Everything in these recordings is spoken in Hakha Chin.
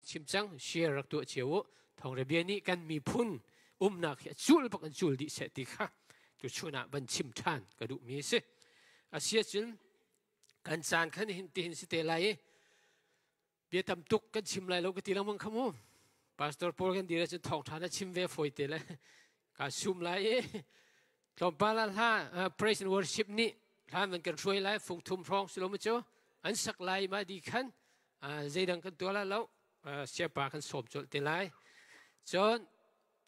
Chim cang, share rak tuah cio u. Thawngre bia nih kan miphun umnak hi a cul bak in cul dih seh ti kha tuchun ah van chim ṭhan ka duhmi a si. Asiahcun kan caan khan hin tihin si te lai i bia tam tuk kan chim lai lo ka ti lengmang kha mu. Pastor pawl kan dir ahcun thawngṭha na chim ve fawi te le ka sum lai i tlawmpal ah hla praise and worship nih hlan van kan hruai lai fung thum hrawng si lo mu cu an sak lai ma di khan zeidang kan tuah lai lo siapa kan sawm colh te lai. Cun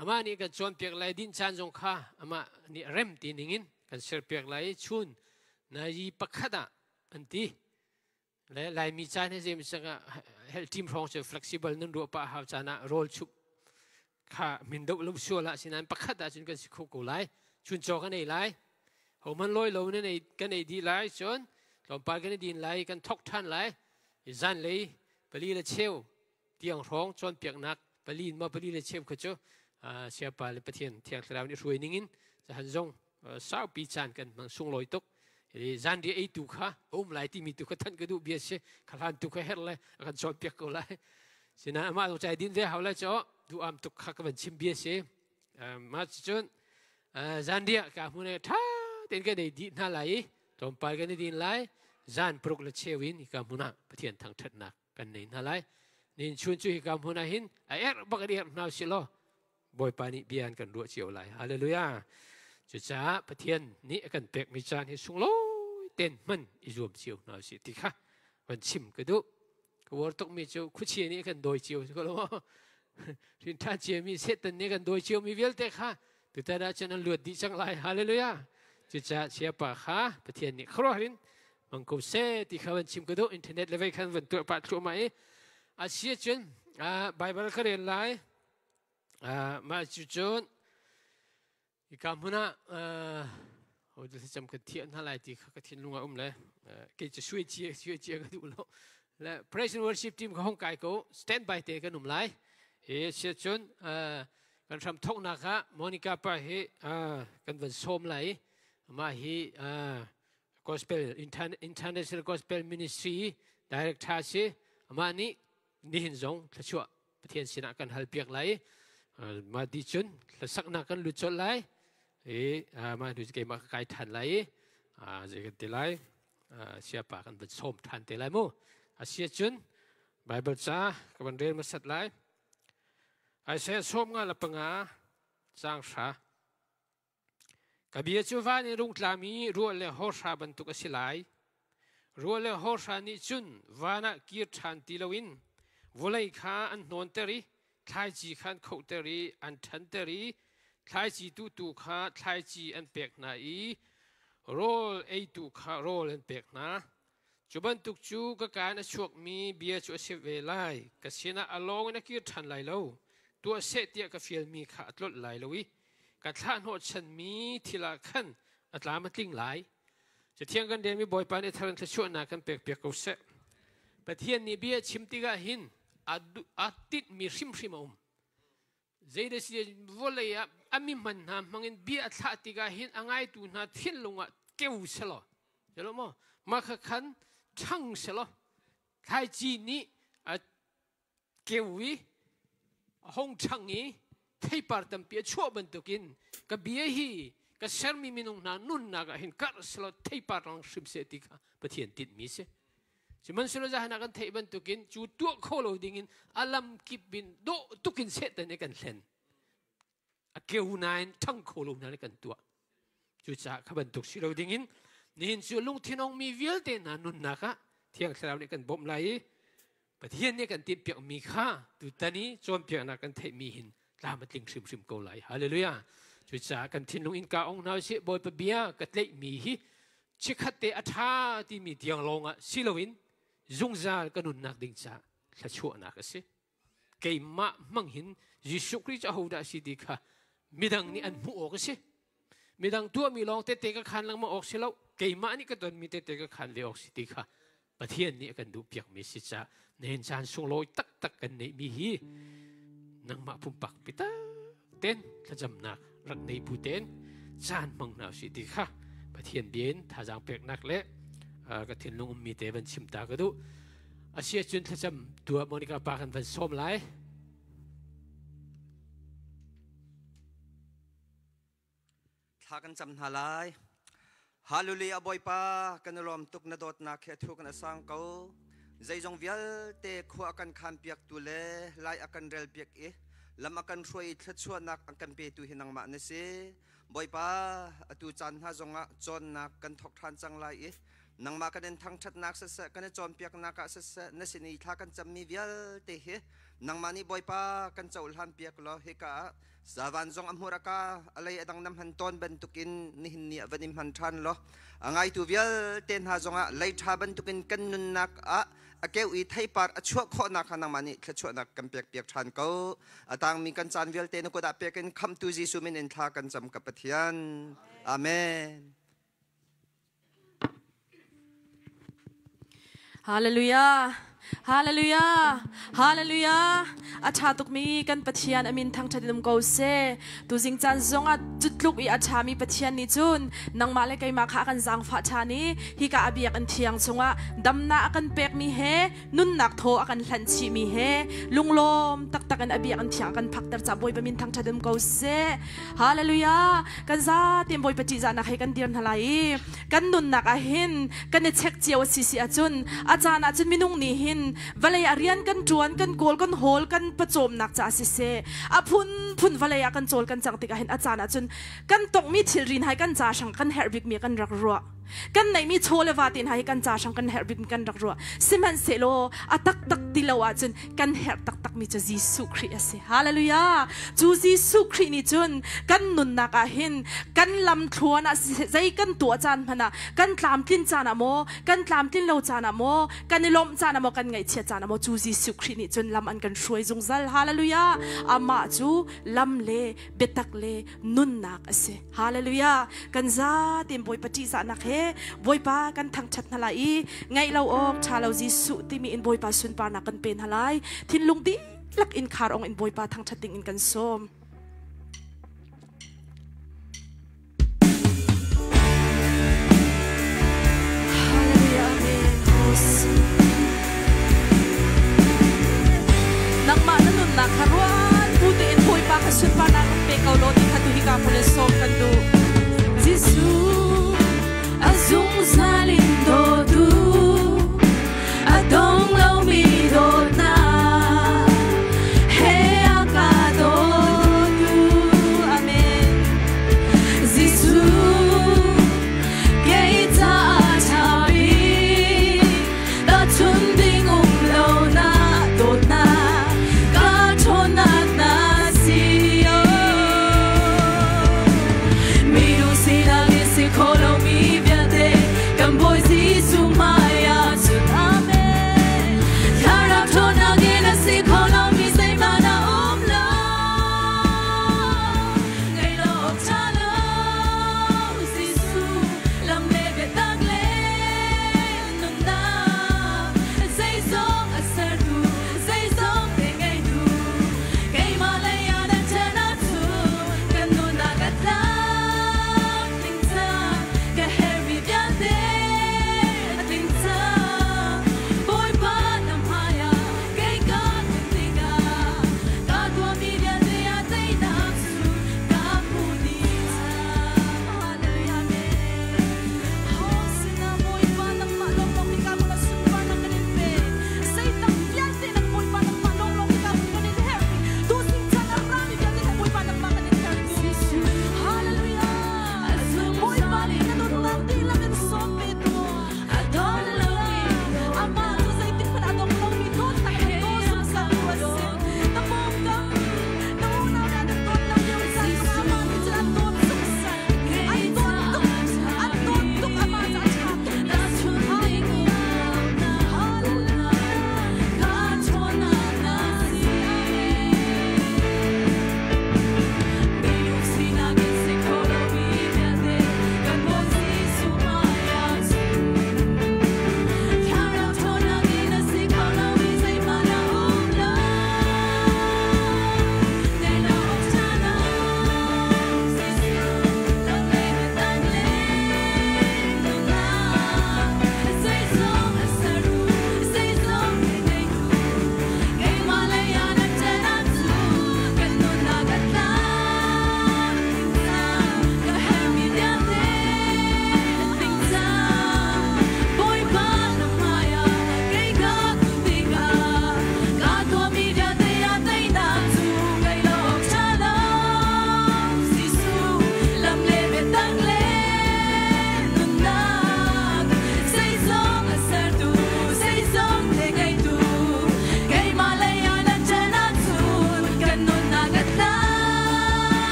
amah nih kan cawnpiak lai, din caan zong kha amah nih rem ti ningin kan serpiak lai i chun nazi pakhat ah an ti le Laimi caan hi zeim sangah health team hrawng cu flexible nan ruah pah hau caan ah rawl chup kha min doh lo sual ah sinain pakhat ah cun kan si kho ko lai. Chun chaw kan ei lai, homan lawi lo nan ei kan ei dih lai, cun tlawmpal kan i din lai, kan thok ṭhan lai. Zan lei 4:15 tiang hrawng cawnpiaknak, pali ma 4:15 kha cu siapa le Pathian Thiang Thlarau nih hruai ningin zahan zong saupi caan kan hmang sunglawi tuk. Zan ri ei tu kha a um lai timi tu kha than ka duh bia si kha hlan tu kha her le a kan cawnpiak ko lai. Sina amah zong chai din ve hau lai cho du am tuk kha ka van chim bia si. Ma cun zan ria ka hmun tha ten kan ei dih hna lai i tlawmpal kan i din lai. Zan 6:15 in ka hmun ah Pathian thangṭhatnak kan nei hna lai. Nin chun cu hika hmun ah hin a erh bak in erh hna si law Bawipa nih bia an kan ruah cio lai. Hallelujah. Cucaah Pathian nih a kan pekmi caan hi sunglawi ten hman i zuam cio hna usih ti kha van chim ka duh. Ka uar tukmi cu khuachia nih a kan dawi cio ko lo. Rin ṭha ciami Satan nih a kan dawi ciomi vialte kha tutan ah cun an luat dih cang lai. Hallelujah. Cucaah siapa kha Pathian nih khuaruahhar in hmang ko seh ti kha van chim ka duh. Internet le vei khan van tuah pah thluahmah i a si ahcun Bible ka rel lai. Mah cucun hika hmun ah ho cam kan thiah hna lai ti kha ka thinlung ah um le kei cu suai cia suai cia ka duh lo le praise and worship team ka hong kai ko, stand by te kan um lai. Hi sia cun kan hram thoknak ah Monica pa hi kan van sawm lai. Amah hi gospel international gospel ministry director si. Amah nih nihin zong thluachuah Pathian sinah kan hal piak lai. Mah ti cun hlasaknak kan lut colh lai i mah hnu keimah ka kai than lai i zei kan ti lai, siapa kan van sawm than te lai mu. Asia cun Bible ca ka van rel hmasat lai. Isaiah 55 caang 10. Ka bia cu van in rung tlami ruah le hawhra bantuk a si lai. Ruah le hawhra nih cun van ah kir ṭhan ti loin vawlei kha an hnawnter i thlaici kha an khohter i an ṭhanter i thlaici tuhtu kha thlaici an pek hna i rawl eitu kha rawl an pek hna. Cu bantuk cu ka kaa in a chuakmi bia cu a si ve lai. Ka sinah a lawng in a kir ṭhan lai lo. Tuah seh tiah ka fialmi kha a tlolh lai lo i ka thlah hnawhchanmi thil ah khan a tlam a tling lai. Cathiang kan relmi Bawipa nih thar in thluachuahnak kan pekpiak ko seh. Pathian nih bia a chim tikah hin a tinhmi hrimhrim a um. Zeidah si vawlei ah a mi hman hna hmangin bia a thlah tikah hin a ngaitu hna thinlung ah keu selaw selaw maw mah kha khan ṭhang selaw thlaici nih a keu i a hung ṭhang i theipar tampi a chuah bantukin ka bia hi ka sermi minung hna nunnak ah hin karh selaw theipar lang hrim seh ti kha Pathian tinhmi si. Sihmanhsehlaw zahan ah kan theih bantukin cu tuah kho lo dingin a lam kip in dawh tukin Satan nih kan hlen. A keu nain ṭhang kho lo hna nih kan tuah. Cucaah kha bantuk si lo dingin nihin cu lungthin ongmi vialte hna nunnak ah Thiang Thlarau nih kan bawmh lai i Pathian nih kan timhpiakmi kha tutan i cawnpiaknak kan theihmi hin tlam a tling hrimhrim ko lai. Hallelujah. Cucaah kan thinlung innka ong hna usih. Bawipa bia ka tlaihmi hi chikkhat te a ṭha timi tiang lawng ah si loin zungzal ka nunnak ding caah thluachuahnak a si. Keimah hmang hin Jesuh Khrih cu ahodah a si ti kha midang nih an hmuh awk a si. Midang tuahmi lawng tete ka khan lengmang awk si lo. Keimah nih ka tonmi tete ka khan ve awk si ti kha Pathian nih a kan duhpiakmi si caah nihin caan sunglawi taktak kan neihmi hi nangmah pumpak bitak ten thlacamnak rak nei bu ten caan hmang hna usih ti kha Pathian bia in thazaang peknak le ka thinlung ummi te van chim ta ka duh. Asi ahcun thlacam tu ah Monica pa kan van sawm lai. Thla kan cam hna lai. Hallelujah Bawipa kan i lawm tuk na dawtnak he thu kan asang ko. Zeizong vialte khua a kan khan piaktu le lai a kan rel piak i lam a kan hruai i thluachuahnak an kan petu hi nangmah na si. Bawipa atu caan hna zongah cawnnak kan thawk ṭhan cang lai i nangmah kan in thangṭhatnak siseh kan i cawnpiaknak ah siseh na sin i thla kan cammi vialte hi nangmah nih Bawipa kan cohlan piak law hika ah Zavan zong a hmur a ka a lei a dang na hman tawn bantukin nihin ni ah van i hman ṭhan law a ngaitu vialte hna zongah lei ṭha bantukin kan nunnak ah a keu i theipar a chuah khawhnak kha nangmah nih thluachuahnak kan pek piak ṭhan ko. A tangmi kan caan vialte na kut ah pek in khamhtu Jesuh min in thla kan cam ka Pathian. Amen. Hallelujah. Hallelujah. Hallelujah. A ṭha tukmi kan Pathian a min thangṭhat in um ko seh. Tuzing caan zongah cutluk i a ṭhami Pathian nih cun nangmah le keimah kha a kan zaangfah ṭhan i hika a biakinn thiang chungah damnak a kan pekmi he nunnak thaw a kan hlanh chihmi he lunglawm taktak in a biakinn thiang a kan phakter ca Bawipa min thangṭhat um ko seh. Hallelujah. Kan zatein Bawipa ṭihzahnak he kan dir hna lai i kan nunnak ah hin kan i check cio a si si ahcun a caan ahcun minung nih hin vawlei ah rian kan ṭuan kan kawl kan hawl kan pawcawmnak caah siseh a phunphun vawlei ah kan cawl kan cang tikah hin a caan ahcun kan tongmi thilri hna hi kan ca hrang kan herh bikmi kan rak ruah kan neihmi chaw le va te hna hi kan ca hrang kan herh bik kan rak ruah sihmanhsehlaw a taktak ti lo ahcun kan herh taktakmi cu Jesuh Khrih a si hallelujah cu Jesuh Khrih nih cun kan nunnak ah hin kan lam thluan ah zei kan tuah caan hmanh ah kan tlamtlin caan ah maw kan tlamtlin lo caan ah maw kan i lawmh caan ah maw kan ngaihchiat caan ah maw cu Jesuh Khrih nih cun lam an kan hruai zungzal hallelujah amah cu lam le biatak le nunnak a si. Hallelujah. Kan zatein Bawipa ṭihzahnak he Bawipa kan thangṭhat hna lai i ngaih lo awk ṭha lo Jesuh timi in Bawipa sunparnak kan pe hna lai. Thinlung dihlak in khar ong in Bawipa thangṭhat ding in kan sawm. Hallelujah. Amen. Nangmah na nunnak kha ruat bu tein Bawipa kha sunparnak kan pe ko law ti kha tu hika hmun in sawm kan duh. Jesuh a zungzal in dawtu a dong lomi dawtnak he a ka dawtu. Amen. Jesuh kei caah ṭha bik Tahchun ding um lo na dawtnak ka ṭhawnnak na si. Minung sinak in si kho lomi vialte kan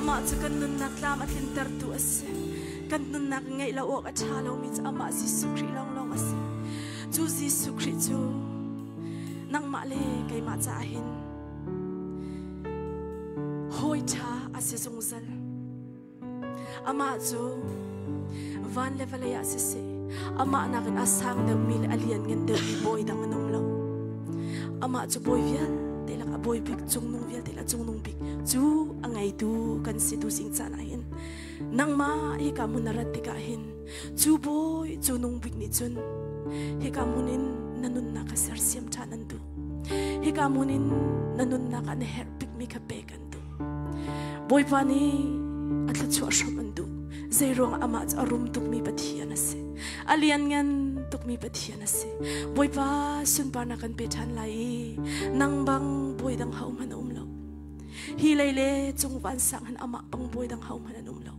Amah cu kan nunnak tlam a tlintertu a si. Kan nunnak ngeih lo awk a ṭha lomi cu amah Jesuh Khrih lawnglawng a si. Cu Jesuh Khrih cu nangmah le keimah caah hin hawi ṭha a si zungzal. Amah cu van le vawlei ah siseh, amah nakin a sang deuhmi le a lianngan deuhmi bawi dang an um lo. Amah cu bawi vialte lak a bawi bik, cungnung vialte lak cungnung bik cu a ngeitu kan si tu sing caan ah hin nangmah hika hmun na rat tikah hin cu bawi cu nung bik nih cun hika hmun in na nunnak kha sersiam ṭhan an duh. Hika hmun in na nunnak ah na herh bikmi kha pek an duh. Bawipa nih a thluachuah hram an duh. Zeiruangah amah cu a rum tukmi Pathian a si. A lianngan tukmi Pathian a si. Bawipa sunparnak kan pe ṭhan lai i nang bang bawi dang hohmanh a um lo. Hi lei le cung vansang hin amah bang bawi dang hohmanh an um lo.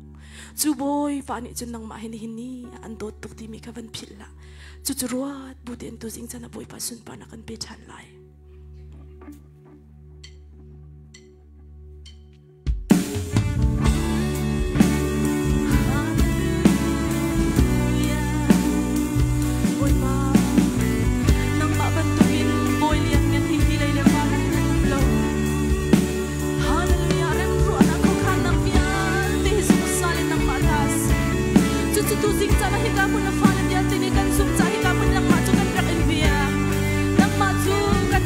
Cu Bawipa nih cun nangmah hi nihin ni an dawt tuk timi kha van philh hlah. Cucu ruat bu tein tuzing chan ah Bawipa sunparnak kan pe ṭhan lai. Bawipa, nangmah bantukin bawi lianngan hi hi lei le van ah hin an um lo. Hallelujah, remruahnak khuakhannak vialte hi zungzal in nangmah ta a si. Cucu tuzing caan ah hika hmun na fale vialte nih kan zumh caah hika hmun nangmah cu kan rak in biak. Nangmah cu kan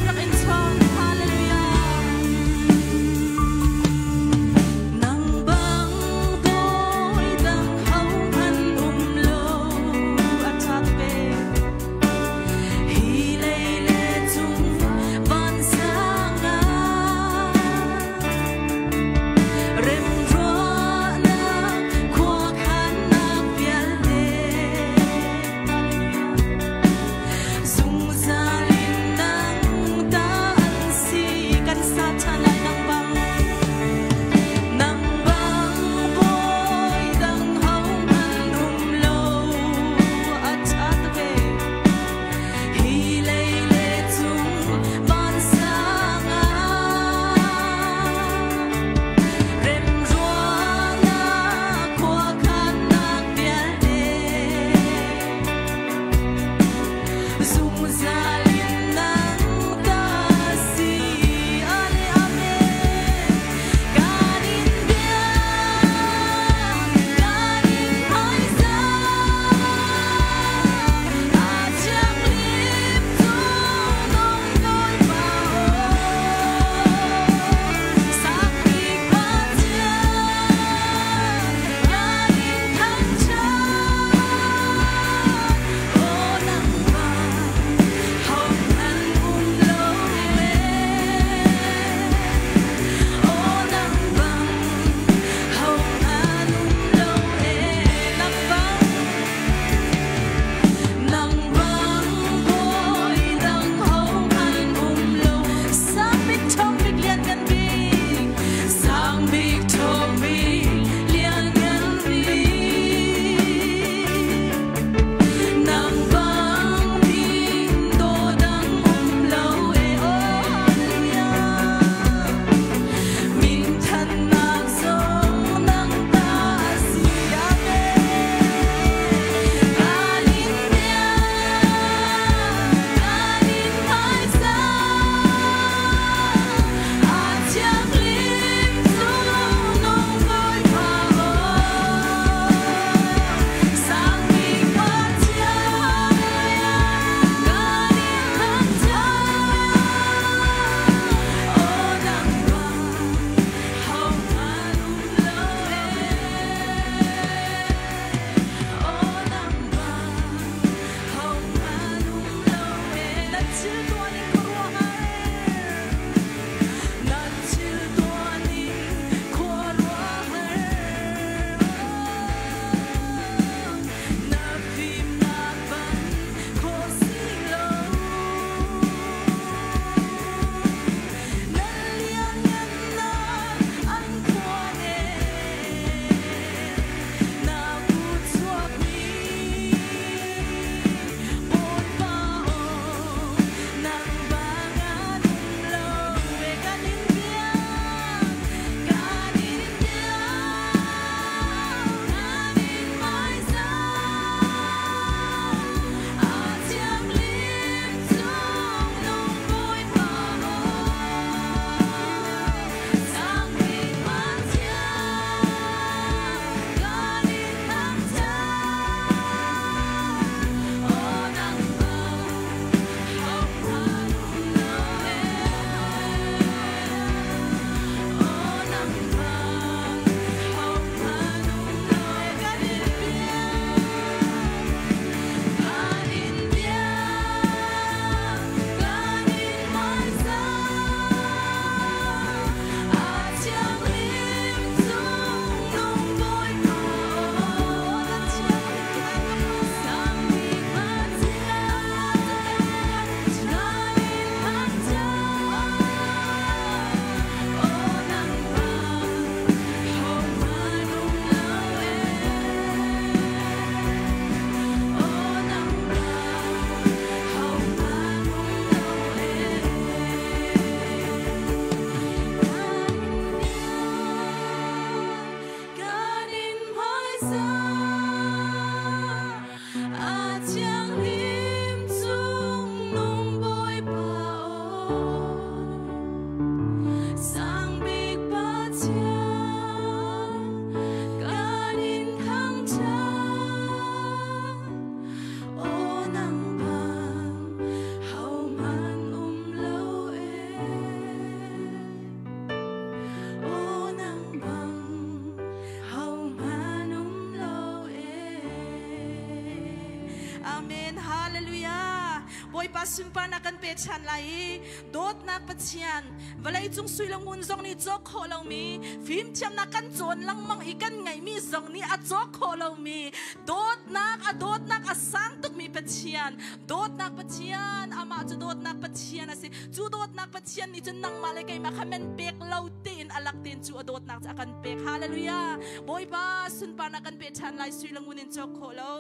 Bawipa sunparnak kan pe ṭhan lai i dawtnak Pathian vawlei cung sui le ngun zong nih cawk khawh lomi fimthiamnak kan cawn lengmang i kan ngeihmi zong nih a cawk khawh lomi dawtnak a dawtnak a sang tukmi Pathian dawtnak Pathian amah cu dawtnak Pathian a si cu dawtnak Pathian nih cun nangmah le keimah kha men pek lo tein a lak tein cu a dawtnak cu a kan pek. Hallelujah. Bawipa sunparnak kan pe ṭhan lai sui le ngun in cawk khawh lo.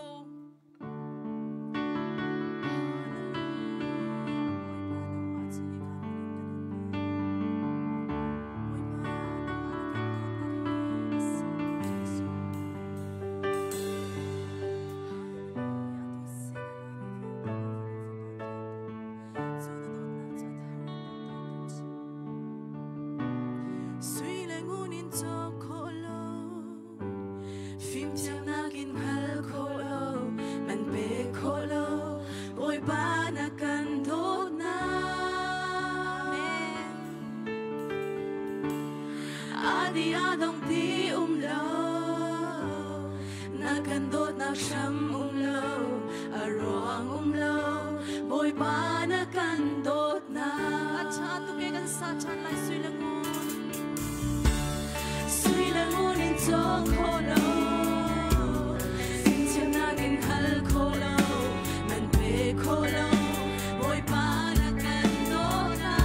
Sui le ngun in cawk khawh lo Fimthiamnak in hngal khawh lo man pe khawh lo Bawipa na kan dawtnak Amen Adi adong ti um lo Na kan dawtnak hram um lo a ruang um lo Bawipa na kan dawtnak A ṭha tuk e kan sa ṭhan lai sui le ngun Sui le ngun in cawk khawh lo Fimthiamnak in hal khawh lo man pe khawh lo Bawipa na kan dawtnak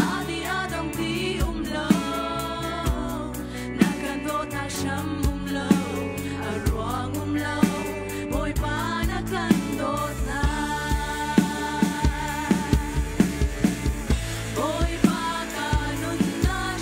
Adi adong ti um lo na kan dawtnak hram um lo a ruang um lo Bawipa na kan dawtnak Bawipa ka nunnak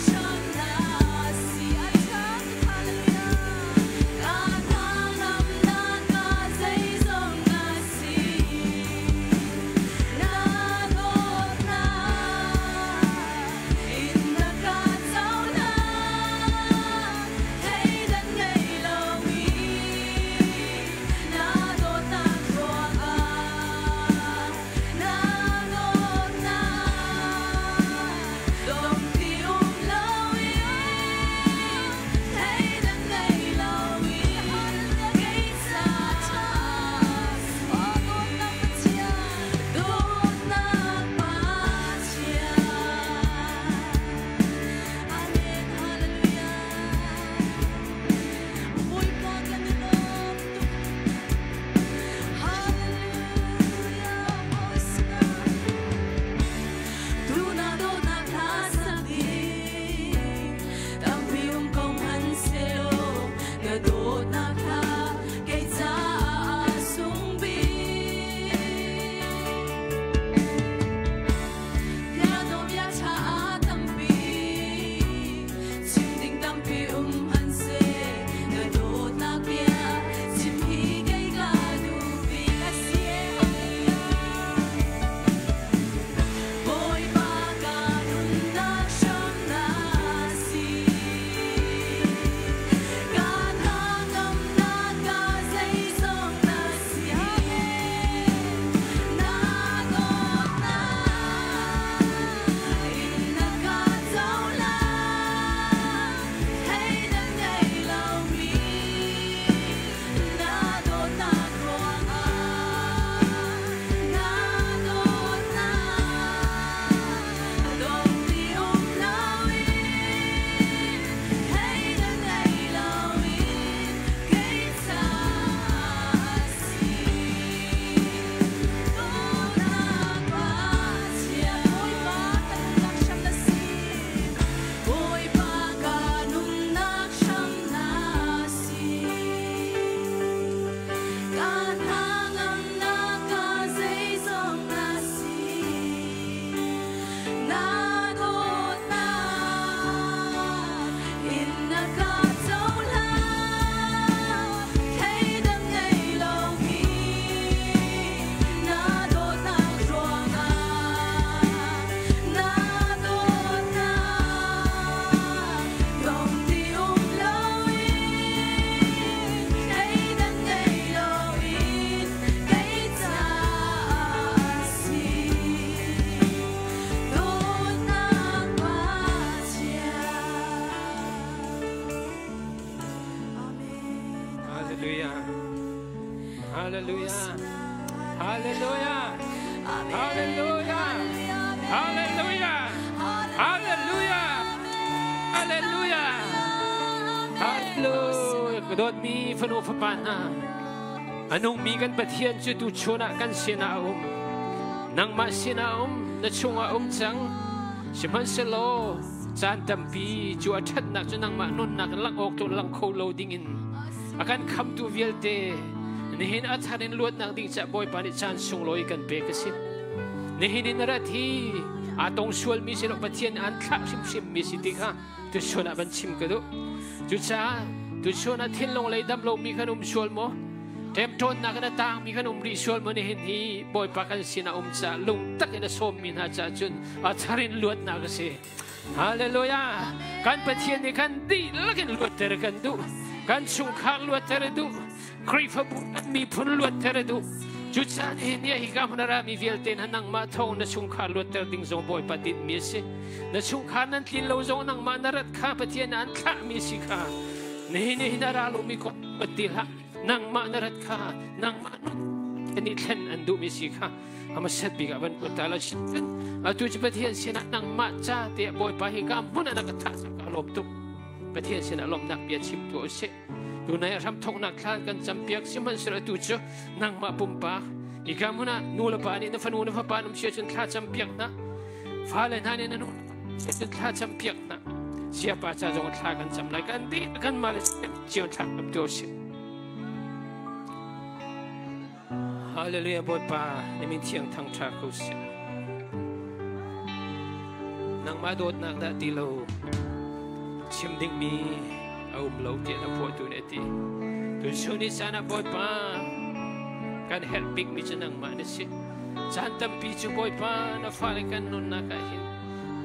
Hallelujah. Hallelujah. Hallelujah. Hallelujah. Hallelujah. Hallelujah. Ka dawtmi fanu fapa hna. A nungmi kan Pathian cu tu chun ah kan sinah a um. Nangmah sinah a um, na chungah a um cang. Sihmanhsehlaw caan tampi cu a ṭhatnak cu nangmah nunnak in langh awk tu lang kho lo dingin a kan khamtu vialte nihin a thar in luatnak ding caah Bawipa nih caan sunglawi kan pek a si. Nihin in rat hi aa tong sualmi si lo Pathian an thlah hrimhrimmi si ti kha tuchun ah van chim ka duh. Cucaah tuchun ah thinlung lei dam lomi kan um sual maw? Ṭemṭawnnak in a tangmi kan um rih sual maw nihin hi Bawipa kan sinah um caah lungtak in a sawmmi hna caah cun a thar in luatnak a si. Hallelujah! Kan Pathian nih kan dihlak in luatter kan duh. Kan chungkhar luatter a duh. Khrihfabu kan miphun luatter a duh. Cucaah nihin ni ah hika hmun a rami vialte hna nangmah thawng na chungkhar luatter ding zong Bawipa tinhmi a si. Na chungkhar nan tlin lo zong nangmah na rat kha Pathian an thlahmi si kha. Nihin ni hin a ra lomi kong ti hlah. Nangmah na rat kha nangmah nun i thlen an duhmi si kha hmasat bik ah van put ta la cun atu cu Pathian sinah nangmah ca te Bawipa hi ka hmun ah na ka thah ka lawm tuk Pathian sinah lawmhnak bia chim tu usih tunai a hram thoknak thla kan campiak sihmanhsehlaw atu cu nangmah pumpak hika hmun ah nu le pa nih na fanu na fapa num sia cun thla campiak hna fale hna nih na nu sia cun thla campiak hna siapa ca zong thla kan cam lai kan dih kan mah le cio thla cam tu usih Hallelujah Bawipa na min thiang thangṭha ko seh. Nangmah dawtnak dah ti lo chim dingmi a um lo tiah na phuahtu nih a ti. Tuchun ni caan ah Bawipa kan herh bikmi cu nangmah na si. Caan tampi cu Bawipa na fale kan nunnak ah hin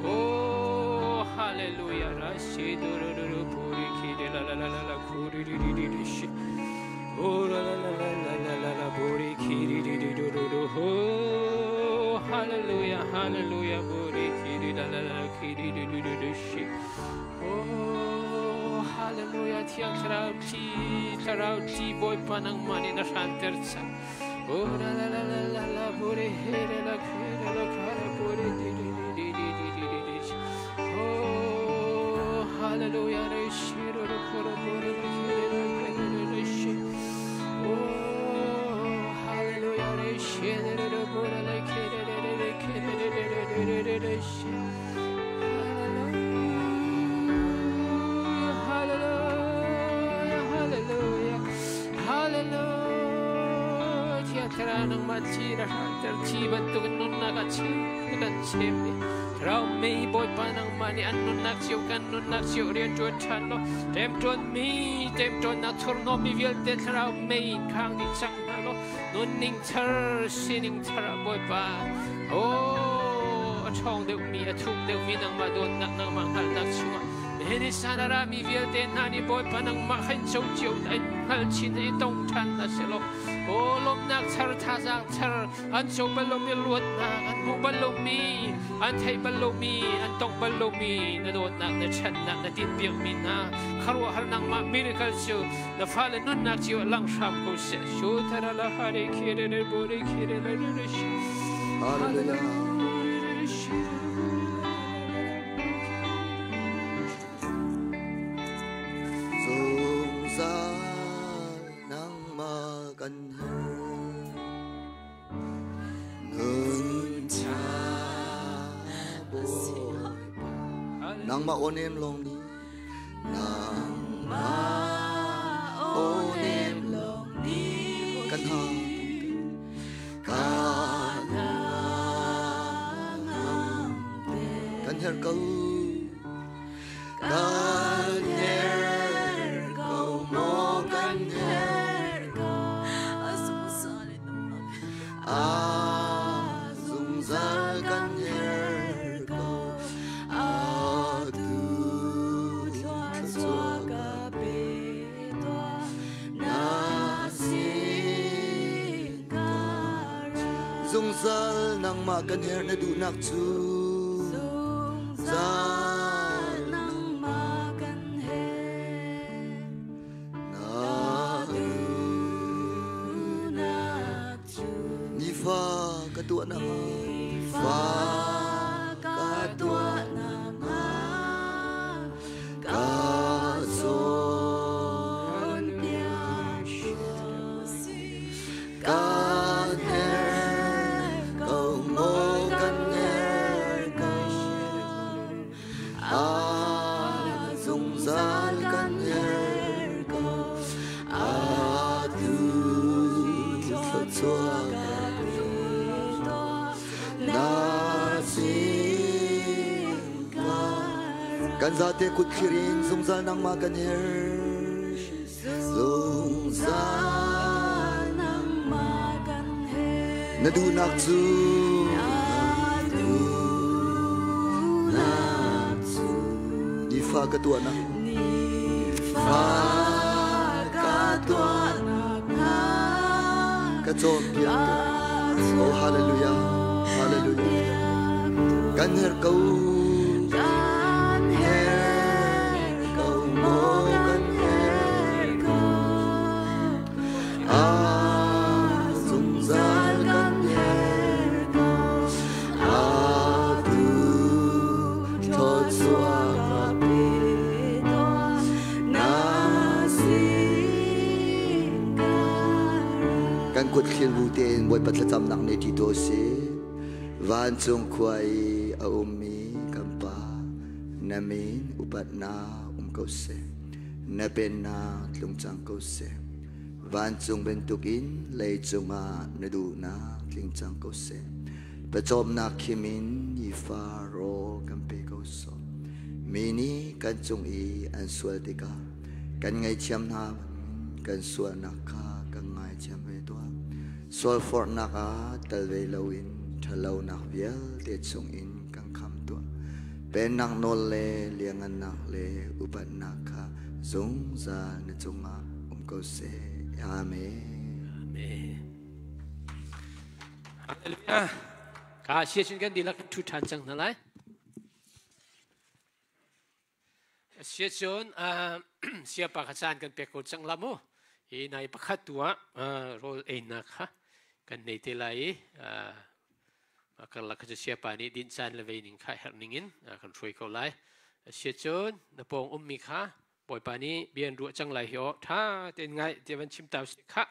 Oh hallelujah rashi du du du du puri ki de la la la la la kuri di di di di shi Oh la la la la la la la la buri ki di di di du du du ho hallelujah hallelujah buri ki di la la la ki di di di di di shi Oh hallelujah thiang thlarau thi thlarau thi bawipa nangmah nih na hranter cang Oh la la la la la la buri he la la khe la la kha la buri di di di di di di di di di Oh hallelujah re shi ro ro ko ro buri la khe la khe la la shi Oh hallelujah re shi la ro ko la la khe la la la khe la la la la la la shi Hallelujah hallelujah hallelujah Hallelujah Thiang Thlarau nangmah thi na hranter thi bantukin nunnak a chim kan chim i Thlarau mei Bawipa nangmah nih an nunnak cio kan nunnak cio rian ṭuan ṭhan law ṭemṭawn mi ṭemṭawnnak thurhnawm mi vialte Thlarau mei in khang dih cang hna law nunning thar sining thar ah Bawipa oh a ṭhawng deuhmi a thuk deuhmi nangmah dawtnak nangmah hngalhnak chungah Nihin ni san a rami vialte hna nih Bawipa nangmah kha in co cio in hngal chin i tong ṭhan hna sehlaw aw lawmhnak char thazaang char an co bal lomi luatnak an hmuh bal lomi an theih bal lomi an tong bal lomi na dawtnak na ṭhatnak na tinhpiakmi hna khuaruahhar nangmah miracle cu na fale nunnak cio ah lang hram ko seh Shutara la hare khire re bore khire re re Hallelujah. Zungzal nangmah kan herh nun tha Bawipa nangmah aw nem lawng nih nangmah aw nem lawng nih kan ha Kan herh ko. Kan herh ko maw kan herh ko. A zungzal kan herh ko. A tu thluachuah ka pe tuah. Na sin ka ra. Zungzal nangmah kan herh na duhnak cu zungzal nangmah kan herh na duhnak cu. ka tuah na hnga fa ka tuah na hnga ka cawnpiak Kan her ko maw kan her ko a zungzal kan her ko a tu thluachuah na sin kan zate kut thlir in zungzal nangmah kan her Zungzal na duhnak cu nifa ka tuahnak nifa ka tuahnak ka cawnpiak oh hallelujah hallelujah kan her ko kan her ko maw kan her ko a zungzal kan her ko a tu thluachuah ka pe na sin kan kut thlir bu tein Bawipa thlacamnak nei ṭi to si Vancung khua i a ummi kan Pa, na min upatnak um ko seh. Na pennak tlung cang ko seh. Vancung bantukin leicung ah na duhnak tling cang ko seh. Pawcawmnak khim in nifa rawl kan pe ko sawh. Mi nih kan cung i an sual tikah kan ngaihthiam hna kan sualnak kha kan ngaithiam ve tuah. Sualforhnak ah tel ve loin ṭhatlonak vialte chungin kan khamh tuah. Pennak nawl le liangngannak le upatnak kha zungzal na cungah um ko seh. Amen. Amen. Hallelujah. Ka sia cun kan dihlak kan ṭhu ṭhan cang hna lai. Siacun siapa kha caan kan pek ko cang la mu. Hi nai pakhat tu ah rawl einak kha kan nei te lai i karlak kha cu siapa nih din caan le vei ning kha herh ning in kan hruai ko lai. Siacun na pawng ummi kha Bawipa nih bia an ruah cang lai hi aw ṭha tein ngai tiah van chim ta usih khah.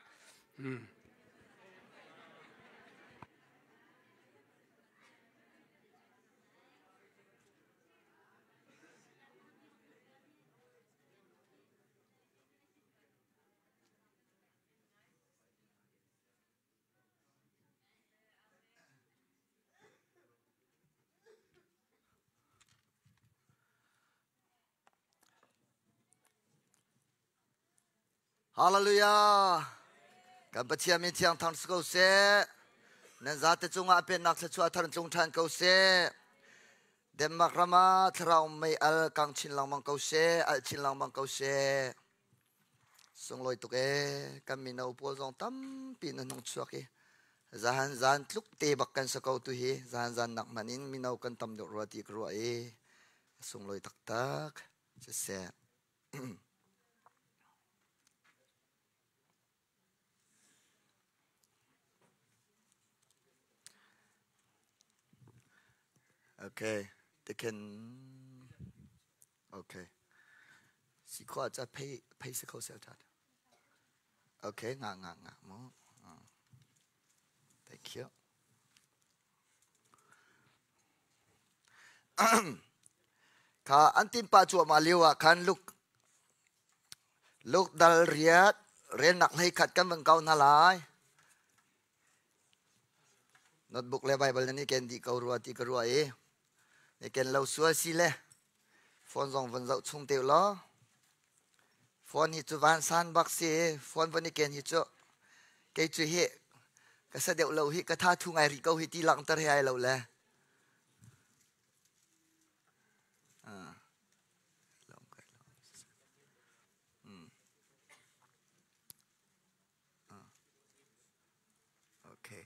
Hallelujah! Kan Pathian min thiang thang si ko seh. Nan zate cungah pennak thluachuah thar tlung ṭhan ko seh. Denmark ram ah thlarau mei al kang chin lengmang ko seh, al chin lengmang ko seh. Sunglawi tuk ee, kan mino pawl zong tampi na hnung chuak i zahan zan tluk te bak kan sa ko tu hi zahan zan nak hmanh in mino kan tam deuh rua ti ka ruah i sunglawi taktak siseh. Okay, they can okay. Si khua ca phei phei si kho sel that. Okay, nga nga nga mo. Thank you. Kha an tin pa cuahmah lio ah khan luk luk dal riat relnak hlei khat kan van kau hna lai. Notebook le Bible nan i ken dih ko rua ti ka ruah i ni ken lo sual si le phone zong van zoh chung te law phone hi cu van san bak si phone van i ken hi cu kei cu hi ka sa deuh lo hi ka tha thu ngai rih ko hi ti langhter he ai lo le Okay.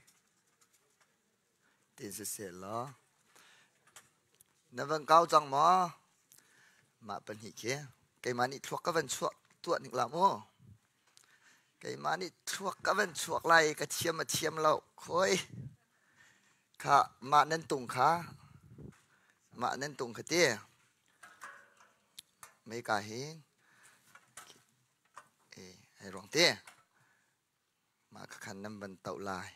Tin siseh law. Na van kau cang maw? Mah pahnih khi keimah nih thluak ka van chuah tuah nik la mu. Keimah nih thluak ka van chuak lai ka thiam a thiam lo. Khoi. Kha mah nan tung kha mah nan tung kha ti. Mei ka hin e ai ruang te. Mah kha khan nan van toh lai.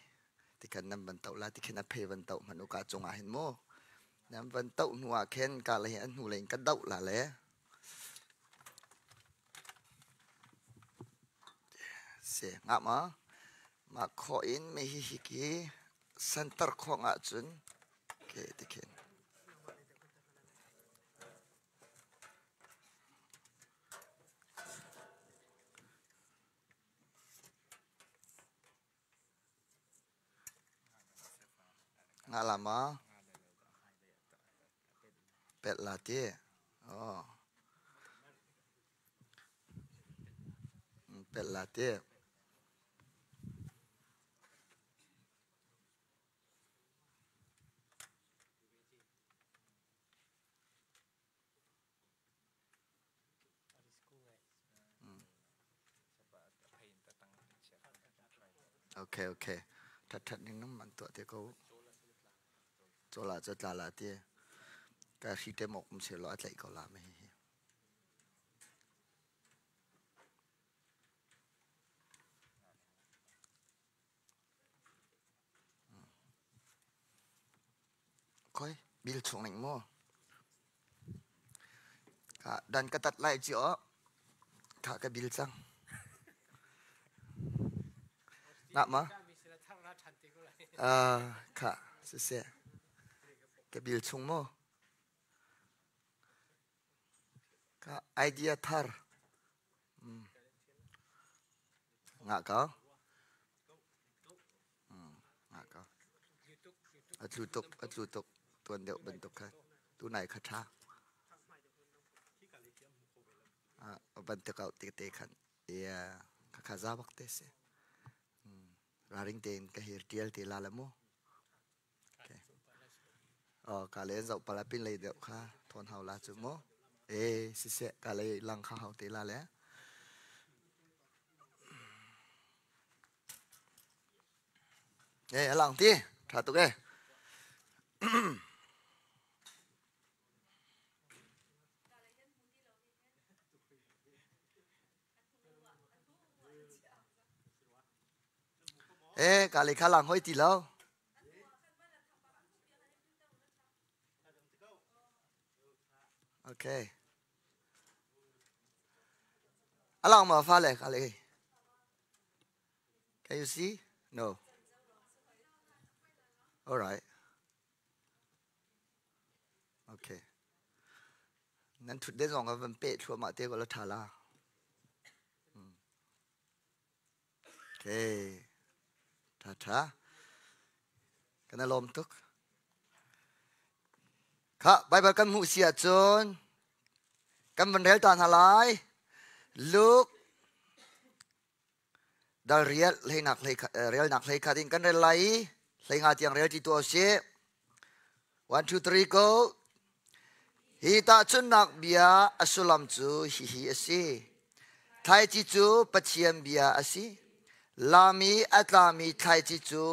Ti khan nan van toh lai ti khin a phe van toh hmanh u ka cungah hin mu. Nan van toh hnu ah khin ka le an hnu lei in ka doh la le. Si ngah ma? Mah khawh in me hi hi ki center khawh ahcun ke ti khin. Ngah la ma? Pet la ti. Oh. Pet la ti. Okay, okay. That that ning man tuah te ko. Chola cho tla la ti. Ka hri te mok um se lo a tlaih ko la me hi. Khoi, bil chung ning mu. Dan ka tat lai ci aw. Tha ka bil cang. Ngah ma? Kha, siseh. Ka bil chung mu. Ka idea thar. Ngah ko. Ngah ko. A tlu tuk, a tlu tuk. Tuan deuh bantuk khan. Tunai kha ṭha. Bantuk au te te khan. Yeah, kha kha za bak te si. Raring tein ka hir tial te la la mu. Okay. Oh, ka le zoh pala pin lei deuh kha thon hau la chu mu. Eh, siseh ka le lang kha hau te la le. Eh, lang ti. Tha tuk eh. Eh, ka le kha lang hoi ti lo. Okay. Alang ma fa le ka le. Can you see? No. All right. Okay. Nan thut de zong ka van pe thluahmah te ko la tha la. Okay. Tha tha. Kan i lawm tuk. Kha Bible kan hmuh si ahcun kan van rel ta hna lai. Luke dal rial hleinak hlei relnak hlei khat in kan rel lai i hlei nga tiang rel ti tu usih. 1 2 3 go. Hi tahchunhnak bia a sullam cu hihi a si. Thlaici cu Pathian bia a si. Lami a tlami thlaici cu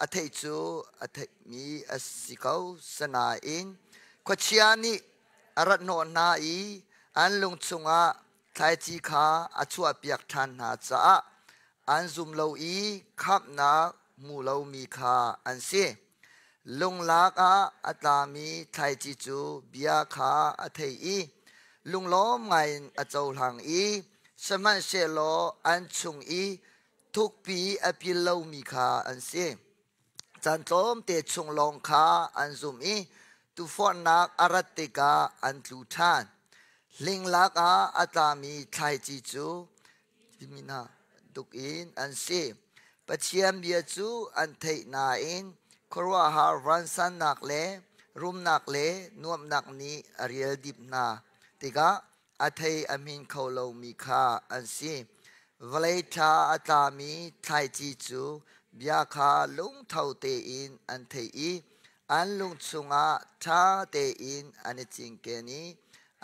a theih cu a theihmi a si ko. Sanain khuachia nih a rat hnawh hna i an lung chungah thlaici kha a chuahpiak ṭhan hna caah an zum lo i khamhnak hmu lomi kha an si. Lunglak ah a tlami thlaici cu bia kha a thei i lunglawm ngaiin a cohlang i sihmanhsehlaw an chung i thukpi a pil lomi kha an si. Caan tlawmte chung lawng kha an zum i tuforhnak a rat tikah an tlu ṭhan. Hlinglak ah a tlami thlaici cu mina tuk in an si. Pathian bia cu an theih nain khuaruahhar vansannak le rumnak le nuamhnak nih a rial dip hna tikah a thei a hmin kho lomi kha an si. Vawlei ṭha a tlami thlaici cu bia kha lungtho tein an theih i an lung chungah ṭha tein an i cinken i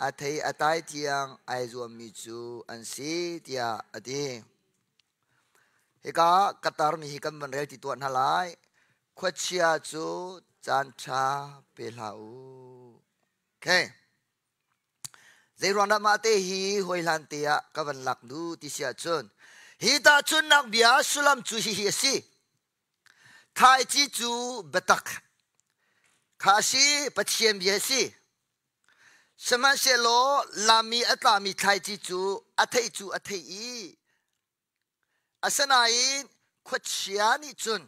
a thei a tai tiang ai zuammi cu an si tiah a ti. Hika ka tarmi hi kan van rel ti tuah hna lai. Khuachia cu Caan ṭha pe hlah u. Okay. Zeiruang dah mah te hi hawihlan te ah ka van lak duh ti si ahcun hi tahchunhnak bia sullam cu hihi a si. Thlaici cu biatak kha a si, Pathian bia a si. Sihmanhsehlaw lam i a tlami thlaici cu a theih cu a theih i asinain khuachia nih cun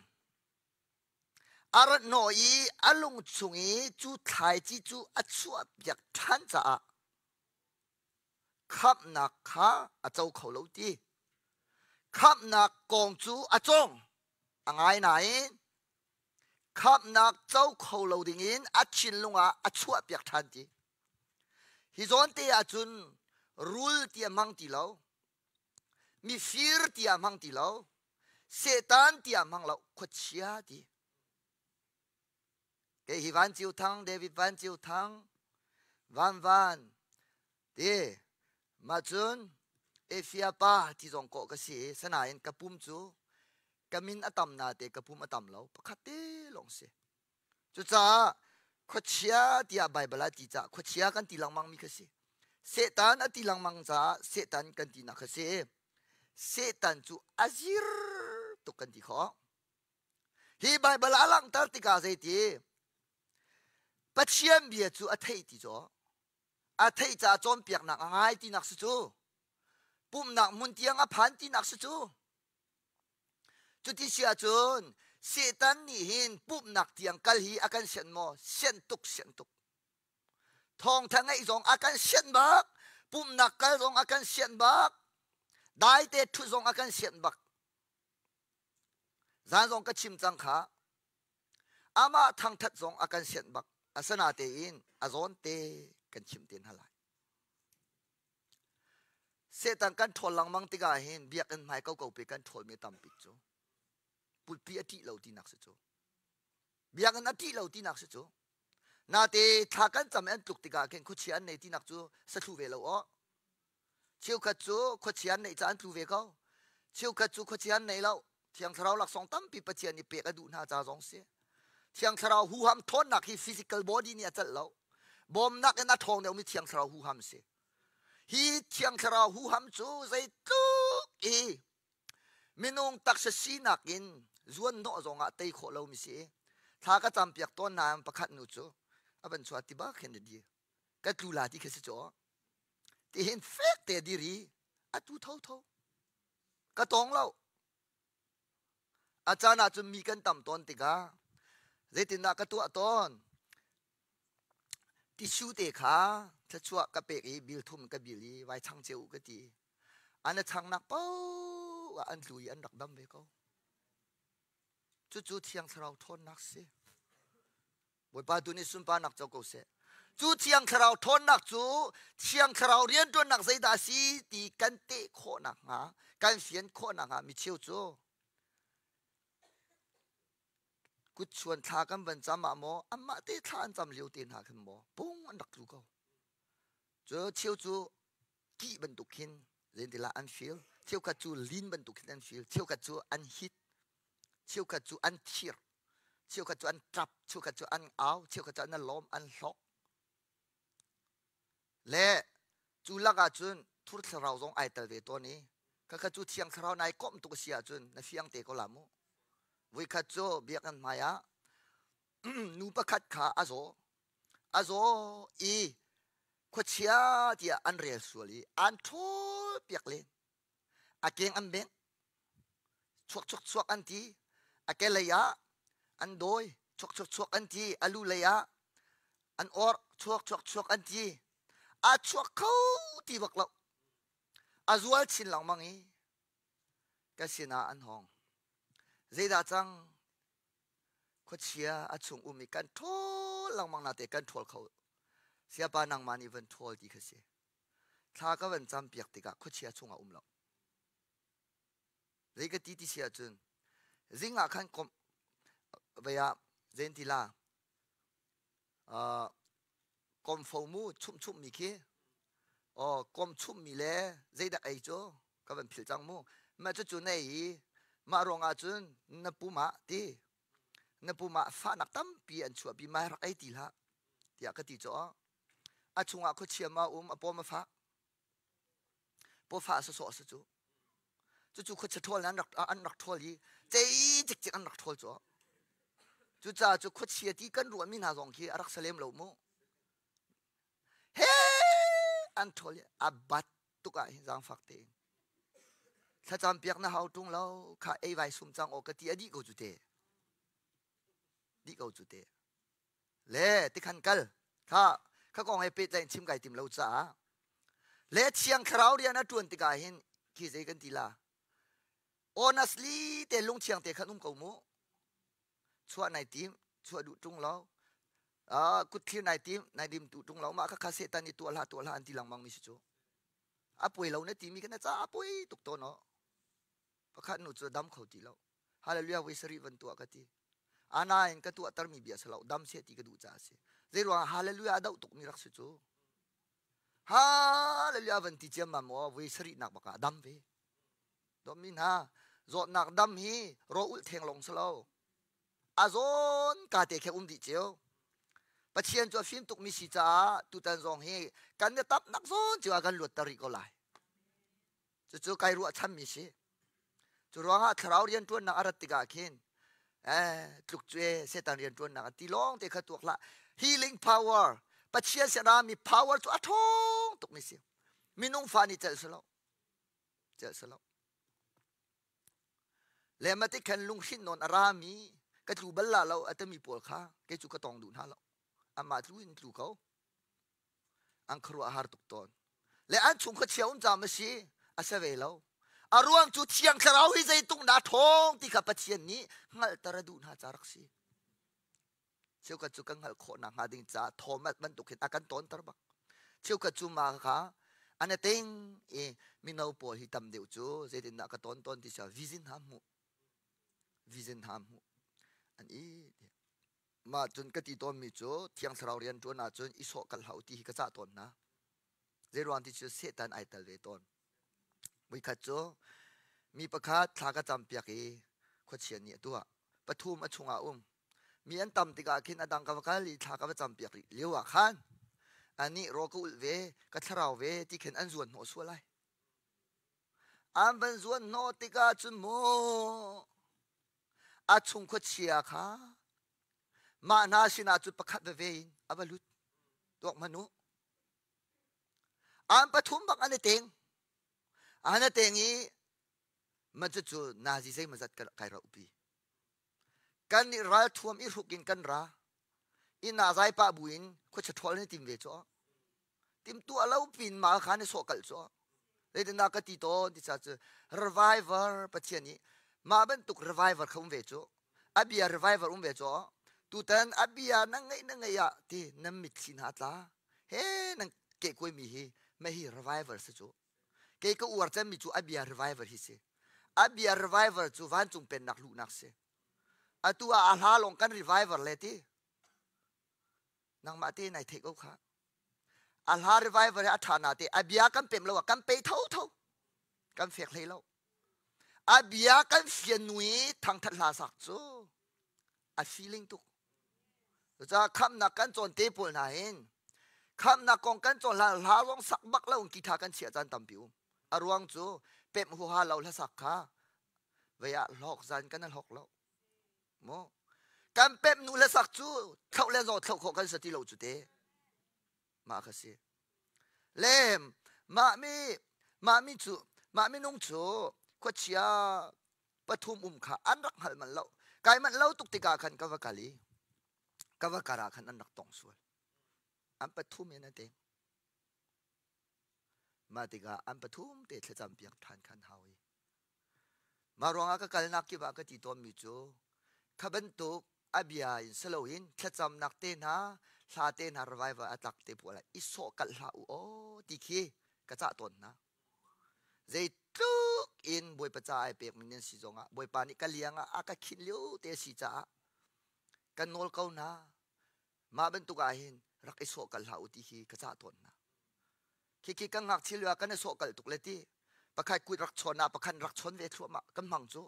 a rat hnawh i a lung chung i cu thlaici cu a chuahpiak ṭhan caah khamhnak kha a co kho lo ti. Khamhnak kong cu a cawng a ngai nain khamhnak co kho lo dingin a thinlung ah a chuahpiak ṭhan ti. Hi zawn te ah cun rul ti a hmang ti lo, mifir ti a hmang ti lo, Satan ti a hmang lo, khuachia ti. Kei hi Van Ciu Thang, David Van Ciu Thang, Van Van ti mah cun Efia pa ti zong kawh ka si i sanain ka pum cu ka min a tam nate ka pum a tam lo pakhat te lawng si. Cucaah khuachia tiah Baibal ah ti caah khuachia kan ti lengmang mi kha si. Satan a ti lengmang caah Satan kan tinak kha si. Satan cu a zir tuk kan ti khawh. Hi Baibal a langhter tikah zeiti? Pathian bia cu a theih ti caw. A theih caah cawnpiaknak a ngai tinak si cu. Pumhnak hmun tiang a phan tinak si cu. Cuti si ahcun Satan nih hin pumhnak tiang kal hi a kan sianh maw? Sianh tuk, sianh tuk. Thawngtha ngeih zong a kan sianh bak. Pumhnak kal zong a kan sianh bak. Daite ṭhut zong a kan sianh bak. Zan zong ka chim cang kha. Amah thangthat zong a kan sianh bak. Asinatein a zawn te kan chim te hna lai. Satan kan ṭhawl lengmang tikah hin biakinn hmai koko pe kan ṭhawlmi tampi cu pulpi a ṭih lo tinak si cu. Biakinn a ṭih lo tinak si cu. Nate thla kan cam an tluk tikah khin khuachia an nei tinak cu sathlu ve lo aw. Cheukhat cu khuachia an neih caah an tlu ve ko. Cheukhat cu khuachia an nei lo. Thiang Thlarau laksawng tampi Pathian nih pek a duh hna ca zong si. Thiang Thlarau huham ṭhawnnak hi physical body nih a celh lo. Bawmnak in a ṭhawng deuhmi Thiang Thlarau huham si. Hi Thiang Thlarau huham cu zeitluk i minung taksa sinak in zuan hnawh zongah tei khawh lomi si. Thla ka campiak tawn nain pakhat nu cu a van chuah ti bak khin a dir. Ka tlu la ti kha si caw. Tihin fek te dir i atu thotho ka tong lo. A caan ah cun mi kan tam tawn tikah zeitindah ka tuah tawn? Tissue te kha thluachuah ka pek i bil thum ka bil i vai chang cio ka ti. An a changnak paoh ah an tlu i an rak dam ve ko. Cucu Thiang Thlarau ṭhawnnak si. Bawipa tu nih sunparnak co ko seh. Cu Thiang Thlarau ṭhawnnak cu Thiang Thlarau rianṭuannak zeidah a si ti kan teh khawh nakhnga, kan fian khawh nakhnga mi cheu cu kutchuan thla kan van cam ah maw anmah te thla an cam lio te hna khin maw pung an rak tlu ko. Cu cheu cu kih bantuk khin zeintila an feel, cheukhat cu lin bantuk khin an feel, cheukhat cu an hit, cheukhat cu an thir, cheukhat cu an ṭap, cheukhat cu an au, cheukhat cu an lawm, an hlok. Le cu lakah cun thur thlarau zong ai tel ve tawn i khakha cu thiang thlarau nai komh tuk a si ahcun na fiang te ko la mu. Voikhat cu biakinn hmai ah nu pakhat kha a zaw. A zaw i khuachia tiah an rel sual i an ṭhawl piak len. A keng an bengh. Chuak chuak chuak an ti. A ke lei ah an dawi. Chuak chuak chuak an ti. A lu lei ah an or. Chuak chuak chuak an ti. A chuak kho ti bak lo. A zual chin lengmang i ka sinah an hong. Zeidah cang? Khuachia a chung um i kan ṭhawl lengmang nate kan ṭhawl kho. Siapa nangmah nih van ṭhawl ti kha si. Thla ka van campiak tikah khuachia chungah um lo. Zei ka ti ti si ahcun zing ah khan kom vei ah zein ti la uh, komfo mu chumh chumh mi khi oh kom chumh mi le zeidak ei cu ka van phil cang mu mah cu cu nei i mah ruangah cun na pum ah ti na Na pum ah fahnak tampi an chuahpi mai rak ei ti hlah tiah ka ti cu a chungah khuachia ma um a pawm a fak pawfah sawsawh si cu cucu khuachia ṭhawl an rak an rak ṭhawl i cei cikcek an rak ṭhawl cu cucaah cu khuachia ti kan ruahmi hna zong khi a rak salem lo mu he an ṭhawl i a bat tuk ah hin zaangfak tein thlacam piak na hau ṭung lo kha ei vai sum cang aw ka ti a dih ko cu te dih ko cu te Le tikhan kal kha kha kong he pehtlaih in chim kai tim lo caah le thiang thlarau rian a ṭuan tikah hin khi zei kan ti la honestly te lungthiang te khan um ko mu chuah nai tim chuah duh ṭung lo uh, kut thlir nai tim nai dim tu ṭung lo mah kha kha setan i tuah hlah tuah hlah an ti lengmang mi si cu a puai lo na timi kan ca a puai tuk tawn o pakhat nu cu dam kho ti lo Hallelujah voi sarih van tuah ka ti. Anain ka tuahtermi bia si lo, dam seh ti ka duh caah a si. Zei ruangah hallelujah a doh tukmi rak si cu. Hallelujah van ti ciammam maw voi sarihnak bak ah dam ve. Dawtmi hna, zawtnak dam hi raw ulh theng lawng si lo. A zawn ka te khe um dih cio. Pathian cu a fim tukmi si caah tutan zong hi kan i tapnak zawn cio ah kan luatter rih ko lai. Cucu kai ruahchanmi si. Cu ruangah thlarau rianṭuannak a rat tikah khin eh, tluk cu e Satan rianṭuannak a ti lawng te kha tuak hlah. Healing power, Pathian sin rami power cu a ṭhawng tukmi si. Minung fa nih celh si lo. Celh si lo. Le mati khan lunghrinh nawn a rami ka tlu bal la lo a timi pawl kha kei cu ka tong duh hna lo. Amah tlu in tlu ko. An khuaruah a har tuk tawn. Le an chung khuachia um caam a si, a si ve lo. A ruang cu Thiang Thlarau hi zeitluk dah ṭhawng ti kha Pathian nih hngalhter a duh hna ca rak si. Cheukhat cu kan hngalh khawh nakhnga ding caah Thomas bantuk hin a kan tawnter bak. Cheukhat cu mah kha an i ting i mino pawl hi tam deuh cu zeitindah ka tawn tawn ti sia vision hna hmuh. Vision hna hmuh. An i Mah cun ka ti tawnmi cu Thiang Thlarau rian ṭuan ahcun i sawh kal hlah u ti hi ka cah tawn hna. Zeiruang ti cu Satan ai tel ve tawn. Voikhat cu mi pakhat thla ka campiak i khuachia nih a tuah. Pathum a chungah um. Mi an tam tikah khin a dang ka va kal i thla ka va campiak rih lio ah khan anih raw ka ulh ve, ka thlarau ve ti khin an zuan hnawh sual ai. An van zuan hnawh tikah cun mu a chung khuachia kha mah hna sinah cu pakhat veve in a va lut tuak hmanh u an pathum bak an i teng an i teng i ma cucu nazi zeimawzat kai ra upi kan nih ralthuam i hruk in kan ra i nazai pah buin khuachia ṭhawl ni tim ve cu timtuah lo pin ma kha ni sawh kalh cu zeitindah ka ti tawn ti ca cu reviver Pathian nih mah bantuk reviver kha um ve cu a bia reviver um ve cu tutan a bia na ngeih na ngeih ah ti nan mitthli hna tla he nan kehkuai mi hi mah hi reviver si cu kei ka uar cemmi cu a bia reviver hi si a bia reviver cu vancung pennak luhnak si atu ah a hla lawng kan reviver le ti nangmah te nai theih ko kha a hla revival a ṭha na te a bia kan pem lo ah kan pe tho tho kan fek hlei lo a bia kan fian nu i thangthat hla sak cu a feeling tuk cucaah khamnak kan cawn te pawl hna hin khamnak kong kan cawn hla hla zong sak bak lo in guitar kan chiah caan tampi um a ruang cu pemh huaha lo hlasak kha vei ah hlawk zan kan hlawk lo Mu kan pemh nu le sak cu thloh le zaw thloh khawh kan si ti lo cu te mah kha si le mah mi mah mi cu mah minung cu khuachia pathum um kha an rak hngal man lo kai manh lo tuk tikah khan ka va kal i ka va kar ah khan an rak tong sual an pathum in a te mah tikah an pathum te thlacam piak ṭhan khan hau i Mah ruangah ka kalnak kip ah ka ti tawnmi cu kha bantuk a bia in si loin thlacamnak te hna, hla te hna revival a tlak te pawl ah i sawhkalh hlah u aw ti khi ka cah tawn hna. Zeitluk in Bawipa ca ai pekmi nan si zongah Bawipa nih ka liang ah a ka khinh lio te a si caah kan nawl ko hna. Mah bantuk ah hin rak i sawhkalh hlah u ti hi ka cah tawn hna. Khikhi kan ngakchia lio ah kan i sawhkalh tuk le ti. Pakhat kut rak chawn ah pakhat rak chawn ve thluahmah kan hmang cu.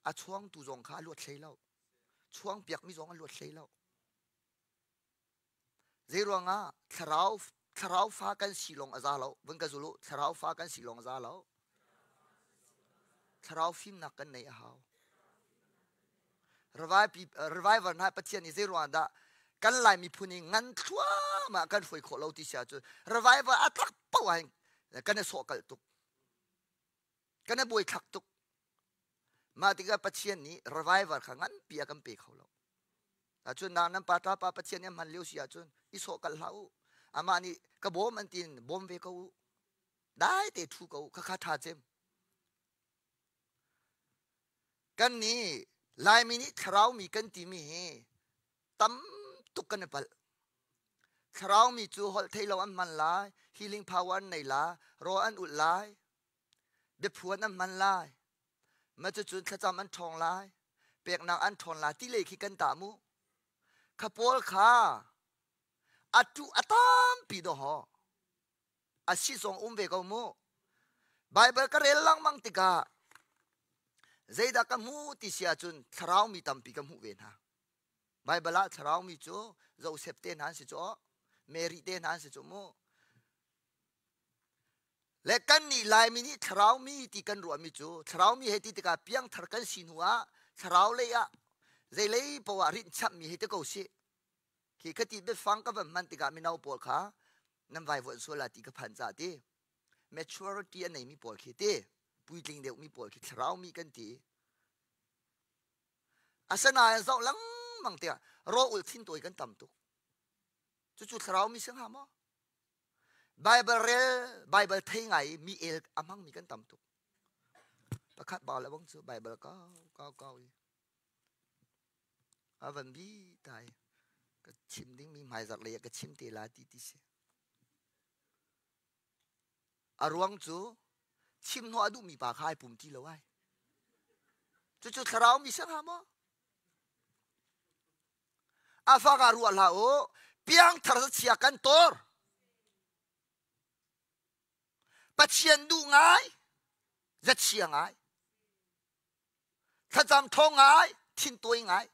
A chuangtu zong kha a luat hlei lo. Chuang piakmi zong an luat hlei lo. Zei ruangah thlarau thlarau fa kan si lawng a za lo. Vun ka zul u. Thlarau fa kan si lawng a za lo. Thlarau fimnak kan neih a hau. Revival hna Pathian nih zei ruangah dah kan Lai miphun i ngan thluahmah kan hruai khawh lo ti si ahcun revival a tlak paoh ah hin kan i sawhkalh tuk. Kan i buaithlak tuk. Mah tikah Pathian nih revival kha nganpi a kan pe kho lo. Ahcun na nan pa pa Pathian nih a hman lio si ahcun i sawhkalh hlah u. Amah nih ka bawm an tiin bawm ve ko u. Dai te thu ko u. Khakha tha cem. Kan nih Laimi nih thlarau mi kan timi hi tam tuk kan i palh. Thlarau mi cu holh thei lo an hman lai, healing power an nei la, rawl an ulh lai, biaphuan an hman lai, ma cucun thlacam an ṭhawng lai, peknak an ṭhawn lai ti lei khi kan tah mu. Kha pawl kha a tuh a tampi dawh a si zong um ve ko mu. Bible ka rel lengmang tikah zeidah ka hmu ti si ahcun thlarau mi tampi ka hmuh ve hna. Bible ah thlarau mi cu Joseph te hna an si cu Mary te hna an si cu mu. Le kan nih Laimi nih thlarau mi ti kan ruahmi cu thlarau mi he ti tikah piangthar kan si hnu ah thlarau lei ah zeilei poah ah rinh chapmi hei ti ko sih. Khi ka ti biafang ka van hman tikah mino pawl kha nan vaivuan sual la ti ka phan ca ti. Maturity a neimi pawl khi ti puitling deuhmi pawl khi thlarau mi kan ti. Asinain zoh lengmang tiah raw ul thin tawi kan tam tuk. Cucu thlarau mi si hnga maw? Bible rel, Bible thei ngai mi el a hmangmi kan tam tuk. Pakhat ba le bang cu Bible kau kau kau i a van bi tai ka chim dingmi hmaizarh lei ah ka chim te la ti ti si. A ruang cu chim hnawh a duhmi pa kha ai pum ti lo ai. Cucu thlarau mi si hnga maw? A fak ah ruah hlah u. Piangthar chia kan tor. Pathian duh ngai, zachia ngai. Thlacam thawng ngai, thintuai ngai.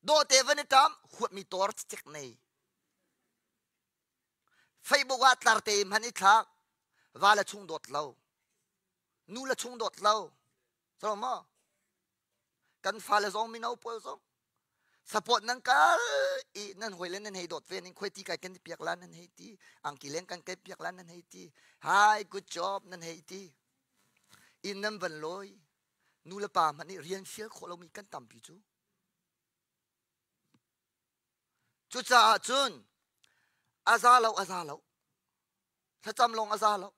Dawte van i ṭam, huatmi tor cicek nei. Facebook ah tlarte hman i thlak, va le chung dawt lo, nu le chung dawt lo. So maw? Kan fale zong mino pawl zong support nan kal i nan hoi le nan hei dawt ve ning khoi ti kai kan piak la nan hei ti angki leng kan kai piak la nan hei ti hi good job nan hei ti inn nan van lawi nu le pa hmanh nih rian fial khawh lomi kan tampi cu cucaah cun a za lo a za lo thlacam lawng a za lo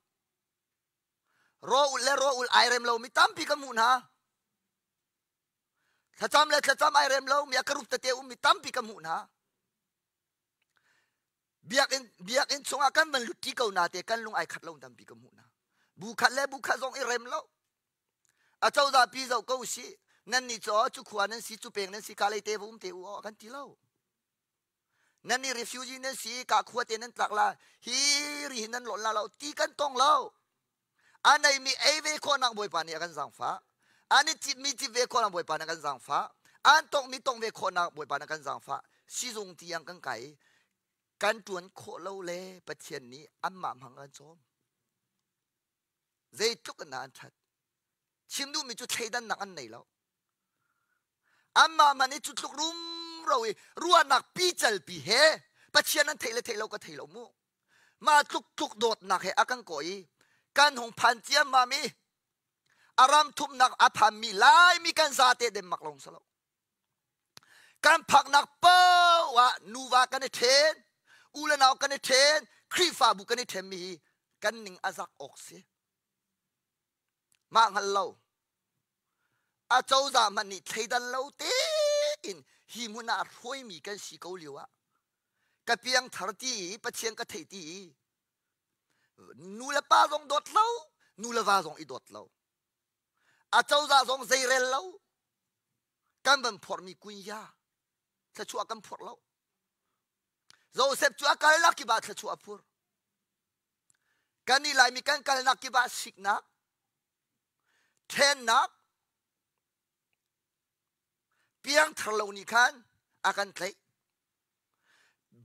raw ul le raw ul ai rem lomi tampi ka hmuh hna thlacam le thlacam ai rem lo mi a ka rup tete ummi tampi ka hmuh hna biakinn biakinn chungah kan van lut ṭi ko na te kan lung ai khat lo tampi ka hmuh hna bu khat le bu khat zong i rem lo a cozah pi zoh ko si nan nih cu cu khua nan si cu peng nan si ka lei te va um te u aw kan ti lo nan nih refugee nan si ka khua te nan tlak la hi ri hin nan lon la lo ti kan tong lo a neimi ei ve khawhnak Bawipa nih a kan zaangfah an i citmi cit ve khawhnak Bawipa nih a kan zaangfah an tongmi tong ve khawhnak Bawipa nih a kan zaangfah sizung tiang kan kai kan ṭuan khawh lo le Pathian nih anmah hmang kan cawm zeitluk in an ṭhat chim duhmi cu thleidannak an nei lo anmah man i cu tluk rumro i ruahnak picalpi he Pathian an theih le theih lo ka thei lo mu mah tluk tluk dawtnak he a kan kawh i kan hung phan ciammam i a ram thumnak a phanmi Laimi kan zate dem mak long salo kan phaknak paoh ah nuva kan i then u le nau kan i then Khrihfabu kan i thenmi hi kan ning a zak awk si mah hngal lo a cozah hmanh nih thleidan lo tein hi hmun ah hruaimi kan si ko lio ah ka piangthar ti i Pathian ka theih ti i nu le pa zong dawt lo nu le va zong i dawt lo a cozah zong zeirel lo kan van phormi kunya thluachuah kan phor lo Joseph cu a kalnak kip ah thluachuah a phur kan i Laimi kan kalnak kip ah siknak thennak. Piangthar lo nih khan a kan tlaih.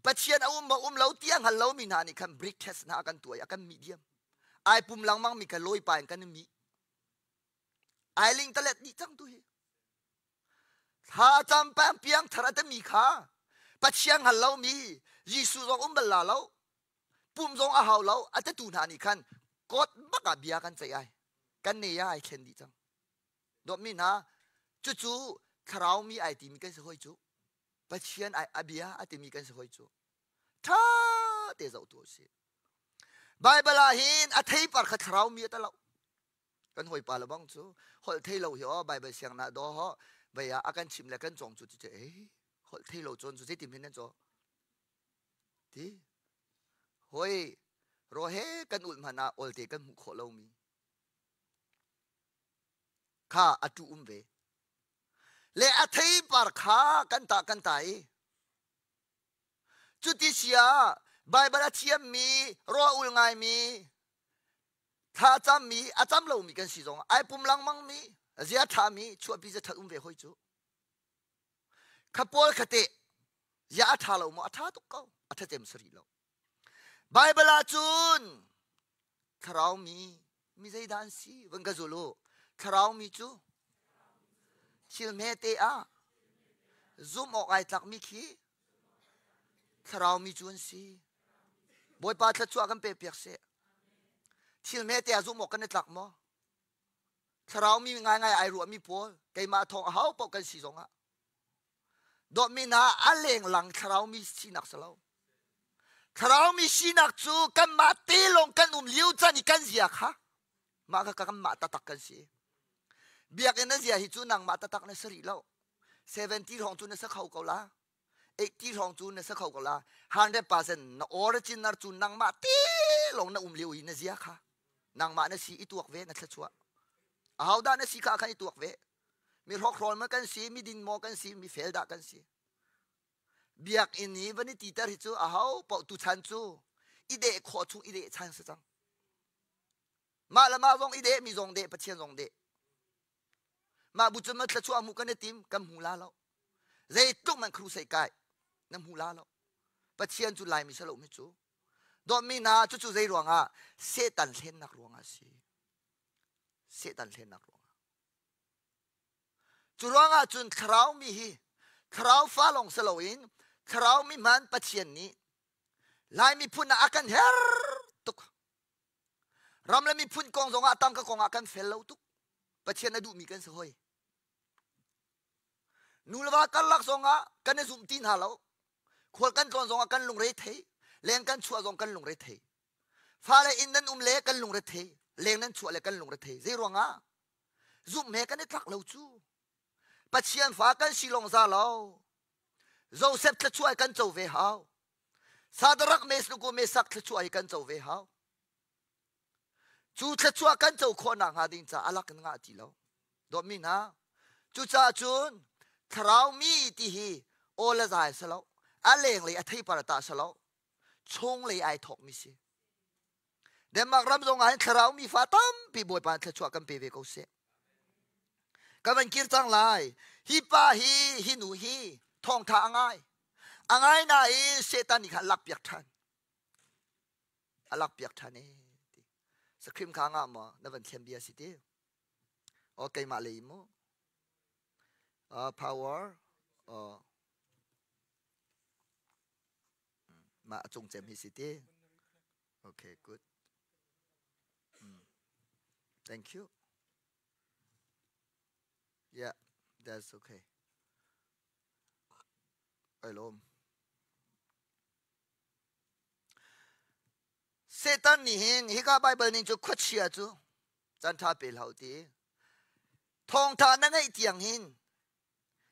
Pathian a um maw um lo ti a hngal lomi hna nih khan brick test hna a kan tuah i a kan mih diam. Ai pum lengmang mi kha lawipa in kan i mih. Ai ling talet dih cang tu hi. Thla cam peng piangthar a timi kha Pathian hngal lomi Jesuh zong um bal la lo pum zong a hau lo a tatu hna nih khan kot bak ah bia kan ceih ai kan ne ai thlen dih cang dawtmi hna cucu thlarau mi ai timi kan si hoi cu Pathian ai a bia a timi kan si hoi cu tha te zoh tu si Bible ah hin a theipar kha thlarau mi a ta lo kan hawipa le bang cu holh thei lo hi aw Bible siang na do ho vei ah a kan chim le kan cawng cu ti che eh holh thei lo cawn cu zeitin hin nan caw ti hoi ro he kan ulh hmanh ah olte kan hmuh khawh lomi kha a tu um ve le a theipar kha kan ta kan ta i cuti sia Bible a thiammi raw ul ngaimi thla cammi a cam lomi kan si zong ai pum lengmang mi zia ṭhami chuahpi za ṭhat um ve hoi cu kha pawl kha te zia a ṭha lo maw a ṭha tuk ko a ṭha cem sari lo Bible ah cun thlarau mi mi zeidah an si van ka zul u thlarau mi cu thil hmete ah zumh awk ai tlakmi khi thlarau mi cu an si Bawipa thluachuah kan pe piak seh Thil hmete ah zumh awk kan i tlak maw? Thlarau mi ngaingai ai ruahmi pawl keimah thawng a hau paoh kan si zongah dawtmi hna a lenglang thlarau mi sinak si lo. Thlarau mi sinak cu kanmah te lawng kan um lio can i kan zia kha mah kha kanmah taktak kan si. Biakinn na zia hi cu nangmah taktak na si rih lo. 70 hrawng cu na sa kho ko la. 80 hrawng cu na sa kho ko la 100% na original cu nangmah te lawng na um lio i na zia kha nangmah na si i tuak ve na thluachuah ahodah na si kha khan i tuak ve mi hrokhrawl ma kan si mi din maw kan si mi fel dah kan si biakinn i van i titer hi cu aho paoh tu chan cu i deh khawh chung i deh chan si cang mah le mah zong i deh mi zong deh pathian zong deh Mah bu cun ma thluachuah hmuh kan i tim kan hmu la lo. Zeitluk man crusade kai na hmu la lo. Pathian cu Laimi si lo mi cu. Dawtmi hna cucu zei ruangah Satan hlennak ruangah si. Satan hlennak ruangah. Cu ruangah cun thlarau mi hi thlarau fa lawng si loin thlarau mi hman Pathian nih Lai miphun ah a kan her tuk. Ram le miphun kong zongah tangka kong ah kan fel lo tuk. Pathian a duhmi kan si hoi. Nu le va karlak zongah kan i zum ti hna lo. Khual kan tlawn zongah kan lungre thei. Leng kan chuah zong kan lungre thei. Fale inn nan um le kan lungre thei. Leng nan chuah le kan lungre thei. Zei ruangah? Zumh he kan i tlak lo cu. Pathian fa kan si lawng za lo. Joseph thluachuah kan co ve hau. Sadarak Mesluku Mesak thluachuah hi kan co ve hau. Cu thluachuah kan co khawh nakhnga ding ca alak in ngah ti lo. Dawtmi hna, cucaah cun thlarau mi ti hi aw le zai si lo, a lenglei a theipar ta si lo, chunglei ai thawkmi si. Denmark ram zong ah hin thlarau mi fa tampi Bawipa thluachuah kan pe ve ko seh. Ka van kir cang lai. Hi pa hi, hi nu hi thawngtha a ngai. A ngai nain Satan nih khan a lakpiak ṭhan. A lakpiak ṭhan e. Ti. Sakrim kha ngah maw na van thlen bia si ti. O keimah lei mu. Uh, power. Uh, mah a cung cem hi si ti. Okay, good. Mm. Thank you. Yeah, that's okay. Ai lawm. Satan nih hin hika Bible ning cu khuachia cu caan ṭha pe hlah ti thawngṭha na ngeih tiang hin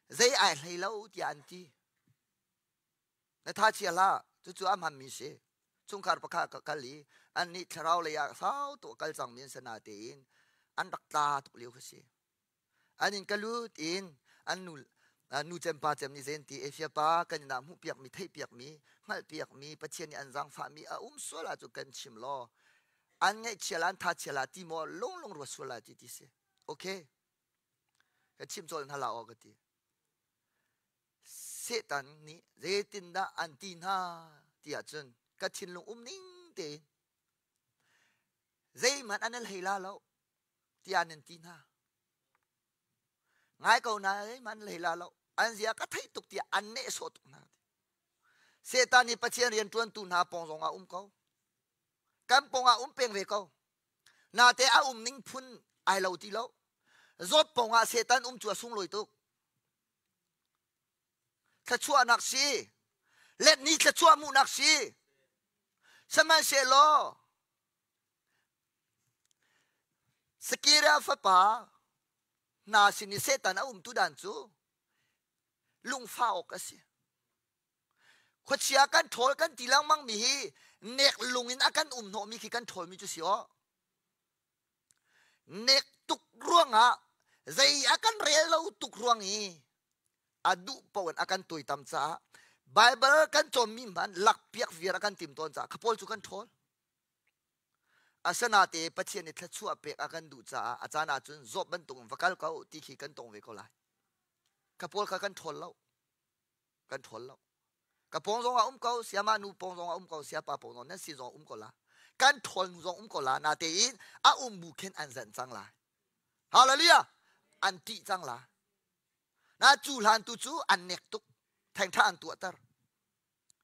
zei ai hlei lo tiah an ti na tha chia hlah cucu a hmanmi si chungkhar pakhat ka kal i an nih thlarau lei ah sau tu kal cangmi an si na tein an rak tla tuk lio kha si an in ka lut in an nu nu cem pa cem nih zen ti Asia pa kan inn ah hmuh piakmi theih piakmi hngalh piakmi Pathian nih an zaangfahmi a um sual ah cu kan chim law an ngaihchia la an tha chia la ti maw lung lung ruat sual la ti ti si okay ka chim cawl hna la aw ka ti. Satan nih zeitindah an ti hna ti ahcun ka thinlung um ning tein zeihmanh an hlei la lo tiah nan ti hna. Ngai ko na zeihmanh an hlei la lo. An zia ka theih tuk tiah an nehsawh tuk hna. Satan nih Pathian rianṭuantu hna pawng zong ah um ko. Kan pawng ah um peng ve ko. Nate a um ning phun ai lo ti lo. Zawt pawng ah Satan um cu a sunglawi tuk. Thluachuahnak si. Let ni thluachuah hmuhnak si. Sihmanhsehlaw Sakira fapa hna sin i Satan a umtu dan cu lungfah awk a si. Khuachia kan ṭhawl kan ti lengmang mi hi nek lung in a kan um hnawhmi khi kan ṭhawlmi cu si aw. Nek tuk ruangah zei a kan rel lo tuk ruang i a duh paoh in a kan tuaitam caah Baibal kan cawnmi hmanh lakpiak viar a kan tim tawn caah kha pawl cu kan ṭhawl. Asinate Pathian nih thluachuah pek a kan duh caah a caan ahcun zawt bantuk in va kal ko ti khi kan tong ve ko lai. Kha pawl kha kan ṭhawl lo. Kan ṭhawl lo. Ka pawng zong ah um ko, siama nu pawng zong ah um ko, siapa pawng zong nan si zong um ko la. Kan ṭhawl nu zong um ko la. Natein a um bu khin an zan cang lai. Hallelujah! An ṭih cang la. Na cu hlan tu cu an nek tuk. Thengtha an tuahter.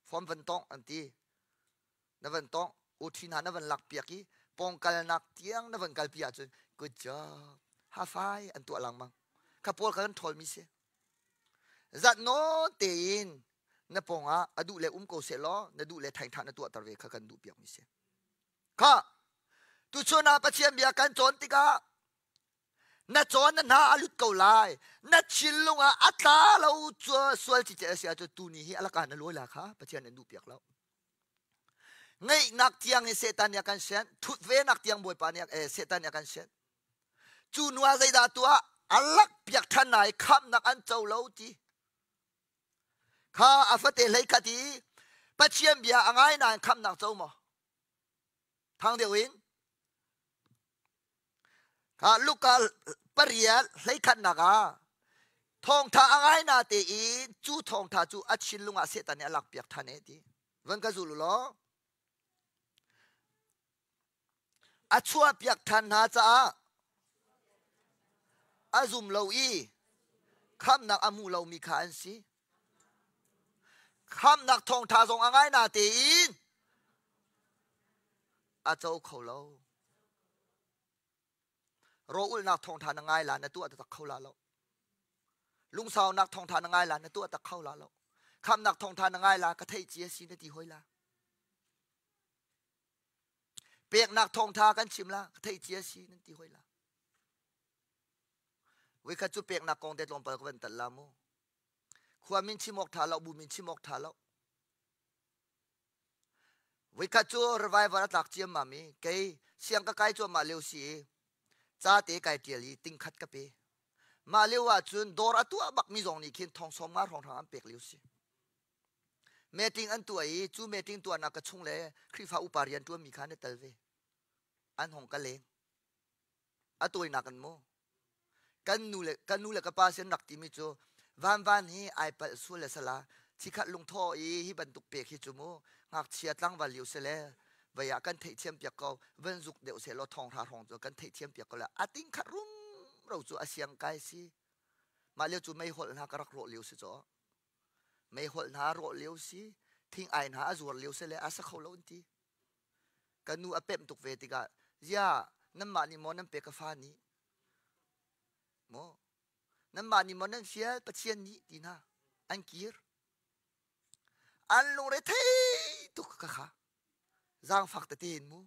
Form van tong an ti. Na van tong uthi hna na van lak piak i pawngkalnak tiang na van kalpi ahcun good job hafai an tuah langmang kha pawl kha kan ṭhawlmi si zat nawn tein na pawngah a duh le um ko seh law na duh le thaingtha na tuahter ve kha kan duh piakmi si kha tuchun ah Pathian bia kan cawn tikah na cawn na hna a lut ko lai na thinlung ah a tla lo sual ci a si ahcun tuni hi alaka na lawi la kha Pathian an duh piak lo ngeihnak tiang in Satan nih a kan sian thut venak tiang Bawipa nih eh, Satan nih a kan sian cu nu ah zeidah tuah a lak piak than nai khamnak an co lo ti kha a fate hlei khat i Pathian bia a ngai nain khamnak co maw thang deuh in Kha Luka pariat hleikhatnak ah thawngtha a ngai na tein cu thawngtha cu a thinlung ah Satan nih a lakpiak than e ti. Van ka zul u law. A chuahpiak than hna caah a zum lo i khamnak a hmu lomi kha an si. Khamnak thawngtha zong a ngai na tein a co kho lo. Rawlulhnak thawngṭha na ngai la na tuah taktak kho la lo. Lungsaunak thawngṭha na ngai la na tuah tak kho la lo. Khamnak thawngṭha na ngai la ka theih cia si na ti hoi la. Peknak thawngṭha kan chim la ka theih cia si nan ti hoi la. Voikhat cu peknak kong te tlawmpal ka van tat la mu. Khua min chim awk ṭha lo, bu min chim awk ṭha lo. Voikhat cu revival a tlak ciammam i kei siang ka kai cuahmah lio si i ca te kai ṭial i tingkhat ka pe. Mah lio ahcun dawr a tuah bakmi zong nih khin thong sawm nga hrawnghrang an pek lio si. Meeting an tuah i cu meeting tuahnak ka chung le Khrihfa upa rian ṭuanmi kha an i tel ve. An hong ka leng. A tawinak in mu. Kan nu le kan nu le ka pa sin rak timi cu vanvan hi ai palh sual le sala chikhat lungthaw i hi bantuk pek hi cu mu ngakchia tlangval lio se le vei ah kan theihthiam piak ko van zuk deuh se law thong hra hrawng cu kan theihthiam piak ko le a ting khat rum ro cu a siang kai si mah lio cu meiholh hna ka rak rawh lio si caw meiholh hna rawh lio si thing ai hna a zuar lio se le a sa kho lo an ti Ka nu a pemh tuk ve tikah ziah nanmah nih maw nan pek ka fa nih maw nanmah nih maw nan fial Pathian nih ti hna an kir an lungre thei tuk ka kha zaangfak tete in mu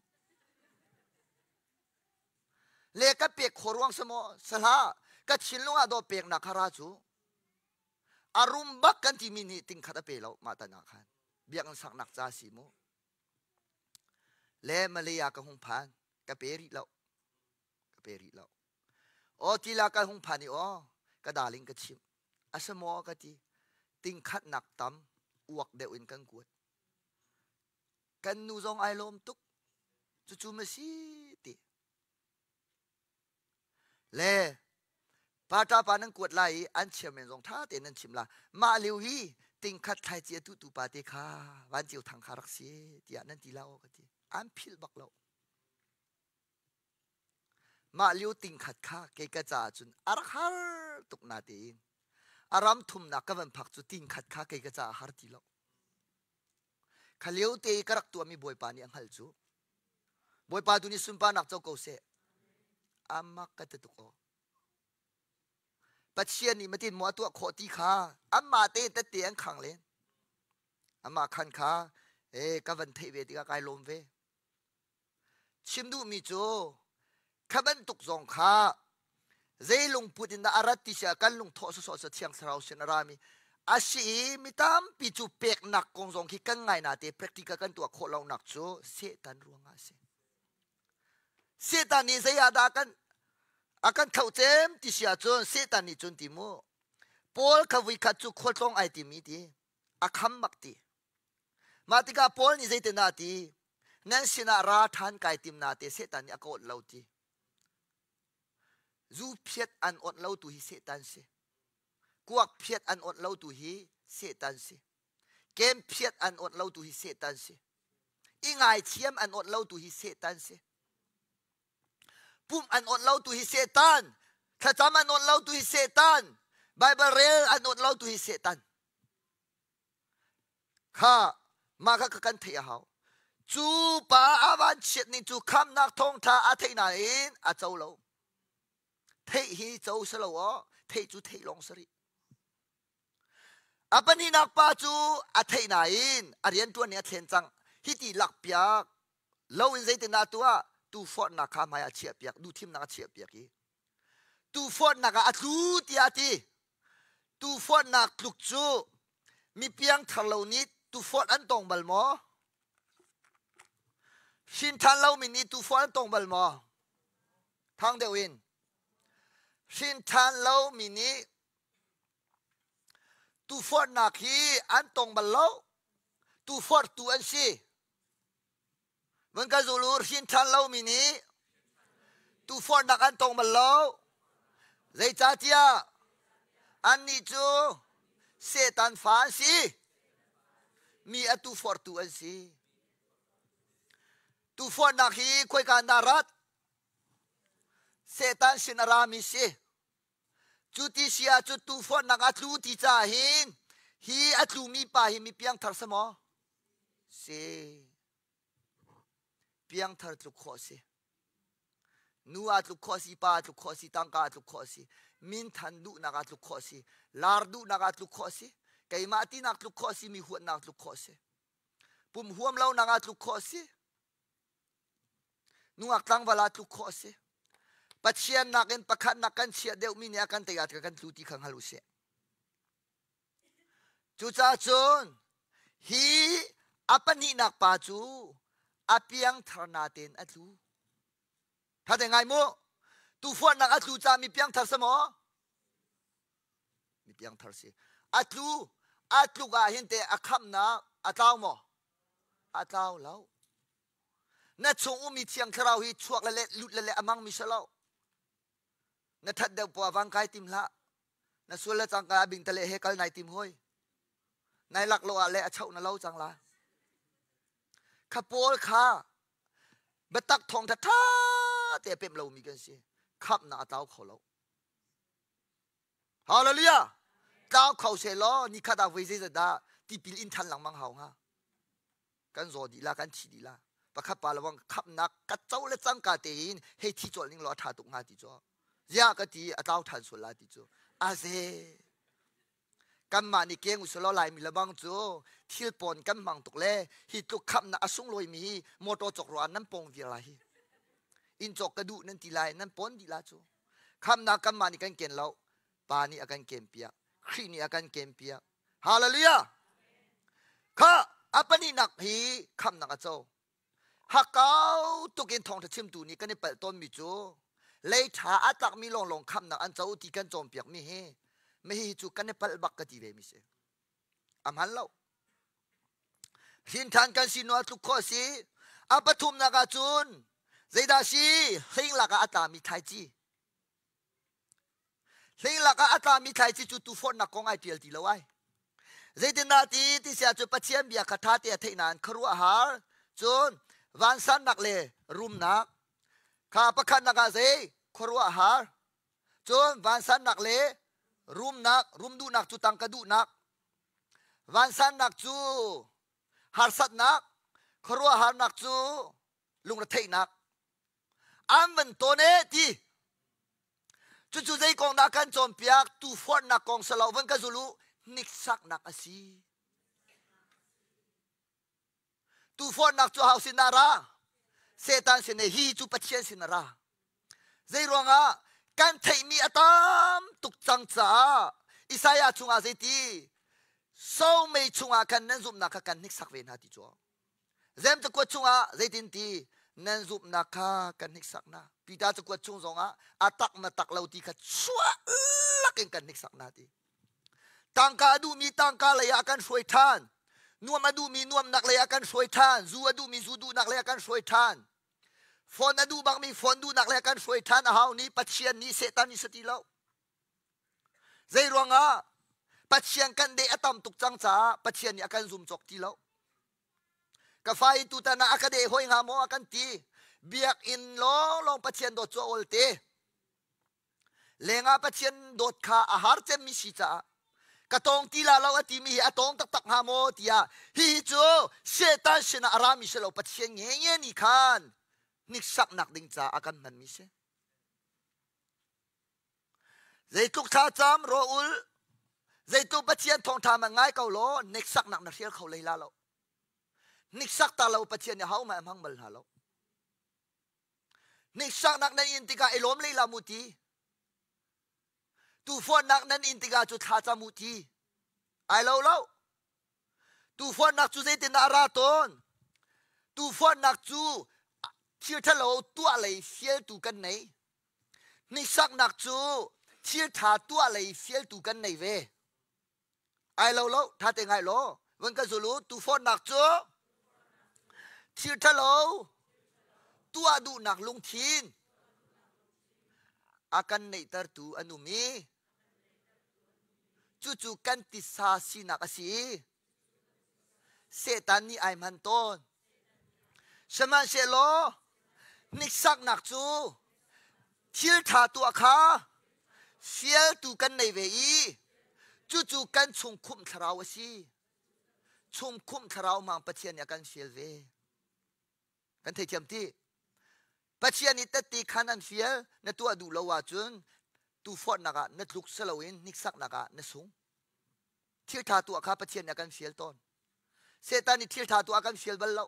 le ka pek kho ruang si maw sahla ka thinlung ah daw peknak kha ra cu a rum bak kan timi nih tingkhat a pe lo mah tan ah khan biakinn saknak ca si mu Le Malaya ka hung phan ka pe rih lo ka pe rih lo aw tila ka hung phan i aw ka darling ka chimh a si maw ka ti tingkhatnak tam uak deuh in kan kuat kan nu zong ai lawm tuk cucu ma si ti le. Pata pa nan kuat lai i an chairman zong ṭha tein nan chim la. Mah lio hi tingkhat thlaici a tuhtu pa te kha Van Ceu Thang kha rak si tiah nan ti la aw ka ti. An philh bak lo. Mah lio tingkhat kha kei ka caah cun a rak har tuk na tein a ram thumnak ka van phak cu tingkhat kha kei ka caah har ti lo. Kha lio te i ka rak tuahmi Bawipa nih a hngalh cu. Bawipa tu nih sunparnak co ko seh. Amak ka ti tuk aw. Pathian nih matin maw a tuah khawh ti kha anmah te tette an khang len. Amah khan kha e ka van theih ve tikah kai lawm ve. Chim duhmi cu kha bantuk zong kha zei lungput in dah a rat ti si ah kan lungthawh sawsawh sa thiang thlarau sin a rami a si i mi tampi cu peknak kong zong khi kan ngai na te practical kan tuah khawh lonak cu Satan ruangah a si. Satan nih zei ah dah kan a kan thlauh cem ti si ahcun Satan nih cun ti mu Paul kha vuikhat cu khualtlawng ai timi ti a kham bak ti Mah tikah Paul nih zeitindah a ti? Nan sinah ra ṭhan kai tim na te Satan nih a ka awnh lo ti. Zu phiat an awnh lo tu hi Satan si. Kuak phiat an awnh lo tu hi Satan si. Kem phiat an awnh lo tu hi Satan si. I ngaithiam an awnh lo tu hi Satan si. Pumh an awnh lo tu hi Satan. Thlacam an awnh lo tu hi Satan. Bible rel an awnh lo tu hi Satan. Kha mah kha kan theih a hau. Cu pa a van chiat ning cu khamnak thawngtha a theih nain a co lo. Theih hi co si lo aw, theih cu theih lawng si rih. A pahnihnak pa cu a theih nain a rianṭuan ning a thlen cang. Hiti lakpiak lo in zeitindah tuah tuforhnak kha hmai ah chiahpiak, duhthimnak a chiahpiak i tuforhnak ah a tlu tiah a ti. Tuforhnak tluk cu mi piangthar lo nih tuforh an tong bal maw? Hrin ṭhan lomi nih tuforh an tong bal maw? Thang deuh in. Hrin ṭhan lomi nih tuforhnak hi an tong bal lo. Tuforhtu an si. Van ka zul u hrin ṭhan lomi nih tuforhnak an tong bal lo. Zeicahtiah annih cu Satan fa an si. Mi a tuforhtu an si. Tuforhnak hi khoika in dah rat? Satan sin a rami si. Cu ti si ahcun tuforhnak a tlu ti caah hin hi a tlumi pa hi mi piangthar si maw? Si. Piangthar tluk khawh si. Nu aa tluk khawh si, pa aa tluk khawh si, tangka aa tluk khawh si, minthan duhnak aa tluk khawh si, lar duhnak aa tluk khawh si, keimah tinak tluk khawh si, mi huatnak tluk khawh si. Pum huam lonak aa tluk khawh si. Nungak tlangval ah tluk khawh a si. Pathian nakin pakhat nak kan chiah deuhmi nih a kan tei ah kan tlu ti kha hngal u sih. Cucaah cun hi a pahnihnak pa cu a piangthar natein a tlu. Tha te ngai mu. Tufuannak a tlu caah mi piangthar si maw? Mi piangthar si. A tlu, a tluk ah hin te a khamnak a tlau maw? A tlau lo. Na chung ummi thiang thlarau hi chuak le le lut le le a hmangmi si lo. Na that deuh poah vang kai tim hlah. Na sual le cangka a bing tale he kal nai tim hoi. Nai lak lo ah le a choh na lo cang la. Kha Paul kha biatak thawng tha tha te a pemh lomi kan si. Khamhnak a tlau kho lo. Hallelujah! Tlau kho se law nikhat ah voi zeizat dah tipil in than lengmang hau hnga? Kan zaw dih la, kan thi dih la. Pakhat pa lawang khamnak ka co le cangka tein hei thi cawlh ning law a tha tuk hnga ti cu. Ziah ka ti a tlau than sual la ti cu. Aze kanmah nih keng usulaw Laimi lebang cu thil pawn kan hmang tuk le hi tluk khamnak a sunglawi mi hi motor cawk ruah nan pong viar la hi. Inn cawk ka duh nan ti lai nan pawn dih la cu. Khamnak kanmah nih kan ken lo. Pa nih a kan ken piak. Khrih nih a kan ken piak. Hallelujah! Kha a pahnihnak hi khamnak a co. Hakau tuk in thawngṭha chimtu nih kan i palh tawnmi cu lei ṭha a tlakmi lawnglawng khamnak an co ti kan cawnpiakmi hi mi hi cu kan i palh bak ka ti ve mi si. A hman lo. Hrin ṭhan kan si nual tluk khawh a si. A pathumnak ah cun zeidah si hling lakah a tlami thlaici. Hling lakah a tlami thlaici cu tuforhnak kong ai ṭial ti lo ai. Zeitindah ti ti sia cu Pathian bia kha ṭha te a theih nain khuaruahhar cun vansannak le rumnak kha pakhatnak ah zei khuaruahhar cun vansannak le rumnak rum duhnak cu tangka duhnak vansannak cu harsatnak khuaruahharnak cu lungretheihnak an van tawn e ti cucu zei kong dah kan cawnpiak tuforhnak kong salo van ka zul u hniksaknak a si tuforhnak cu hau sin ah ra Satan sin hi cu Pathian sin a ra zei ruangah kan theihmi a tam tuk cang caah Isaiah chungah zeiti somei chungah khan nan zumhnak kha kan hniksak ve hna ti cu Zem cakuat chungah zeitin ti nan zumhnak kha kan hniksak hna. Peter cakuat chung zongah a tak ma tak lo ti kha chuah lakin kan hniksak hna ti. Tangka a duhmi tangka lei ah kan hruai ṭhan. Nuam a duhmi nuamnak lei ah kan hruai ṭhan. Zu a duhmi zu duhnak lei ah kan hruai ṭhan. Phone a duh bakmi phone duhnak lei ah kan hruai ṭhan. A hau nih Pathian nih Satan nih si ti lo. Zei ruangah Pathian kan deh a tam tuk cang caah Pathian nih a kan zum cawk ti lo. Ka fa in tutan ah a ka deh hoi hnga maw a kan ti. Biakinn lawnglawng Pathian dawt cu a ol te. Lengah Pathian dawt kha a har cemmi si caah ka tawng ti la lo a timi hi a tawng taktak hnga maw tiah hihi cu Satan sinah a rami si lo Pathian nge nih khan hniksaknak ding caah a kan hmanmi si. Zeitluk thlacam rawl zeitluk Pathian thawngṭha man ngai ko law hniksaknak na hrial kho lei la lo. Hniksak ta lo Pathian nih hohmanh a hmang bal hna lo. Hniksaknak nan in tikah i lawm lei la mu ti. Tufuannak nan in tikah cu thlacam u ti. Ai lo lo. Tufuannak cu zeitindah a ra tawn? Tufuannak cu thil ṭhalo tuah lei fialtu kan nei. Hniksaknak cu thil ṭha tuah lei fialtu kan nei ve. Ai lo lo, ṭha te ngai law, van ka zul u, tuforhnak cu thil ṭhalo tuah duhnak lungthin a kan neihtertu an um i cucu kan tisa sinak a si i Satan nih ai hman tawn. Sihmanhsehlaw hniksaknak cu thil ṭha tuah kha fialtu kan nei ve i cucu kan chungkhumh thlarau a si. Chungkhumh thlarau hmang Pathian nih a kan fial ve. Kan theithiam ti. Pathian nih tette khan an fial na tuah duh lo ahcun tuforhnak ah na tluk si loin hniksaknak ah na sung. Thil ṭha tuah kha Pathian nih a kan fial tawn. Satan nih thil ṭha tuah a kan fial bal lo.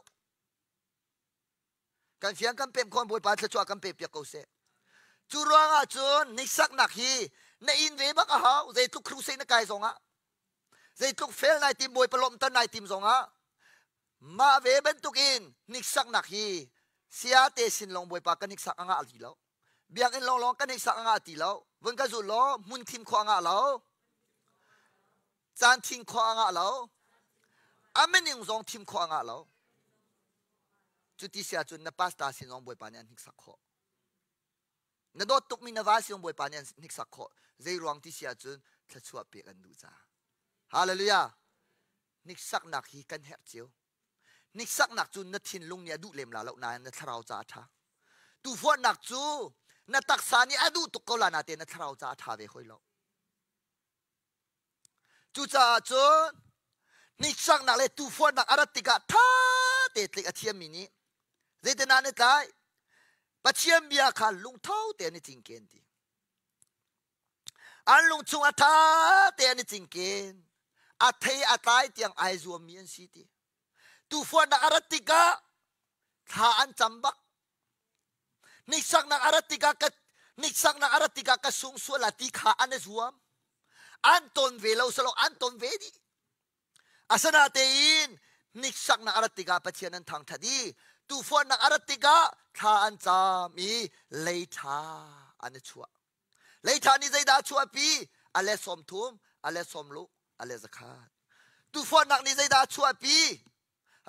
Kan fiang kan pem khawn Bawipa thluachuah kan pe piak ko seh. Cu ruangah cun hniksaknak hi na in ve bak a hau zeitluk crusade na kai zongah zeitluk fel nai tim Bawipa lawmhter nai tim zongah mah ve bantukin hniksaknak hi siate sin lawng Bawipa kan hniksak a ngah ti lo. Biakinn lawnglawng kan hniksak a ngah ti lo. Vun ka zul law hmun thim khawh a ngah lo. Caan thim khawh a ngah lo. A mening zong thim khawh a ngah lo. Cuti si ahcun na pastor sin zong Bawipa nih an hniksak khawh. Na dawt tukmi na va sin zong Bawipa nih an hniksak khawh. Zei ruang ti si ahcun thluachuah pek an duh caah. Hallelujah. Hniksaknak hi kan herh cio. Hniksaknak cu na thinlung nih a duh lem la lo nain na thlarau ca a ṭha. Tufuannak cu na taksa nih a duh tuk ko la natein na thlarau ca a ṭha ve hoi lo. Cucaah cun hniksaknak le tufuannak a rat tikah ṭha te tlik a thiammi nih zeitinah an i tlai? Pathian bia kha lungtho te an i cinken ti. An lungchung a ṭha te an i cinken. A thei a tlai tiang ai zuammi an si ti. Tufuannak a rat tikah thla an cam bak. Hniksaknak a rat tikah ka hniksaknak a rat tikah ka sung sual la ti kha an i zuam. An ton ve lo salo an ton ve dih. Asinatein hniksaknak a rat tikah Pathian an thangṭhat i tufuannak a rat tikah thla an cam i lei ṭha an i chuah. Lei ṭha nih zeidah a chuahpi? A le 30, a le sawmlu, a le 100. Tufuannak nih zeidah a chuahpi?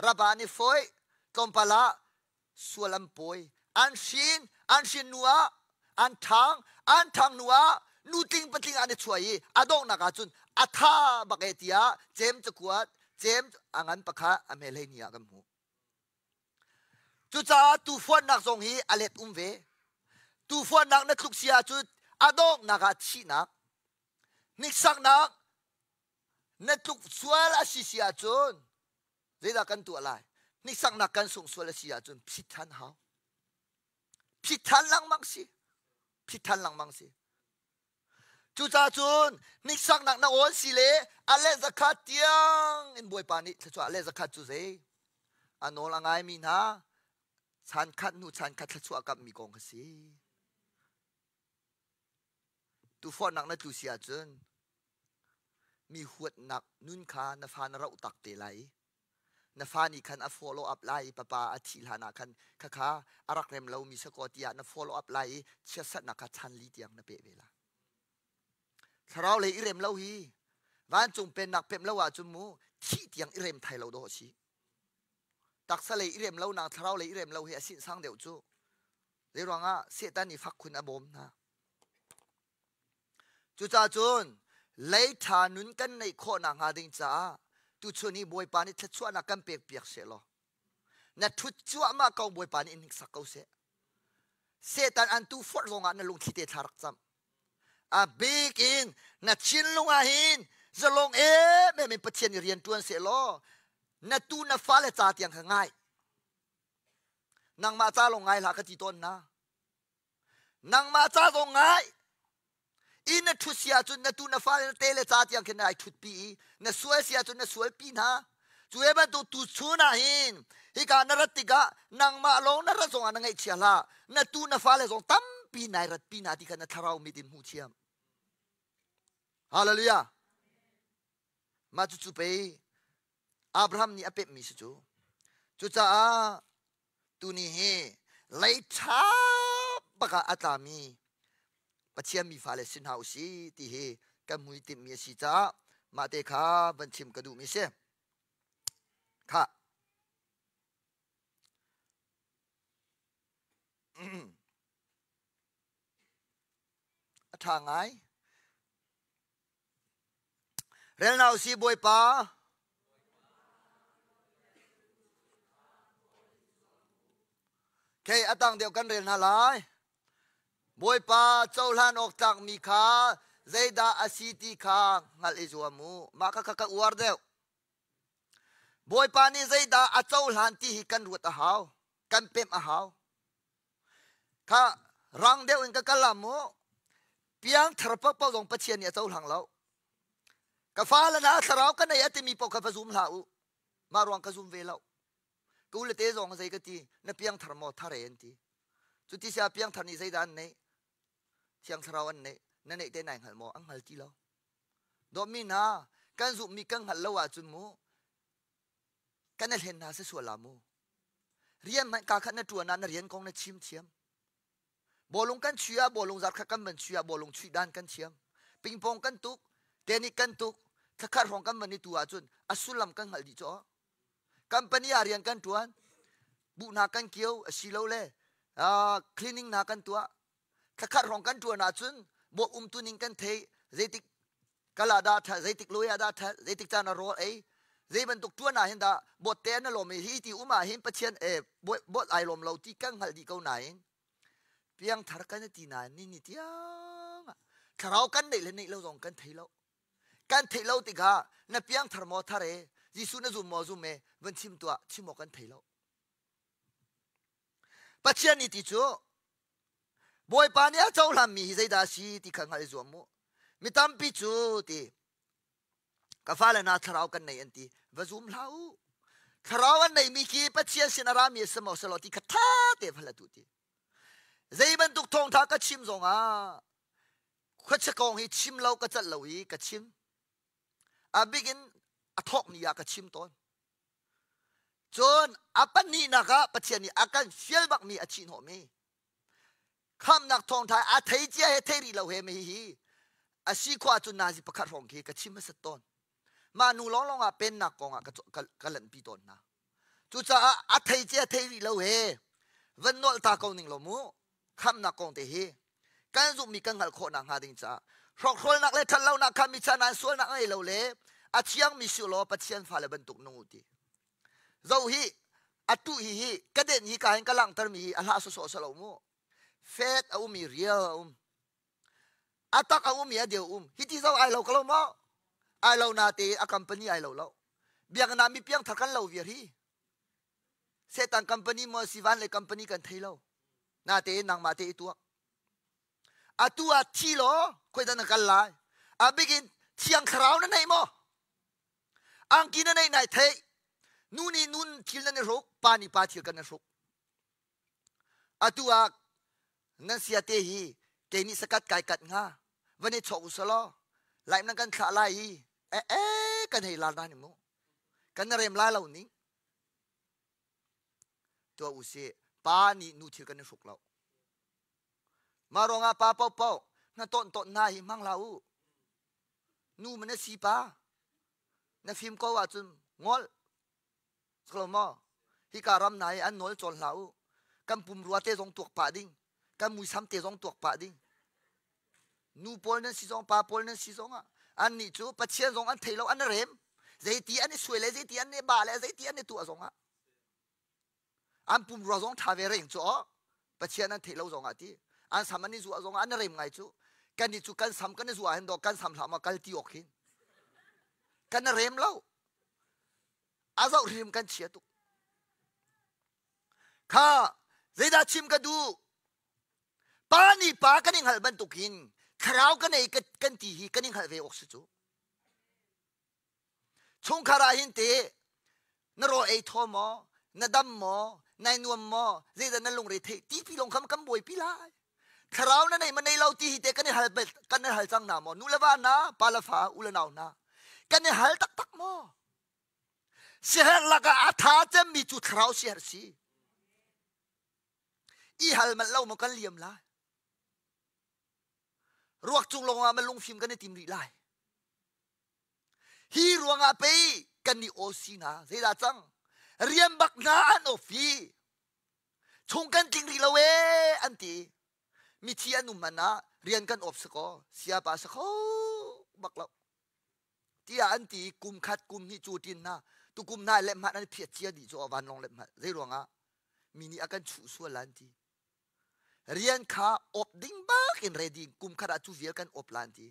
Raba nih fawih, tlawmpal ah sual an pawi. An hrin, an hrin hnu ah an ṭhang, an ṭhang hnu ah Nutling patling ah na chuah i a donghnak ah cun a tha bak e tiah Jem cakuat Jem a ngan pakhat a hme 12 ah kan hmuh. Cucaah tuufuannak zong hi a let um ve. Tuufuannak na tluk si ahcun a donghnak ah thihnak, hniksaknak na tluk sual a si si ahcun zeidah kan tuah lai? Hniksaknak kan sungh sual a si ahcun phit than hau. Phit than lengmang si. Phit than lengmang si. Cucaah cun hniksaknak na awl si le a le zakhat tiang in Bawipa nih thluachuah a le zakhat cu zei a nawl a ngaimi hna chan khat hnu chan khat thluachuah kamhmi kong kha si. Tuforhnak na tlu si ahcun mi huatnak nun kha na fa na roh tak te lai. Na fa nih khan a follow up lai i papa a thih hlan ah khan khakha a rak rem lomi sakaw tiah na follow up lai i chiatsatnak kha chan li tiang na peh ve lai. Thlarau lei i rem lo hi vancung pennak pemh lo ahcun mu thih tiang i rem thai lo dawh a si. Taksa lei i rem lo nak thlarau lei i rem lo hi a sin sang deuh cu. Zei ruangah Satan nih fak khun a bawm hna. Cucaah cun lei ṭha nun kan neih khawh nakhnga ding caah tuchun hi Bawipa nih thluachuahnak kan pek piak seh law na ṭhut cuahmah ko Bawipa nih in hniksak ko seh. Satan an tu forh zongah na lungthli te thla rak cam. A bik in na thinlung ah hin zalong em em in Pathian nih rian ṭuan seh law na tu na fale ca tiang kha ngai. Nangmah ca lawng ngai hlah ka ti tawn na. Nangmah ca zong ngai. I na ṭhut si ahcun na tu na fale na te le ca tiang khin ai ṭhutpi i na sual si ahcun na sualpi hna. Cu he bantuk tuchun ah hin hika na rat tikah nangmah lawng na rat zongah na ngaihchia hlah. Na tu na fale zong tampi nai ratpi hna ti kha na thlarau mit in hmu thiam. Hallelujah. Mah cucu pei Abraham nih a pemhmi si cu. Cucaah tuni hi lei ṭha bak ah a tlami Pathian mi fale si hna u si ti hi kan hmuitimhmi a si caah mah te kha van chim ka duhmi si. Khah. A ṭha ngai. Rel hna usih Bawipa. Okay, a tang deuh kan rel hna lai. Bawipa cohlan awk tlakmi kha zeidah a si ti kha hngalh i zuam u. Mah kha ka uar deuh. Bawipa nih zeidah a cohlan ti hi kan ruat a hau. Kan pemh a hau. Kha rang deuh in ka kal la mu. Piangthar paohpaoh zong Pathian nih a cohlang lo. Ka fale hna thlarau ka nei a timi paoh kha va zum hlah u. Mah ruang ka zum ve lo. Ka u le te zong zei ka ti, na piangthar maw thar e an ti. Cuti sia piangthar nih zeidah an neih? Thiang thlarau an neih. Na neih te nai hngal maw? An hngal ti lo. Dawtmi hna, kan zumhmi kan hngalh lo ahcun mu, kan i hlen hna si sual la mu. Rian hmanh kaa khat na ṭuan ah na rian kong na chim thiam. Bawlung kan chuih ah bawlung zar khat kan van chuih ah bawlung chuih dan kan thiam. Pingpong kan tuk, tennis kan tuk, thlakhat hrawng kan van i tu ahcun a sullam kan hngalh dih caw. Company ah rian kan ṭuan, buh hna kan kio asilole cleaning hna kan tuah. Thlakhat hrawng kan ṭuan ahcun bawh umtu ning kan thei, zeitik kal ah dah ṭhat, zeitik lawi ah dah ṭhat, zeitik caan ah rawl ei, zei bantuk ṭuan ah hin dah bawt te na lawm i hi ti um ah hin Pathian e bawt ai lawm lo ti kan hngalh dih ko nain piangthar kan ti nain ni ni tiang thlarau kan neih le neih lo zong kan thei lo. Kan theih lo tikah na piangthar maw thar e Jesuh na zum maw zum e van chim tuah chim awk kan thei lo. Pathian nih ti cu Bawipa nih a cohlanmi hi zeidah a si ti kha hngalh i zuam mu. Mi tampi cu ti ka fale hna thlarau kan nei an ti va zum hlah u. Thlarau an neimi khi Pathian sin a rami a si maw si lo ti kha ṭha te va hlat u ti. Zei bantuk thawngṭha ka chim zongah khuachia kong hi chim lo ka celh lo i ka chim. A bik in a thawk ni ah ka chim tawn. Cun a pahnihnak ah Pathian nih a kan fial bakmi a chihhnawhmi khamnak thawngṭha a thei cia he thei rih lo he hihi a si khawh ahcun nazi pakhat hrawng khi ka chim hmasat tawn. Mah nu lawnglawng ah pennak kong ah ka lanhpi tawn hna. Cucaah a thei cia thei rih lo he van nolh ta ko ning law mu khamnak kong te hi kan zumhmi kan hngalh khawh nakhnga ding caah. Hrokhrawlnak le ṭhatlonak kha mi chan ah sualnak ngei lo le a thiangmi si law Pathian fale bantuk nung u ti. Zo hi atu hi hi ka den hi ka hin ka langhter mi hi a hlah sawsawh sa lo mu. Fet a um i real a um. A tak a um i a deu um. Hi ti zo ai lo ka lo maw? Ai lo na te a company ai lo lo. Biakinn ah mi piangthar kan lo viar hi. Satan company maw sivan le company kan thei lo. Na te nangmah te i tuak. Atu ah thi law khoi dah na kal lai? A bikin thiang thlarau na nei maw? Angki na nei nai thei. Nu nih nun thil nan i hruk, pa nih pa thil kan i hruk. Atu ah nan sia te hi kei nih sakat kai kat hnga. Van i chok usalaw laim nan kan thlah lai i e e kan hei lar na ni mu. Kan na rem lai lo ning. Tuah usih pa nih nu thil kan i hruk lo. Mah ruangah pa paohpaoh na tawn tawn hna hi hmang hlah u. Nu ma na si pa. Na fim ko ahcun ngol. Siklo maw? Hika ram hna hi an nawl cawl hlah u. Kan pumrua te zong tuak pah ding. Kan muisam te zong tuak pah ding. Nu pawl nan si zong pa pawl nan si zong ah annih cu Pathian zong an thei lo an rem. Zeiti an i suai le zeiti an i ba le zeiti an i tuah zong ah an pumrua zong ṭha ve reng cu aw Pathian an theih lo zong ah ti an sam an i zuah zong ah an rem ngai cu kan i cu kan sam kan i zuah hin dawh kan sam hlah ma kal ti awk hin kan rem lo a zoh hrim kan chia tuk kha zeidah chim ka duh pa nih pa kan i hngalh bantuk hin thlarau kan ei kan ti hi kan i hngalh ve awk si cu Chungkhar ah hin te na rawl ei thaw maw, na dam maw, nai nuam maw, zeidah na lungre theih ti pi lawng kha kan buaipi lai. Thlarau na nei ma nei lo ti hi te kan i hal kan i hal cang na maw? Nu le va na, pa le fa, u le nau na. Kan i hal taktak maw? Siherh lakah a tha cemmi cu thlarau siherh si. I hal manh lo maw kan liam lai? Ruak cung lawng ah ma lungfim kan i tim rih lai. Hi ruangah pei kan i aw si hna zeidah cang rian bak hna an off i chung kan tling rih lo ee an ti mithi an um man ah rian kan off si kaw siapa si kho bak lo tiah an ti kum khat kum hnih cu tin hna tukum hna le hmanh an phiat cia dih cu vanlawng le hmanh zei ruangah mi nih a kan chuh sual lan ti Rian kha awp ding bak in ready kum khat ah cu vial kan awp lan ti.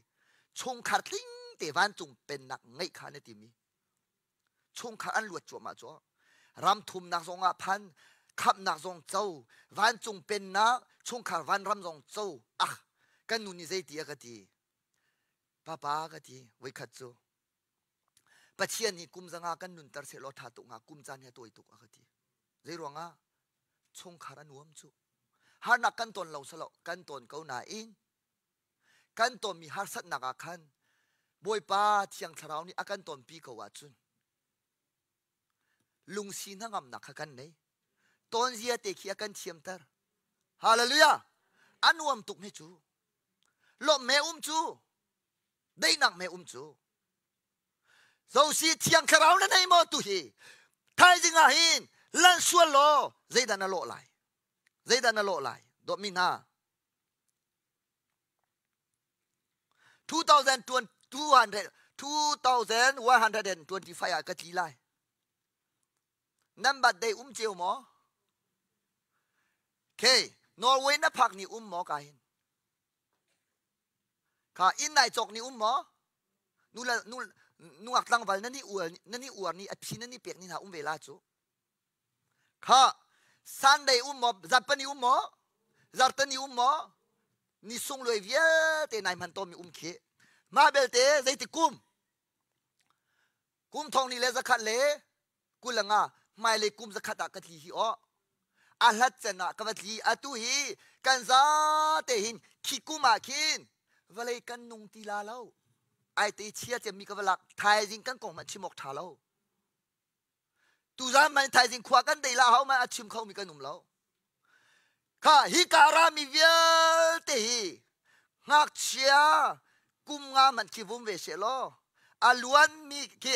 Chungkhar tling te vancung pennak ngeih kha na timi. Chungkhar an luat cuahmah cu. Ram thumnak zong ah phan, khamhnak zong co, vancung pennak, chungkhar vanram zong co. Ah, kan nu nih zeiti a ka ti. Papa ka ti, voikhat cu. Pathian nih kum zanga kan nunter sehlaw ṭha tuk hnga, kum caan hi a tawi tuk a ka ti. Zei ruangah? Chungkhar a nuam cu. Harnak kan ton lo salo, kan ton ko nain kan tonmi harsatnak ah khan Bawipa Thiang Thlarau nih a kan tonpi ko ahcun lungsi hnangamnak kha kan nei. Tonzia te khi a kan thiamter. Hallelujah! A nuam tuk ni cu. Lawmh me um cu. Daihnak me um cu. Zosi thiang thlarau na nei maw tu hi thaizing ah hin lan sual law zeidah na lawh lai zeidah na lawh lai dawtmi hna 2200 2125 ah ka tli lai nan birthday um ceu maw Okay Norway na phak ni um maw ka hin Kha inn nai cawk ni um maw? Nu le nu nungak tlangval nan i uar nan i uar ni a phi nan i pek ni hna um ve la cu. Kha Sunday um maw Zarhpini um maw Zarhteni um maw ni sunglawi vialte nai hman tawnmi um khi. Mah belte zeiti kum kum thong ni le zakhat le 25 hmailei kum zakhat ah ka tli hi aw a hlat cen ah ka va tli atu hi kan zate hin khi kum ah khin vawlei kan nung ti la lo ai te chia cemmi ka va lak thaizing kan kong hmanh chim awk tha lo tuzan man thaizing khua kan dei la hau man a chim kho mi kan um lo Kha hika rami vialte hi ngakchia kum nga hmanh khi vum ve seh law a luanmi khi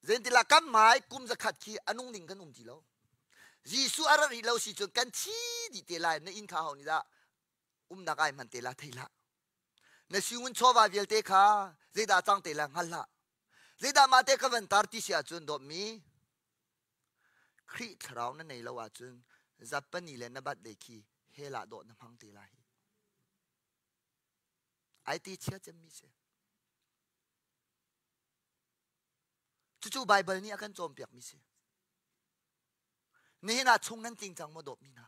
zeintila kan hmai kum zakhat khi a nung ding kan um ti lo. Jesuh a rat rih lo si cun kan thi dih te lai na inn kha ho nih dah umnak ai hman te la thei hlah. Na singun chawva vialte kha zeidah cang te la hngal hlah. Zeidah mah te ka van tar ti si ahcun dawtmi Khrih thlarau na nei lo ahcun zappani le na bat dei khi hell ah dawh na hmang te lai. Ai ti chia cemmi si. Cucu Baibal nih a kan cawnpiakmi si. Nihin ah chung nan tling cang maw dawtmi hna?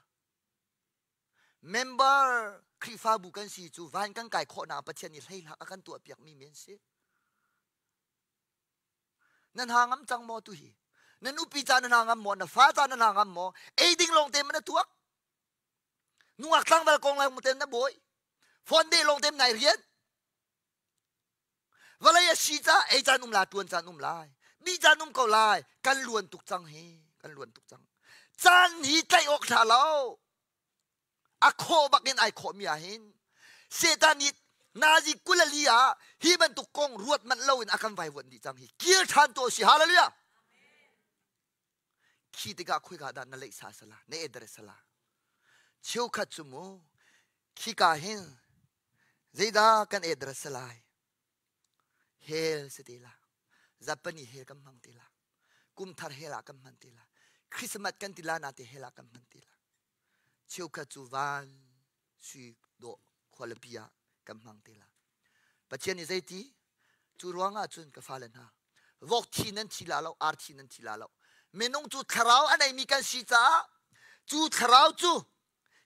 Member Khrihfabu kan si cu van kan kai khawhnak Pathian nih hleihlak a kan tuahpiakmi men si. Nan ha ngam cang maw tu hi? Na nupi ca na hna ngam maw? Na fa ca na hna ngam maw? Ei ding lawng te ma na tuak? Nungak tlangval kong lang te na bawi? Phone de lawng te nai rian? Vawlei a si ca ei caan um la tuan caan um lai. Bi caan um ko lai. Kan luan tuk cang hi. Kan luan tuk cang. Caan hi tlaih awk tha lo. A khawh bak in ai khawh mi ah hin Satan nih nazi kulali ah hi bantuk kong ruat manh lo in a kan vaivuan dih cang hi. Kir than to si. Hallelujah. Khi tikah khoika dah na leih sa sala, na edre sala. Cheukhat cu mu khika hin zeidah kan address lai hell si te la zapani hell kan hmang te la kumthar hell ah kan hman te la Christmas kan ti la na te hell ah kan hman te la cheukhat cu van sui dawh khualipi ah kan hmang te la Pathian nih zeiti cu ruangah cun ka fale hna vok thi nan thi la lo ar thi nan thi la lo minung cu thlarau a neimi kan si caah cu thlarau cu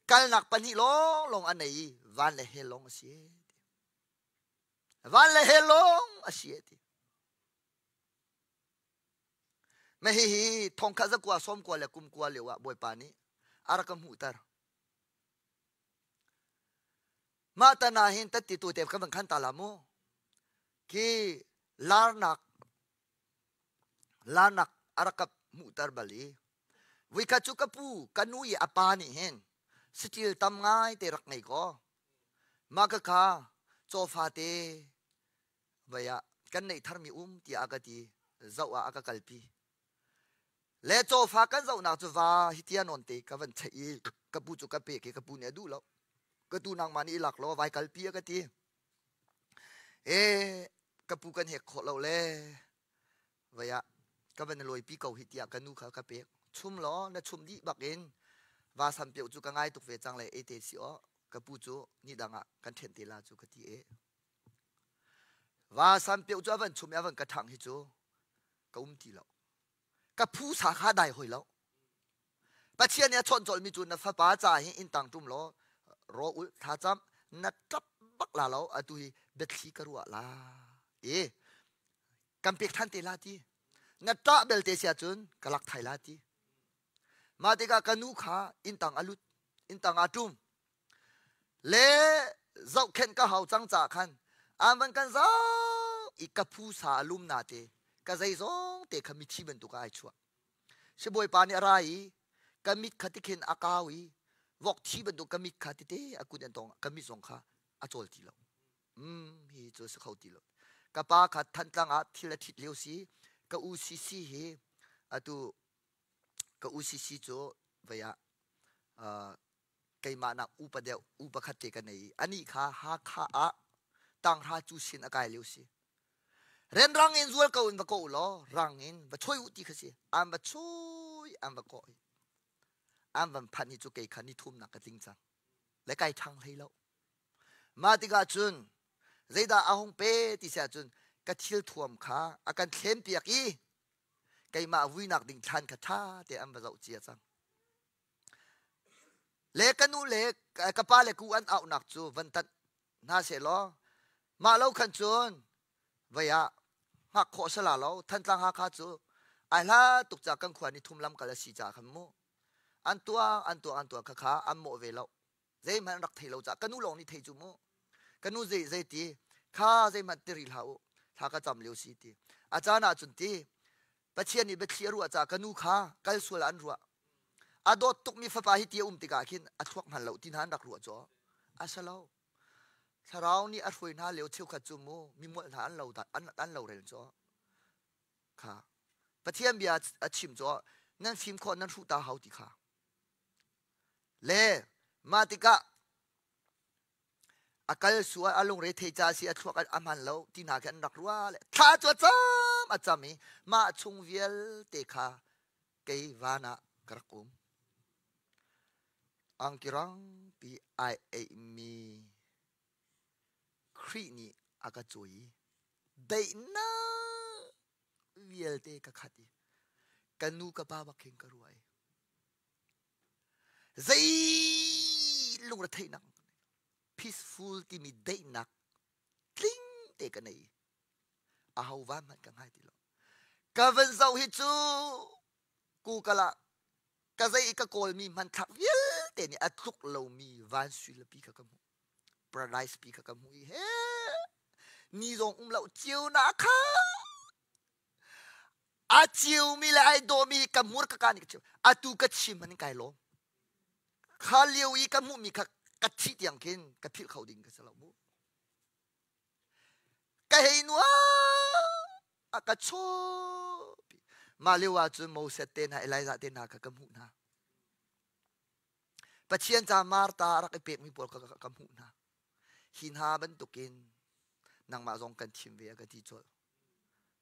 kalnak pahnih lawnglawng a nei i van le hell lawng a si van le hell lawng a si ti ma hihi thongkhat zakua sawmkua le kumkua lio ah bawipa nih a rak ka hmuhter mah tan ah hin tatti tu te ka van khan ta la mu khi larnak Lanak a rak ka hmuhter bal i voikhat cu ka pu ka nu i a pa nih hin saṭil tam ngai te rak ngei kaw mah ka kha cawfa te vai ah kan neih tharmi um tiah a ka ti zoh ah a ka kalpi le cawfa kan zohnak cu va hi tia nawn te ka van cheih i ka pu cu ka pek i ka pu nih a duh lo ka tu nangmah nih i lak law vai kalpi a ka ti E ka pu kan hek khawh lo le vai ah ka van lawipi ko hi tiah ka nu kha ka pek chum law na chum dih bak in va sam pio cu ka ngai tuk ve cang le e te si aw ka pu cu ni dang ah kan then te la cu ka ti e va sam pio cu a van chum i a van ka thang hi cu ka um ti lo ka phu sa kha dai hoi lo Pathian nih a chawnh colmi cu na fapa ca hi inn tang ṭum law raw ul thlacam na ṭap bak la lo atu hi biathli ka ruah la e kan pek ṭhan te la ti na ṭah belte sia cun ka lak thai la ti mah tikah ka nu kha inn tang a lut inn tang ah ṭum le zohkhenh ka hau cang caah khan an van kan zau i ka phu sa a lum na te ka zeizong te kha mithi bantuk ah ai chuah Sibawipa nih a ra i ka mit kha tikhin a kau i vok thi bantuk ka mit kha tete a kut an tong ka mit zong kha a cawl ti lo. Mm, hi cu si kho ti lo. Ka pa kha Thantlang ah thil a ṭhit lio si ka u CC hi atu ka u CC cu vei ah uh, keimah nak upa deuh u pakhat te ka nei i anih kha Hakha ah tanghra cu sin a kai lio si. Renrang in zual ko in va ko law rang in va choi u ti kha si. An va chui an va kawh i an van phanh hi cu kei kha ni thumnak ka tling cang. Le kai ṭhang hlei lo. Mah tikah cun zeidah a hung pe ti si ahcun ka thil thuam kha a kan thlen piak i keimah vuinak ding thlan kha ṭha te an va zoh cia cang. Le ka nu le ka pa le ku an auhnak cu van tanh hna sehlaw mah lo khan cun vei ah hngak khawh sala lo Thantlang Hakha cu ai hla tuk ca kan khua ni thum lam kal a si ca khan mu an tuang an tuang an tuang kha kha an mawh ve lo zeihmanh an rak thei lo ca ka nu lawng nih thei cu mu ka nu zei zei ti kha zeihmanh ti rih hlah u thla ka cam lio si ti a caan ah cun ti Pathian nih biathli a ruah caah ka nu kha kal sual ah an ruah. A dawt tukmi fapa hi ti a um tikah khin a thluak hman lo ti hna an rak ruah caw. A si lo. Thlarau nih a hruai hna lio cheukhat cu mu mi mualh hna an lo an, an lo rel caw. Kha. Pathian bia a chim caw nan fim khawh nan hruh ta hau ti kha. Le mah tikah. A kal sual a lungre thei ca si a thluak a hman lo ti hna khi an rak ruah le thla cu a cam a cam i mah chung vialte kha kei van ah ka rak um. Angki rangpi ai eihmi Khrih nih a ka cawi i daihnak vialte ka khat i ka nu ka pa bak khin ka ruah i zei lungretheihnak peaceful timi daihnak tling te ka nei aho van hmanh ka ngai ti lo ka van zoh hi cu Google ah ka zei ka kawlmi hmanthlak vialte nih a tluk lomi van suilapi kha ka hmuh paradise pi kha ka hmuh i he ni zong um lo cio na kha a ciumi le ai dawmi ka hmur ka ka nih ka chim atu ka chim man kai lawm kha lio i ka hmuhmi kha ka thih tiang khin ka philh kho ding ka si lo mu ka hei nua a ka chawpi mah lio ah cun Moses te hna Elijah te hna kha ka hmuh hna Pathian ca Martha a rak i pekmi pawl kha ka hmuh hna hi hna bantukin nangmah zong kan thim ve a ka ti colh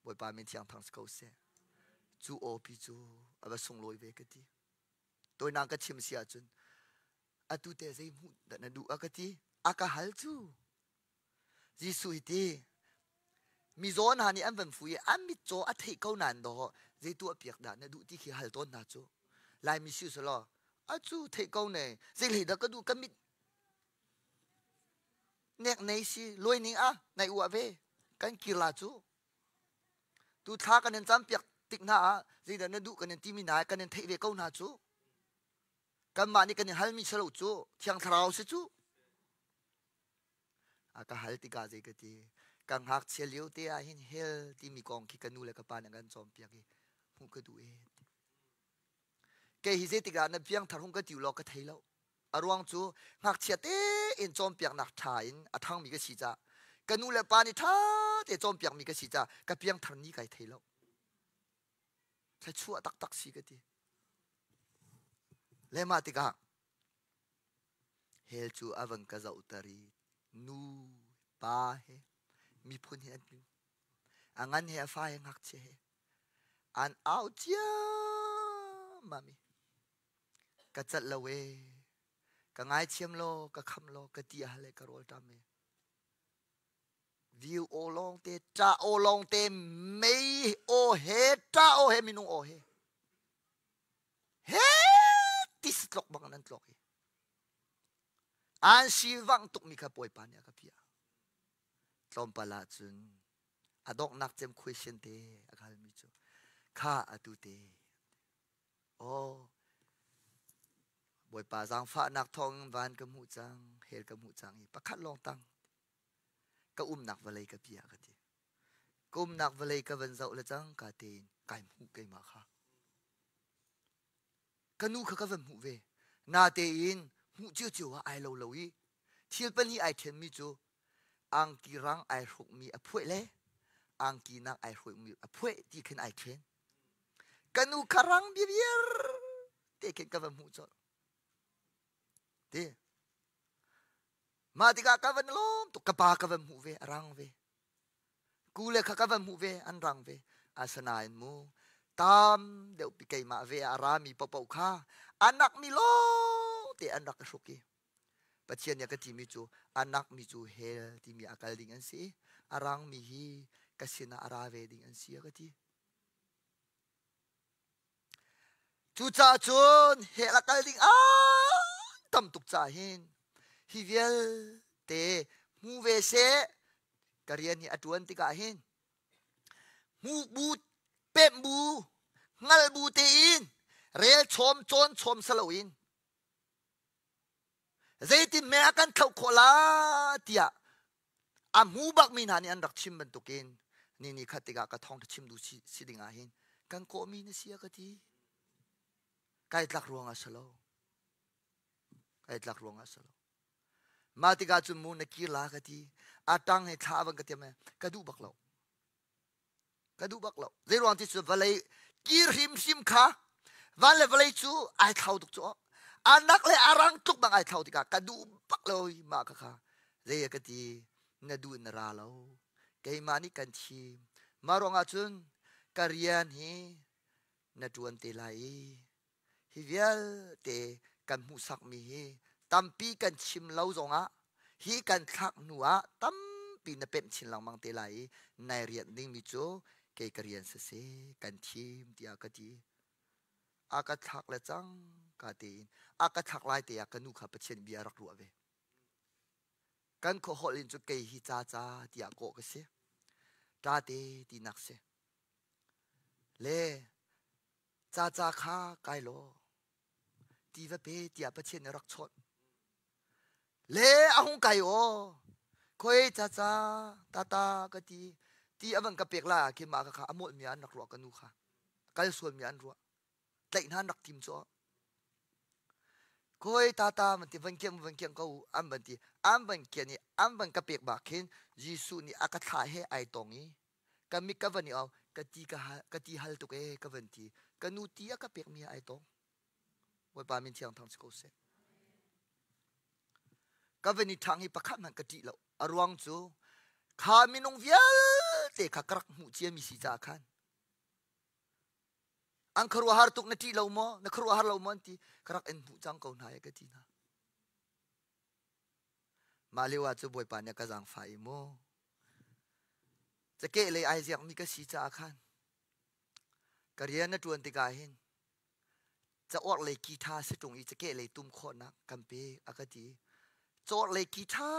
Bawipa min thiang thang si ko seh cu aw pi cu a va sunglawi ve ka ti Tawinak ka chim si ahcun atu te zei hmuh dah na duh a ka ti a ka hal cu Jesuh hi ti mizaw hna nih an van fu i an mitcaw a theih ko nain dawh zei tuah piak dah na duh ti khi hal tawn hna cu Laimi si selaw a cu theih ko ne zei hlei dah ka duh ka mit nek nei si luai ning a nai uah ve kan kir la cu Tu thla kan in campiak tik hna ah zeidah na duh kan in timi hna kan in theih ve ko hna cu. Kanmah nih kan in halmi si lo cu Thiang Thlarau si cu. A ka hal tikah zei ka ti. Ka ngakchia lio te ah hin hell timi kong khi ka nu le ka pa nih an kan cawnpiak i hmuh ka duh ee. Kei hi zeitik ah na piangthar hung ka ti law ka thei lo. A ruang cu ngakchia tein cawnpiaknak ṭha in a ṭhangmi ka si caah ka nu le pa nih ṭha te cawnpiakmi ka si caah ka piangthar ni kai thei lo. Thluachuah taktak si ka ti. Le mah tikah hell cu a van ka zohter i nu pa he miphun he an a ngan he a fa he ngakchia he an au ciammam i ka celh lo ee ka ngaithiam law ka kham law ka ti ah le ka rawl ṭam ee viu aw lawng te ṭah aw lawng te mei aw he ṭah aw he minung aw he he tis tlok bang nan tlok i an si vang tuk mi kha bawipa nih a ka piah tlawmpal ah cun a donghnak cem question te a halmi cu kha atu te Aw, Bawipa zaangfahnak thawngin van ka hmuh cang, hell ka hmuh cang i pakhat lawng tang ka umnak vawlei ka bia ka ti. Ka umnak vawlei ka van zoh le cang ka tein kai hmuh keimah kha. Ka nu kha ka van hmuh ve. Natein hmuh ciocio ah ai lo lo i thil pahnih ai ṭhenmi cu angki rang ai hrukmi a phuah le angki nak ai hrukmi a phuah ti khin ai ṭhen. Ka nu kha rang biaviar te khin ka va hmuh colh. Ti. Mah tikah ka van lawm tuk. Ka pa ka van hmuh ve, a rang ve. Ku le kha ka van hmuh ve, an rang ve. Asinain mu, tam deuh pi keimah ve a rami paohpaoh kha anak mi lawng te an rak ka hruk i Pathian nih a ka timi cu anak mi cu hell timi a kal ding an si i a rang mi hi ka sinah a ra ve ding an si a ka ti. Cucaah cun hell a kal ding an tam tuk caah hin hi vialte hmu ve seh ka rian hi a ṭuan tikah hin hmu bu pemh bu hngal bu tein rel chawm cawn chawm si loin Zeitin me a kan thlauh khawh la tiah a hmu bakmi hna nih an rak chim bantukin ni ni khat tikah ka thawngṭha chim duh si, si ding ah hin kan kawhmi na si a ka ti. Kai tlak ruang ah si lo. Kai tlak ruang ah si lo. Mah tikah cun mu na kir la ka ti. A tang he thla van ka tiam ka duh bak lo. Ka duh bak lo. Zei ruang ti cu vawlei kir hrimhrim kha van le vawlei cu ai thlau tuk cu anak le arang tluk bang ai thlau tikah ka duh bak lo mah kha kha. Zei a ka ti, na duh na ra lo. Keimah nih kan thim. Mah ruangah cun ka rian hi na ṭuan te lai i hi vialte kan hmuhsakmi hi tampi kan chim lo zongah hi kan thlak hnu ah tampi na pemh chin lengmang te lai i nai rianh dingmi cu kei ka rian siseh kan thim tiah ka ti. A ka thlak le cang ka tein a ka thlak lai te ah ka nu kha Pathian bia rak ruah ve. Kan khua holh in cu kei hi ca ca tiah kawh ka si. Ṭa te tinak si. Le ca ca kha kai law ti va pe tiah Pathian nih rak chawnh. Le a hung kai aw. Khoi ca ca tata ka ti ti a van ka pek lai ah khin mah ka kha a molh mi an rak ruah ka nu kha. Kal sual mi an ruah. Tlaih hna an rak tim cu. Koi tata van ti van kiang van kiang ko an van ti an van kian i an van ka pek bak khin Jesuh nih a ka thlah he ai tong i ka mit ka van i au ka ti ka ka ti hal tuk e ka van ti ka nu ti a ka pek mi ai tong Bawipa min thiang thang si ko seh ka van i ṭhang hi pakhat hmanh ka ṭih lo a ruang cu kha minung vialte kha ka rak hmuh cia mi si caah khan An khuaruahhar tuk na ṭih lo maw? Na khuaruahhar lo maw an ti. Ka rak in hmuh cang ko hna e ka ti hna. Mah lio ah cu Bawipa nih a ka zaangfah i mu. Cakeh lei ai ziakmi ka si caah khan ka rian na ṭuan tikah hin caorh lei ki ṭha si ṭung i cakeh lei tum khawhnak kan pe a ka ti. Caorh lei ki ṭha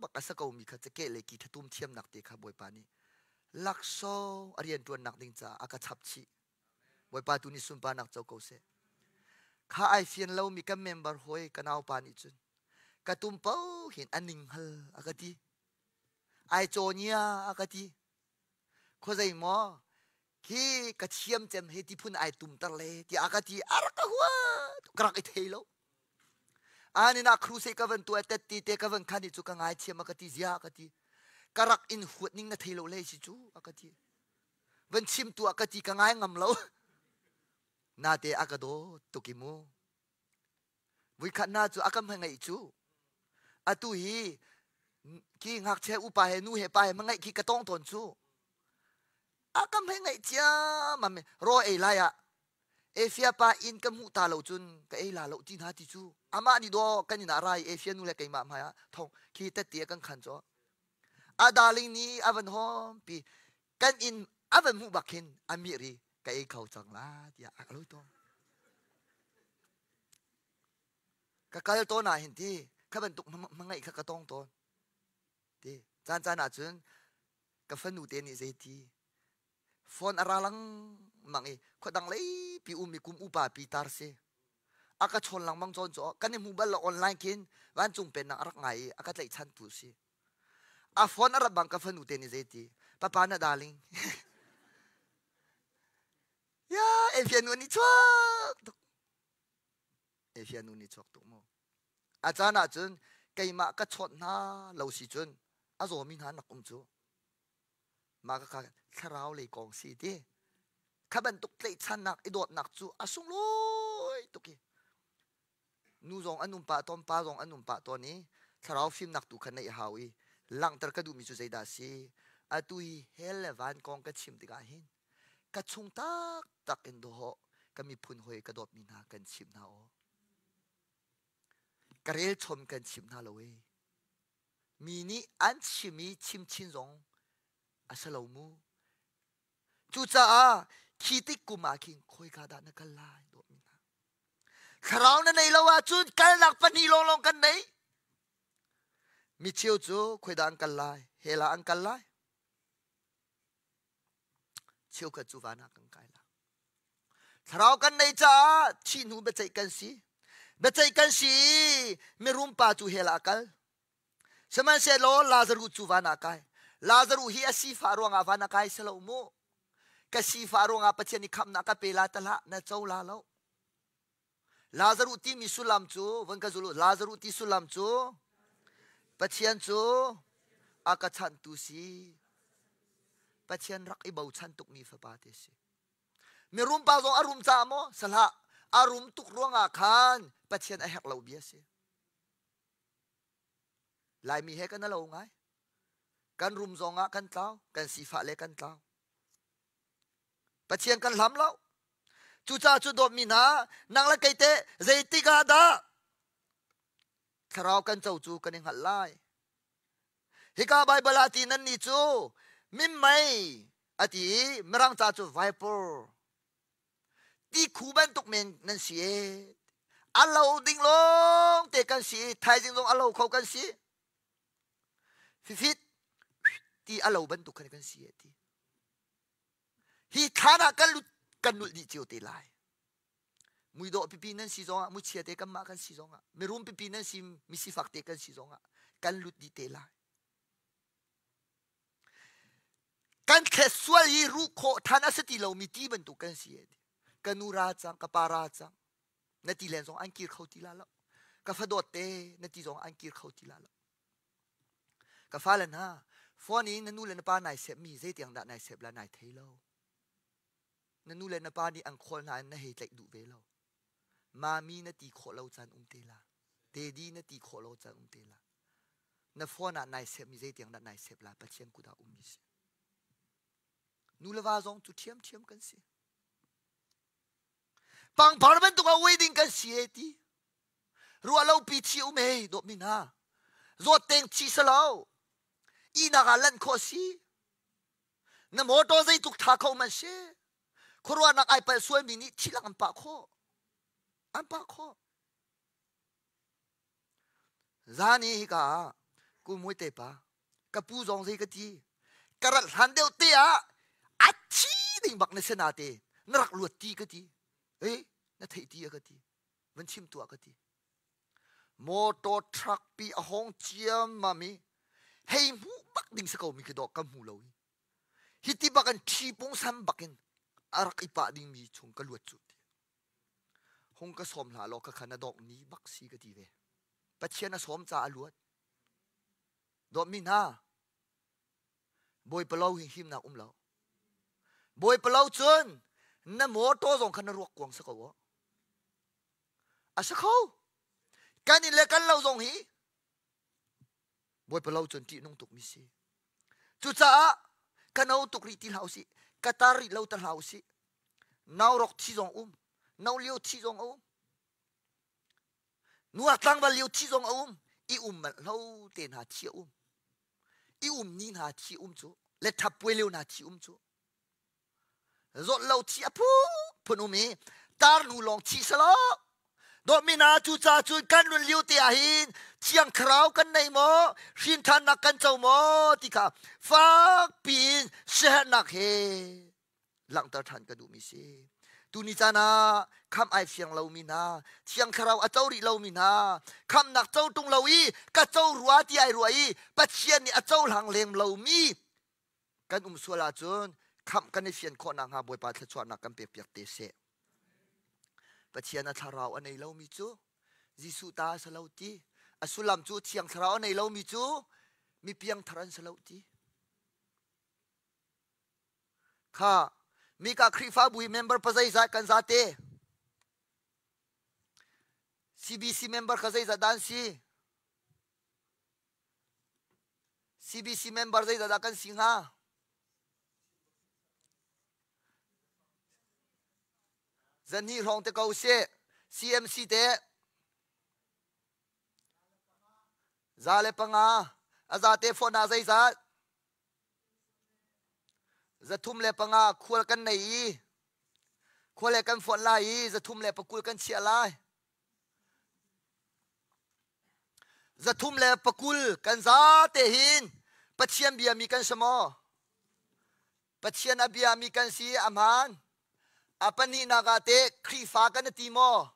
bak a sa komi kha cakeh lei ki ṭha tum thiamnak te kha Bawipa nih laksawng a rianṭuannak ding caah a ka chap chih. Bawipa tu nih sunparnak co ko seh. Kha ai fian lomi kan member hawi ka naupa nih cun ka tum po hin a ning hal a ka ti. Ai cawnia a ka ti. Khuazei maw khi ka thiam cem he ti phun ai tumter le tiah a ka ti a rak ka hua ka rak i thei lo. Anin ah crusade ka van tuah tet ti te ka van khan i cu ka ngaithiam a ka ti zia a ka ti. Ka rak in huat ning na thei lo le si cu a ka ti. Van chim tu a ka ti ka ngai ngam lo. Nate a ka dawt tuk i mu. Vuikhat na cu a ka hmangaih cu. Atu hi ki ngakchia upa he nu he pa he hmangaih khi ka tong tawn cu. A ka hmangaih ciammam ro ei lai ah Efia pa inn ka hmuh ta lo cun ka ei la lo ti hna ti cu amah nih daw kan inn ah ra i Efia nu le keimah hmai ah thong khi tette kan khan cu a darling nih a van hom pi kan inn a van hmuh bak khin a mir i ka ei kho cang la tiah a ka lo tawn ka kal tawn ah hin ti kha bantuk hmangaih kha ka tong tawn ti caan caan ah cun ka fanu te nih zei ti Phone a ra lengmang i khuadang leipi ummi kum upa pi tar si. A ka chawn lengmang cawn cu kan i hmu bal lo online khin vancung pennak a rak ngai i a ka tlaihchantu si. A phone a rat bang ka fanu te nih zeiti papa na darling ya Efia nu nih chuak tuk Efia nu nih chuak tuk mu a caan ah cun keimah ka chawt hna lo si cun a zawmi hna nak um cu Mah kha thlarau lei kong si ti. Kha bantuk tlaihchannak i dawtnak cu a sunglawi tuk i nu zong an um pah tawn, pa zong an um pah tawn i thlarau fimnak tu kha neih a hau i langhter ka duhmi cu zeidah a si? Atu hi hell le van kong ka chim tikah hin ka chung taktak in dawh ka miphun hawi ka dawtmi hna kan chimh hna aw. Ka rel chom kan chimh hna lo ei. Mi nih an chim i chim chin zong a si lo mu. Cucaah khi tik kum ah khin khawika dah na kal lai dawtmi hna. Thlarau na nei lo ahcun kalnak pahnih lawnglawng kan nei. Mi cheu cu khuaidah an kal lai? Hell ah an kal lai. Cheukhat cu van ah kan kai lai. Thlarau kan nei caah thih hnu biaceih kan si. Biaceih kan si i mirum pa cu hell ah a kal. Sihmanhsehlaw Lazaruh cu van ah kai. Lazaruh hi a sifah ruangah van ah kai si lo mu. Ka sifah ruangah Pathian nih khamhnak ka pe la ta hlah, na co la lo. Lazaruh timi sullam cu, van ka zul u, Lazaruh ti sullam cu Pathian cu a ka chanhtu si. Pathian rak i bochan tukmi fapa te si. Mirum pa zong a rum caah maw? Salah. A rum tuk ruangah khan Pathian a herh lo bia si. Laimi he kan alo ngai. Kan rum zong ah kan tlau, kan sifah le kan tlau. Pathian kan hlam lo. Cucaah cu dawtmi hna, nang le kei teh zeitik ah dah thlarau kan co cu kan i hngalh lai. Hika Baibal ah ti nan nih cu minmei a ti i Mirang ca cu viper tikhu bantuk men nan si e. A lo ding lawng te kan si i thaizing zong a lo kho kan si. Fifit ti a lo bantuk khan kan si e ti. Hi thlan ah kan lut kan nulh dih cio te lai. Muidawh pipi nan si zongah muchia te kanmah kan si zongah mirum pipi nan si misifak te kan si zongah kan lut dih te lai. Kan thlet sual i ruh khawh than a si ti lomi ti bantuk kan si e. Ka nu ra cang, ka pa ra cang. Na ti len zong an kir kho ti la lo. Ka fadawt te na ti zong an kir kho ti la lo. Ka fale hna, phone i na nu le na pa nai sep mi zeitiang dah nai sep la nai thei lo. Na nu le na pa nih an khawl hna in na hei tlaih duh ve lo. Mami na ti khawh lo caan um te la. Daddy na ti khawh lo caan um te la. Na phone ah nai sep mi zeitiang dah nai sep la Pathian kut ah um mi si. Nu le va zong cu ṭhiamṭhiam kan si. Pangpar bantuk ah uai ding kan si e ti. Ruah lo pi thi um ei dawt mi hna. Zawt teng thi salo. Ihnak ah lanh khawh si. Na motor zeitluk tha kho man si. Khuaruahnak ai palh sualmi nih thi lak an pah khawh. An pah khawh. Zan i hika ah kumui te pa ka pu zong zei ka ti ka rat hlan deuh te ah a thi ding bak na si na te na rak luat ti ka ti eh na theih ti a ka ti van chim tuah ka ti motor truck pi a hong ciam mami hei hmu bak ding si ko mi khi dawh ka hmu lo hi hi ti bak in thi pungsan bak in a rak i pah ding mi chung ka luat cu ti hung ka sawm hlah law ka kha na dawk ni bak si ka ti ve pathian a sawm ca a luat dawtmi hna Bawipa lo hi himnak um lo. Bawipa lo cun na motor zong kha na ruak kuang si ko aw. A si kho. Kan inn le kan lo zong hi Bawipa lo cun ṭihnung tukmi si. Cucaah ka no tuk rih ti hlah usih, ka tar rih lo ta hlah usih. Nau rok thi zong um, no lio thi zong a um. Nuak tlangval lio thi zong a um, i um manh lo te hna thi a um. I um ni hna thi um cu, le ṭhap puai lio hna thi um cu. Zawt lo thi a phu phun um i tar nu lawng thi salo. Dawtmi hna cu ca cun kan nun lio te ah hin thiang thlarau kan nei maw hrin ṭhannak kan co maw ti kha fak piin siaherhnak he langhter ṭhan ka duhmi si. Tuni caan ah khamh ai fiang lomi hna, Thiang Thlarau a co rih lomi hna, khamhnak co ṭung lo i ka co rua ti ai ruah i Pathian nih a cohlang lem lomi kan um sual ahcun khamh kan i fian khawh nakhnga Bawipa thluachuahnak kan pekpiak te seh. Pathian a thlarau a nei lomi cu Jesuh ta a si lo ti. A sullam cu Thiang Thlarau a nei lomi cu mi piangthar an si lo ti. Kha mika Khrihfabu hi member pa zeizat kan zate? CBC member kha zeizat dah an si? CBC member zeizat dah kan si hnga? Zan hnih hrawng te ko sih. CMC te 105 a zate phone ah zeizat? 305 khual kan nei i khual he kan fonh lai i 320 kan chiah lai. 320 kan zate hin Pathian biami kan si maw? Pathian a biami kan si a hmaan. A pahnihnak ah teh Khrihfa kan i ti maw?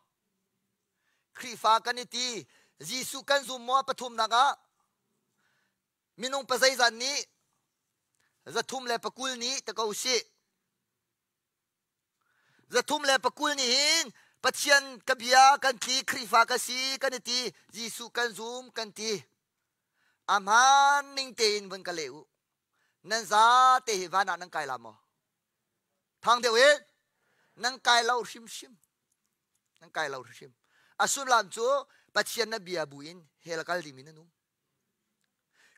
Khrihfa kan i ti. Jesuh kan zum maw? Pathumnak ah Minung pazeizat nih 320 nih ta ko sih. 320 nih hin Pathian ka bia kan tli Khrihfa ka si kan i ti Jesuh kan zum kan ti. A hmaan ning tein vun ka leh u. Nan za te hi van ah nan kai la maw? Thang deuh in nan kai lo hrimhrim. Nan kai lo hrimhrim. A sullam cu Pathian na bia bu in hell kal ding in nan um.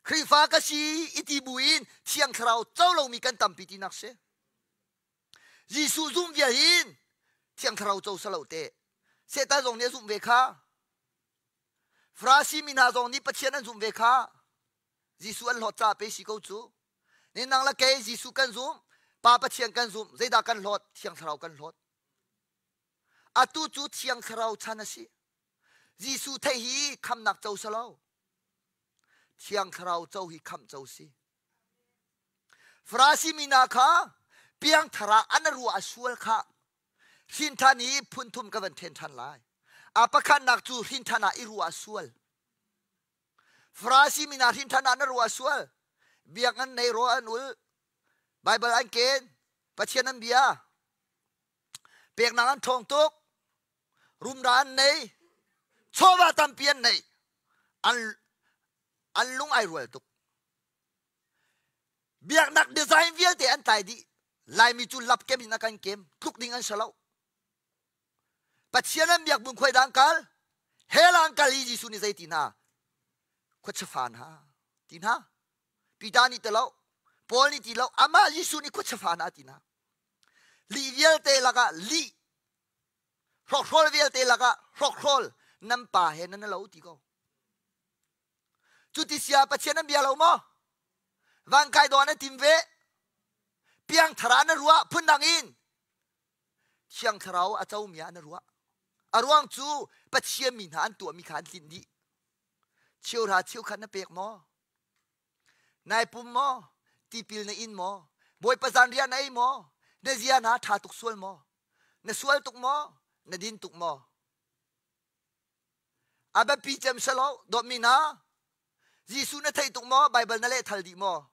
Khrihfa ka si iti buin Thiang Thlarau co lomi kan tampi tinak si. Jesuh zum vial hin Thiang Thlarau co salo te. Satan zong nih a zumh ve kha. Farasi mi hna zong nih Pathian an zumh ve kha. Jesuh an hlawt caah pe si ko cu. Ni nang le kei Jesuh kan zum, Pa Pathian kan zum, zeidah kan hlawt? Thiang Thlarau kan hlawt. Atu cu Thiang Thlarau chan a si. Jesuh theih hi khamnak co salo. Thiang Thlarau co hi khamh co si. Farasi mi hna kha piangthar ah an ruah a sual kha hrinthan hi phunthum ka van then ṭhan lai. A pakhatnak cu hrinthan ah i ruah a sual. Farasi mi hna hrinthan ah na ruah a sual. Biak an nei rawl an ul. Bible an ken. Pathian an bia. Peknak an ṭhawng tuk. Rumra an nei. Chawva tampi an nei. An, an lung ai rual tuk. Biaknak design vialte an tlai dih. Laimi cu lap kem in a kan kem. Tluk ding an si lo. Pathian an biak bun khuai dang kal. Hell an kal i Jesuh nih zei ti hna? Khuachafa hna ti hna. Peter nih ti lo. Paul nih ti lo. Amah Jesuh nih khuachafa hna ti hna. Lih vialte lakah lih. Hrokhrawl vialte lakah hrokhrawl nan pa he nan lo ti ko. Cuti sia Pathian an bia lo maw? Van kai dawn an tim ve. Piang thara na ruah phundang in Thiang Thlarau a comi ah na ruah. A ruang cu Pathian mi hna an tuahmi kha an tlinh dih. Cheuhra cheukhat na pek maw? Nai pum maw? Tipil na in maw? Bawipa zanriah na ei maw? Na zia hna ṭha tuk sual maw? Na sual tuk maw? Na din tuk maw? A biapi cem si lo, dawtmi hna. Jesuh na theih tuk maw? Baibal na leh thal dih maw?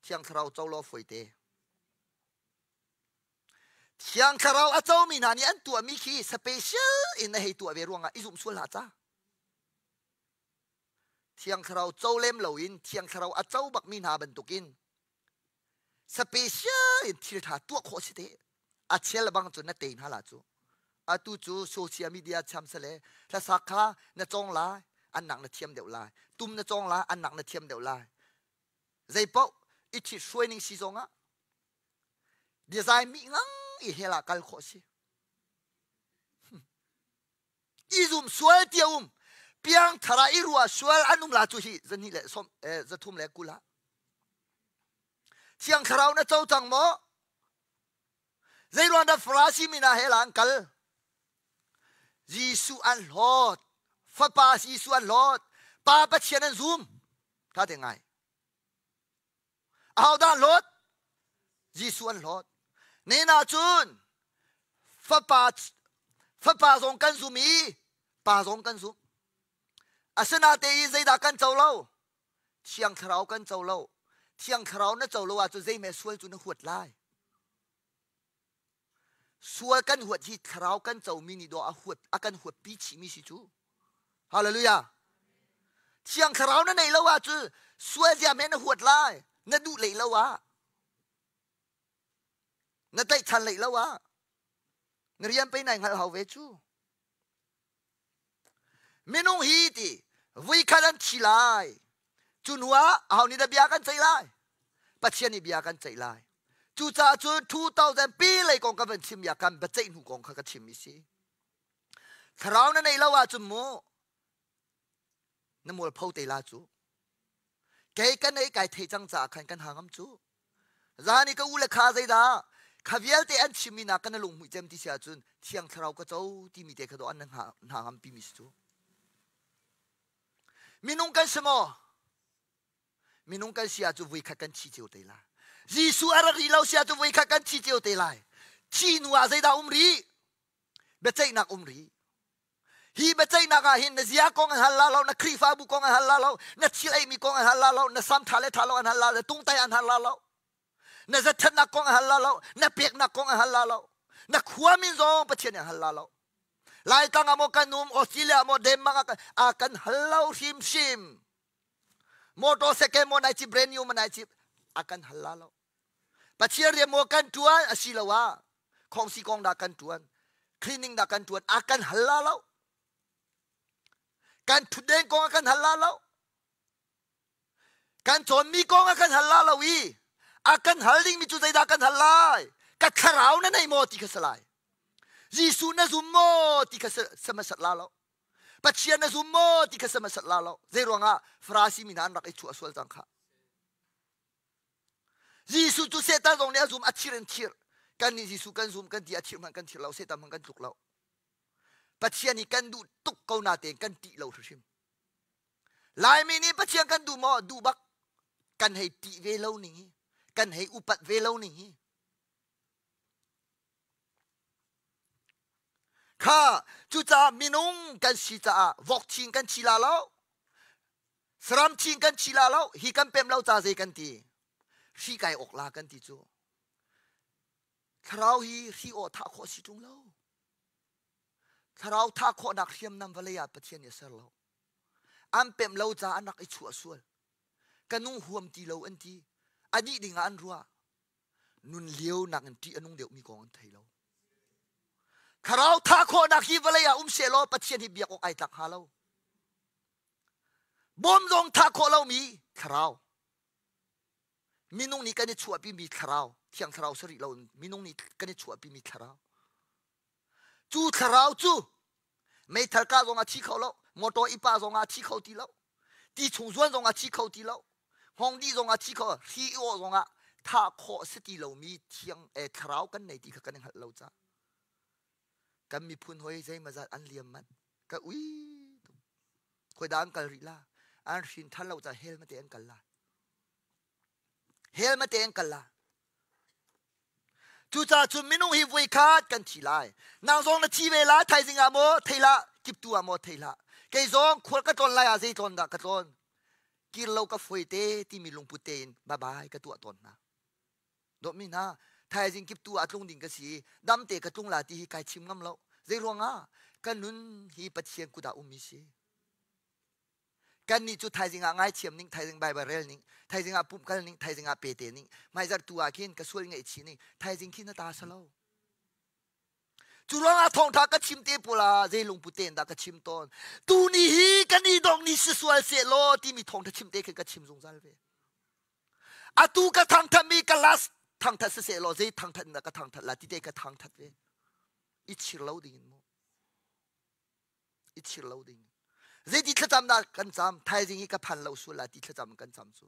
Thiang Thlarau co law fuaite. Thiang Thlarau a comi hna nih an tuahmi khi special in na hei tuah ve ruangah i zumh sual hlah ca. Thiang Thlarau co lem loin Thiang Thlarau a co bakmi hna bantukin special in thil ṭha tuah khawh si te. A chel bang cu na tei hna la cu. Atu cu social media cham sale hlasak kha na cawng lai, an nak na thiam deuh lai. Tum na cawng lai, an nak na thiam deuh lai. Zeipaoh i ṭhit hruai ning si zongah biazai mi ngang i hell ah kal khawh si. I zum sual ti a um. Piang thar ah i ruah sual an um la cu hi zahnih le som zathum le kul ah. Thiang Thlarau na co cang maw? Zeiruang dah Farasi mi hna hell ah an kal? Jesuh an hlawt. Fapa Jesuh an hlawt. Pa Pathian an zum. Tha te ngai. Ahodah an hlawt? Jesuh an hlawt. Nen ahcun fapa fapa zong kan zum i pa zong kan zum. Asinatein zeidah kan co lo? Thiang Thlarau kan co lo. Thiang Thlarau na co lo ahcun zeihme sual cu na huat lai. Sual kan huat hi thlarau kan comi nih dawh a huat a kan huat pi chihmi si cu. Hallelujah. Thiang thlarau na neih lo ahcun sual zia men na huat lai. Na duh lei lo ah. Na tlaihchan lei lo ah. Na rian pei nai hngalh hau ve cu. Minung hi ti vuikhat an thi lai. Cu hnu ah aho nih dah bia kan ceih lai? Pathian nih bia kan ceih lai. Cucaah cun 2000 pi lei kong ka van chim ya kan biaceih hnu kong kha ka chim mi si. Thlarau na neih lo ahcun mu na mualpho te la cu. Kei ka nei kai thei cang caah khan kan hangam cu. Zan i ka u le kha zeidah kha vialte an chimmi nak kan lung hmuih cem ti si ahcun thiang thlarau ka co timi te kha do an hna ngam pimi si cu. Minung kan si maw? Minung kan si ahcun voi khat kan thi cio te lai. Jesuh a rak rih lo si ahcun voi khat kan thi cio te lai. Thi hnu ah zeidah um rih? Biaceihnak um rih. Hi biaceihnak ah hin na zia kong an hal la lo, na Khrihfabu kong an hal la lo, na thil eimi kong an hal la lo, na sam ṭha le ṭha lo an hal la lo, tungtai an hal la lo, na zatṭhatnak kong an hal la lo, na peknak kong an hal la lo, na khua min zong Pathian nih an hal la lo. Laitlang ah maw kan um, Australia ah maw, Denmark ah a kan hal lo hrimhrim. Motor second maw nai cip, brand new maw nai cip, a kan hal la lo. Pathian rian maw kan ṭuan asiloah khongsi kong dah kan ṭuan, cleaning dah kan ṭuan, a kan hal la lo. Kan ṭhutden kong a kan hal la lo. Kan cawnmi kong a kan hal la lo i a kan hal dingmi cu zeidah kan hal lai? Ka thlarau na nei maw ti kha si lai. Jesuh na zum maw ti kha si hmasat la lo. Pathian na zum maw ti kha si hmasat la lo. Zei ruangah Farasi mi hna an rak i chuah sual cang kha. Jesuh cu Satan zong nih a zum a thir in thir. Kan nih Jesuh kan zum kan ti a thir hmanh kan thir lo Satan hmanh kan tluk lo. Pathian hi kan duh tuk ko natein kan tih lo hrimhrim. Laimi nih Pathian kan duh maw? Duh bak. Kan hei tih ve lo ning hi. Kan hei upat ve lo ning hi. Kha cucaah minung kan si caah vok chin kan chi la lo. Saram chin kan chi la lo. Hi kan pem lo ca zei kan ti. Hri kai awk la kan ti cu. Thlarau hi hri aw thah khawh si ṭung lo. Thlarau thah khawhnak hriamnam vawlei ah Pathian nih a ser lo. An pemh lo caah an rak i chuah sual. Ka nung huam ti lo an ti. A dih ding ah an ruah. Nun lio nakin ṭih a nung deuhmi kong an thei lo. Thlarau thah khawhnak hi vawlei ah um sehlaw Pathian hi biak awk ai tlak hnga lo. Bawm zong thah khawh lomi thlarau. Minung nih kan i chuahpimi thlarau, thiang thlarau si rih lo minung nih kan i chuahpimi thlarau. Cu thlarau cu meithal kah zong a thi kho lo, motor i pah zong ah a thi kho ti lo, ti chung zuan zong a thi kho ti lo, hngawng dih zong a thi kho, hri i awh zong ah thah khawh si ti lomi thiang eh, thlarau kan nei ti kha kan i hngalh lo caah kan miphun hoi zeimazat an liam manh ka ui tuk khoi dah an kal rih la an hrin than lo caah hell mate an kal la hell mate an kal la Cucaah cun minung hi voikhat kan thi lai. Nang zong na thi ve lai, thaizing ah maw thei hlah, kiptu ah maw thei hlah. Kei zong khual ka tlawn lai ah zei tlawn dah ka tlawn? Kir lo ka fawi te timi lungput tein bye bye ka tuah tawn hna. Dawtmi hna, thaizing kiptu ah tlung ding ka si i damte ka tlung la ti hi kai chim ngam lo. Zei ruangah? Ka nun hi Pathian kut ah ummi si. Kannih cu thaizing ah ngaithiam ning, thaizing Bible rel ning, thaizing ah pumh kal ning, thaizing ah pete ning, hmaizarh tu ah khin ka sual ngaihchih ning, thaizing khi na ta salo. Cu ruangah thawngtha ka chim te pawl ah zei lungput tein dah ka chim tawn. Tu ni hi kan i dong ni si sual seh law timi thawngtha chim te khi ka chim zungzal ve. Atu ka thangthat mi ka last thangthat si seh law zei thangthat in dah ka thangthat la ti te ka thangthat ve. I chir lo ding in mu. I chir lo ding. Zeiti thlacam dah kan cam? Thaizing hi ka phan lo sual la ti thlacam kan cam cu.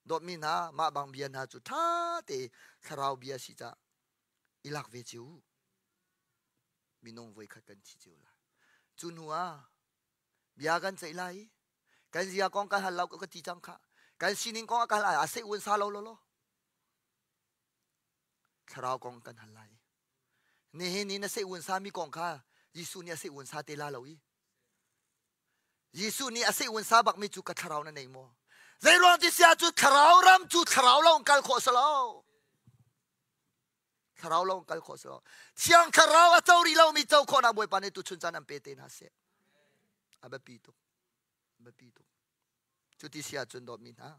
Dawtmi hna, mah bang bia hna cu ṭha te thlarau bia si ca i lak ve cio u. Minung voikhat kan thi cio lai. Cu hnu ah bia kan ceih lai i kan zia kong kan hal lo ka ti cang kha. Kan sining kong a kan hal a sei un sa lo lo lo. Thlarau kong kan hal lai. Nihin ni na seh un sami kong kha Jesuh nih a seh un sa te la lo i Jesuh nih a seh un sa bakmi cu ka thlarau na nei maw? Zei ruang ti sia cu thlarau ram cu thlarau lo kal khawh si lo. Thlarau lo kal khawh si lo. Thiang thlarau a co rih lomi co khawhnak Bawipa nih tuchun caan an pe te hna seh. A biapi tuk. A biapi tuk. Cuti si ahcun dawtmi hna.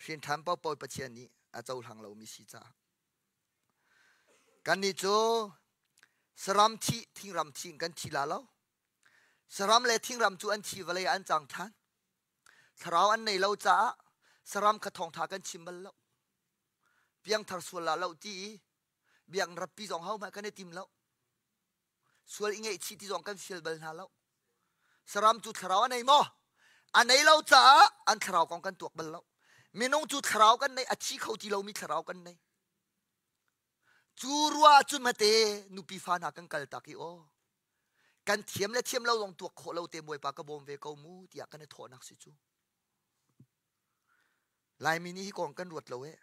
Hrinṭhan paohpaoh Pathian nih a cohlang lomi si caah. Kannih cu saram thih, thingram thih in kan thi la lo. Saram le thingram cu an thi vawlei ah an cang ṭhan. Thlarau an nei lo caah saram kha thawngṭha kan chim bal lo. Piangthar sual la lo ti i biakinn ratpi zong hohmanh kan i tim lo. Sual i ngaihchih ti zong kan fial bal hna lo. Saram cu thlarau a nei maw? A nei lo caah an thlarau kong kan tuak bal lo. Minung cu thlarau kan nei, a thi kho ti lomi thlarau kan nei. Cu rua cun mate nupi fa hna kan kal tak i aw kan thiam le thiam lo zong tuak khawh lo te Bawipa ka bawm ve ko mu tiah kan i thawhnak si cu. Laimi nih hi kong kan ruat lo eh.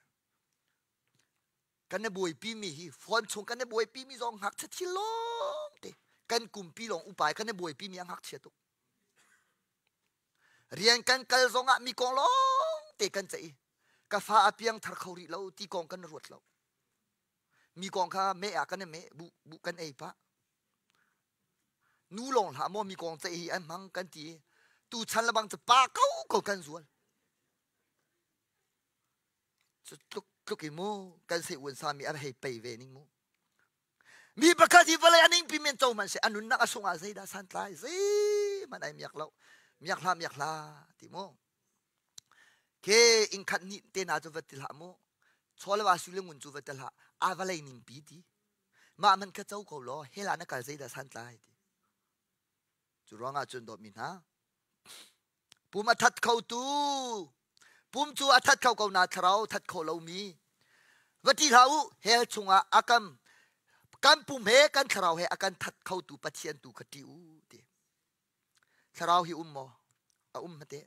Kan i buaipi mi hi phone chung kan i buaipi mi zong ngakchia thil lawng te kan kumpi lawng upa kan i buaipi mi a ngakchia tuk. Rian kan kal zong ah mi kong lawng te kan ceih i ka fa a piang thar kho rih lo ti kong kan ruat lo. Mi kong kha meh ah kan i meh bu bu kan ei pah. Nu lawng hlah maw mi kong ceih hi an hmang kan ti tu chan lebang cu pa ko ko kan zual. Cu tluk tluk i mu kan se uan sami a hei pei ve ning mu. Mi pakhat hi vawlei a ningpi men co hmanh seh a nunnak a sung ah zeidah santlai zeihmanh ai miak lo. Miak hlah miak hlah ti mu. Ke inn khat ni te na cu va ti hlah mu. Chaw le va su le ngun cu va ti hlah. A va lei ning pi ti. Mah man kha co ko law hell ah na kal zeidah santlai ti. Cu ruangah cun dawtmi hna pum a that kho tu pum cu a that kho ko na thlarau that kho lomi va ti hlah u hell chungah a kam kan pum he kan thlarau he a kan that kho tu Pathian tu kha ṭih u ti. Thlarau hi um maw? A um hmate.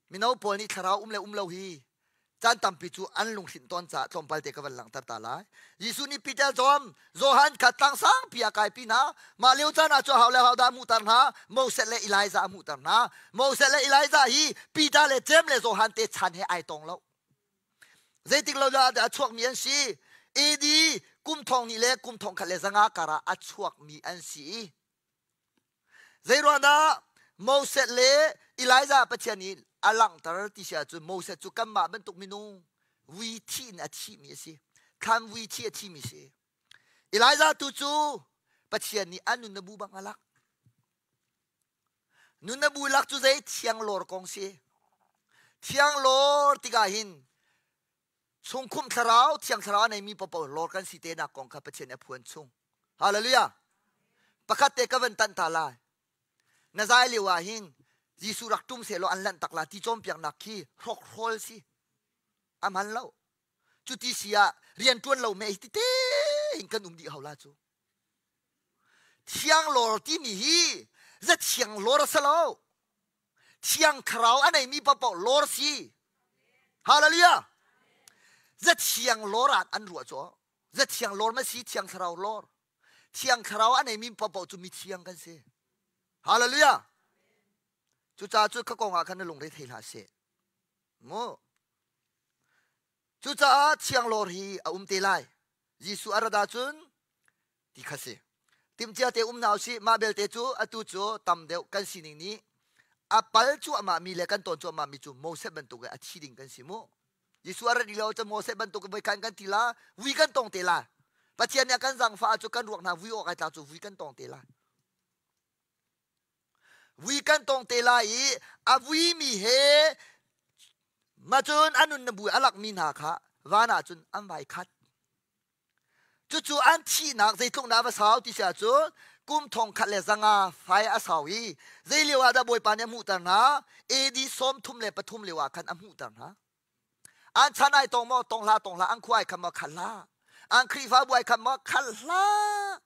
Mino pawl nih thlarau um le um lo hi caan tampi cu an lunghrinh tawn caah tlawmpal te ka van langhter ta lai. Jesuh nih Peter, John, Johan kha tlang sangpi a kaipi hna. Mah lio caan ah cu hau le hau dah a hmuhter hna? Moses le Elijah a hmuhter hna. Moses le Elijah hi Peter le Jeim le Johan te chan he ai tong lo. Zeitik lo dah a chuakmi an si? AD kum thong hnih le kum thong khat le zanga karah a chuakmi an si i Zeiruangdah Moses le Elijah Pathian nih a langhter ti si ahcun Moses cu kanmah bantuk minung vui thi in a thimi a si. Thlan vui thi a thimi a si. Elijah tu cu Pathian nih a nun na bu bang a lak. Nun na bu lak cu zei thianglawr kong si. Thianglawr tikah hin chungkhumh thlarau thiang thlarau a neimi paohpaoh lawr kan si te nak kong kha Pathian nih a phuan chung. Hallelujah. Pakhat te ka van tanh ta lai. Na zai lio ah hin Jesuh rak tum seh law an lanh tak la ti cawnpiaknak khi hrokhrawl si. A hman lo. Cuti si ah rian ṭuan lo me hi ti te hin kan um dih hau la cu. Thiang lawr timi hi za thiang lawr a si lo. Thiang thlarau a neimi paohpaoh lawr si. Hallelujah. Za thiang lawr ah an ruah cu. Za thiang lawr ma si thiang thlarau lawr. Thiang thlarau a neimi paohpaoh cu mi thiang kan si. Hallelujah. Cucaah cu ka kong ah khan na lungre thei hlah seh. Mu. Cucaah thiang lawr hi a um te lai. Jesuh a rat ahcun ti kha si. Timhcia te um hna usih. Mah belte cu atu cu tam deuh kan sining nih a pal cuahmah mi le kan tawn cuahmah mi cu Moses bantuk in a thi ding kan si mu. Jesuh a rat lo cu Moses bantuk in voikhan kan ti la, vui kan tong te la. Pathian nih a kan zangfah cu kan ruak hna vui awk ai tlak cu vui kan tong te la. Vui kan tong te lai i a vuimi he macun a nun na bu a lakmi hna kha van ah cun an vai khat. Cucu an thihnak zeitluk dah va sau ti si ahcun kum thong khat le zanga fai a sau i zei lio ah dah Bawipa nih a hmuhter hna? AD 33 lio ah khan a hmuhter hna. An chan ai tong maw? Tong hlah, tong hlah. An khua ai khat maw? Khat hlah. An Khrihfabu ai khat maw? Khat hlah.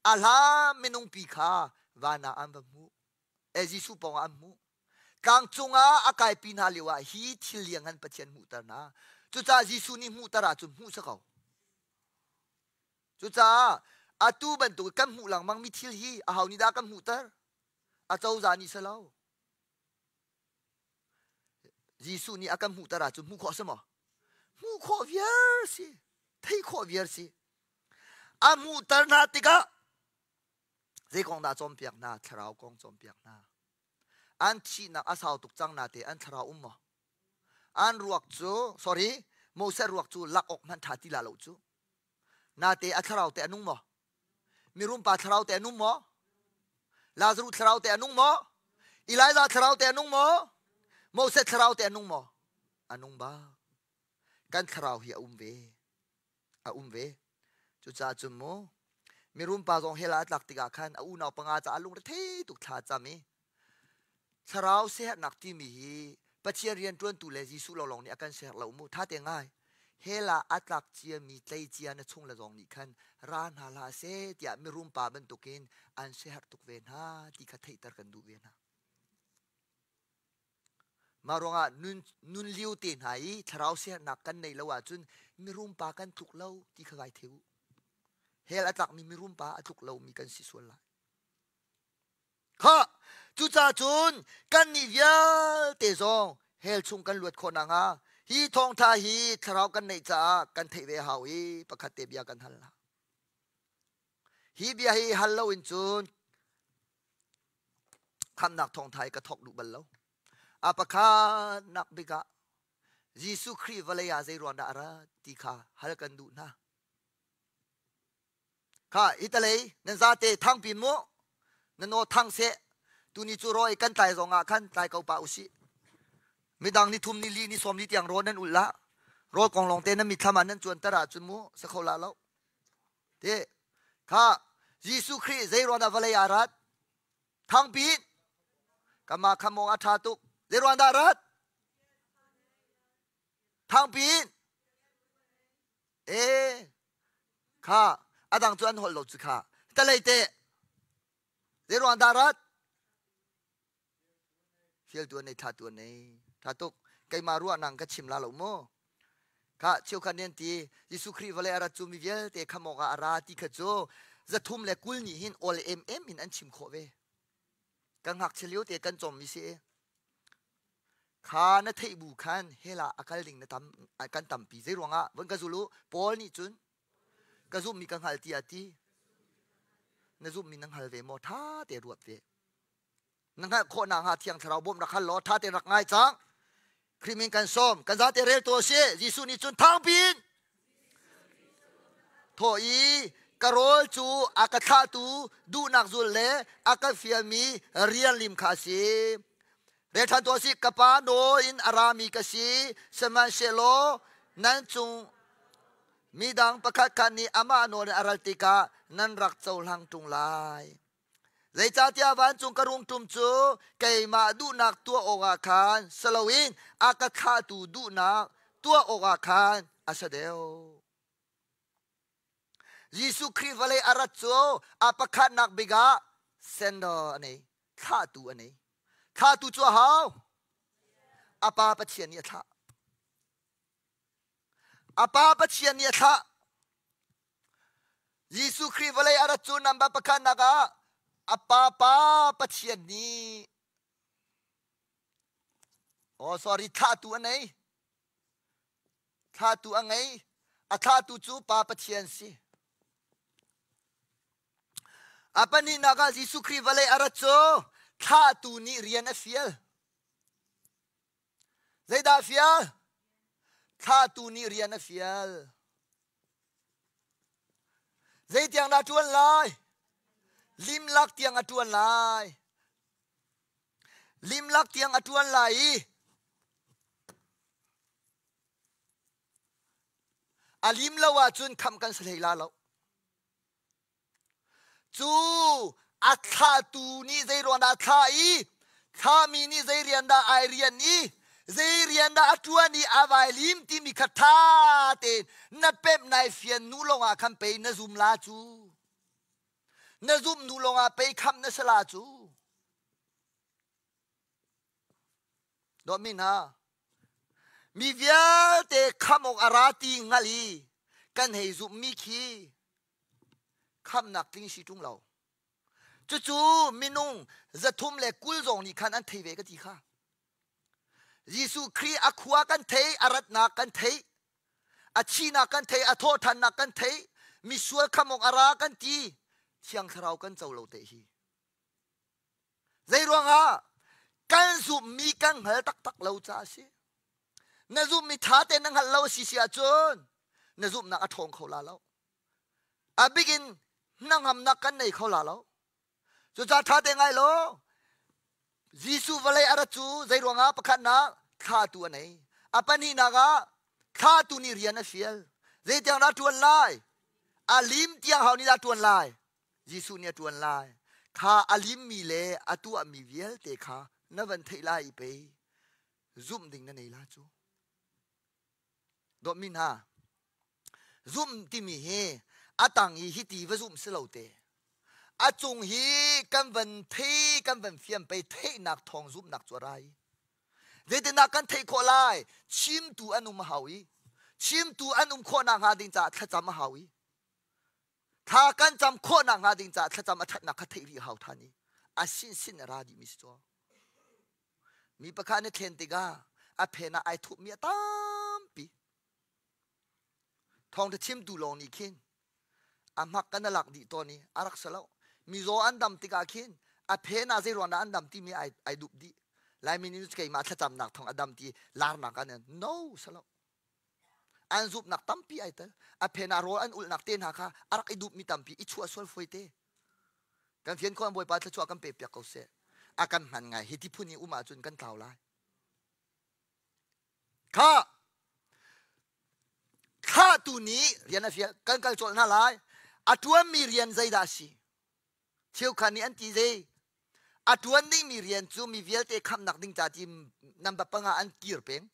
A hla minung pi kha van ah an va hmuh. E Jesuh pawng ah an hmuh. Tlang cungah a kaipi hna lio ah hi thil liang Pathian hmuhter hna. Cucaah Jesuh nih hmuhter ahcun hmuh si ko. Cucaah atu bantuk kan hmuh lengmang mi thil hi aho nih dah kan hmuhter? A cozah nih si lo. Jesuh nih a kan hmuhter ahcun hmuh khawh si maw? Hmuh khawh viar si. Theih khawh viar si. A hmuhter hna tikah zei kong dah cawnpiak hna? Thlarau kong cawnpiak hna. An thihnak a sau tuk cang nate an thlarau um maw? An ruak cu, sorry, Moses ruak cu lak awk hmanh ṭha ti la lo cu. Nate a thlarau te a nung maw? Mirum pa thlarau te a nung maw? Lazarus thlarau te a nung maw? Elijah thlarau te a nung maw? Moses thlarau te a nung maw? A nung ba. Kan thlarau hi a um ve. A um ve. Cucaah cun mu mirum pa zong hell ah a tlak tikah khan a unau panga caah lungrethei tuk thla a cam i thlarau siaherhnak timi hi Pathian rianṭuantu le Jesuh lawnglawng nih a kan siaherh lo mu. Tha te ngai. Hell ah a tlak ciami tleicia na chung le zong nih khan ra hna hlah seh tiah mirum pa bantukin an siaherh tuk ve hna ti kha theihter kan duh ve hna. Mah ruangah nun, nun lio te hna i thlarau siaherhnak kan neih lo ahcun mirum pa kan tluk lo ti kha vai theu. Hell a tlakmi mirum pa a tluk lomi kan si sual lai. Kha cucaah cun kannih vialte zong hell chung kan luat khawh nakhnga hi thawngtha hi thlarau kan neih caah kan theih ve hau i pakhat te bia kan hal hna. Hi bia hi hal loin cun khamnak thawngtha hi ka thawk duh bal lo. A pakhat nak bik ah Jesuh Khrih vawlei ah zei ruang dah a rat ti kha hal kan duh hna. Kha italei nan zate thangpi mu nan aw thang seh. Tuni cu rawi kan tlai zong ah khan tlai ko pa usih. Midang ni thum ni li ni sawm ni tiang rawl nan ulh la. Rawl kong lawng te nan mitthlam ah nan cuanter ahcun mu sa kho la lo. Te kha Jesuh Khrih zei ruang dah vawlei ah rat? Thangpi kama khamong a ṭha tuk. Zei ruang dah rat? Thangpi e kha adang cu an holh lo cu kha. Talei te zei ruang dah rat? Fialtu an nei, thlatu an nei. Tha tuk. Keimah ruahnak ka chim la lo mu. Kha cheukhat nih an ti Jesuh Khrih vawlei a rat cu mi vialte kham awkah a ra ti kha cu 320 nih hin awl emem in an chim khawh ve. Kan ngakchia lio te kan cawmmi si. Kha na theih bu khan hell ah a kal ding na tam kan tampi. Zei ruangah von ka zul u Paul nih cun ka zumhmi ka hngal ti a ti. Na zumhmi na hngal ve maw? Tha te ruat ve. Na hngalh khawh nakhnga Thiang Thlarau bawmh rak hal law ṭha tein rak ngai cang. Khrih min kan sawm. Kan zate rel tu a si. Jesuh nih cun thangpi in thawh i ka rawl cu a ka thlahtu duhnak zul le a ka fialmi rian lim kha a si. Rel ṭhan tuah si ka pa nawl in a rami ka si. Sihmanhsehlaw nan cung midang pakhat khat nih amah nawl in a ral tikah nan rak cohlang ṭung lai. Zeicahtiah vancung ka rungṭum cu keimah duhnak tuah awkah khan si loin a ka thlahtu duhnak tuah awkah khan a si deuh. Jesuh Khrih vawlei a rat cu a pakhatnak bik ah sender a nei, thlahtu a nei. Thlahtu cu a hau. A Pa Pathian nih a thlah. A Pa Pathian nih a thlah. Jesuh Khrih vawlei a rat cu number pakhatnak ah a pa pa Pathian nih Oh sorry thlahtu a nei. Thlahtu a ngei. A thlahtu cu Pa Pathian si. A pahnihnak ah Jesuh Khrih vawlei a rat cu thlahtu nih rian a fial. Zeidah a fial? Thlahtu nih rian a fial. Zeitiang dah a ṭuan lai? Limlak tiang a ṭuan lai. Limlak tiang a ṭuan lai i a lim lo ahcun khamh kan si hlei la lo. Cu a thlahtu nih zei ruang dah a thlah i thlahmi nih zei rian dah ai rian i zei rian dah a ṭuan i a vai lim timi kha ṭha tein na pemh nai fian hnu lawngah khan pei na zum la cu. Na zumh hnu lawngah pei khamh na si la cu. Dawtmi hna, mi vialte khamh awk a ra ti hngalh i kan hei zumhmi khi khamhnak tling si ṭung lo. Cucu minung 320 zong nih khan an thei ve ka ti kha. Jesuh Khrih a khua kan thei, a ratnak kan thei, a thihnak kan thei, a thawhṭhannak kan thei, misual khamh awk a ra kan ti, Thiang Thlarau kan co lo te hi. Zei ruangah kan zumhmi kan hngal taktak lo caah a si. Na zumhmi ṭha tein na hngalh lo a si si ahcun na zumhnak a ṭhawng kho la lo. A bik in hnangamnak kan nei kho la lo. Cucaah ṭha te ngai law Jesuh vawlei a rat cu zei ruangah pakhatnak thlatu a nei. A pahnihnak ah thlatu nih rian a fial. Zeitiang dah ṭuan lai? A lim tiang hau nih dah ṭuan lai? Jesuh nih a ṭuan lai. Kha a limmi le a tuahmi vialte kha na van theih lai i pei zumh ding na nei la cu. Dawtmi hna, zumh timi hi a tang i hiti va zumh si lo te. A cung hi kan van thei, kan van fiam pei theihnak thawng zumhnak cu a ra i. Zeitindah kan theih khawh lai? Chimtu an um a hau i chimtu an um khawh nakhnga ding caah thlacam a hau i thla kan cam khawh nakhnga ding caah thlacam a ṭhatnak kha theih rih a hau ṭhan i a sinsin a ra dihmi si cu. Mi pakhat nih thlen tikah a phen ah ai thupmi a tampi. Thawngṭha chimtu lawng nih khin a hmak kan a lak dih tawn i a rak si lo. Mizaw an dam tikah khin a phen ah zei ruang dah an dam timi ai, ai dup dih. Laimi nih keimah thlacamnak thawng a dam ti larnak an no si lo. An zumhnak tampi ai tel. A phen ah rawl an ulhnak te hna kha a rak i dupmi tampi i chuah sual fawi te. Kan fian kho an Bawipa thluachuah kan pe piak ko seh. A kan hman ngai. Hi ti phun i um ahcun kan tlau lai. Kha thlahtu nih rian a fial kan kal colh hna lai. A ṭuanmi rian zeidah a si? Cheukhat nih an ti zei? A ṭuan dingmi rian cu mi vialte khamhnak ding ca ti number panga an kir peng.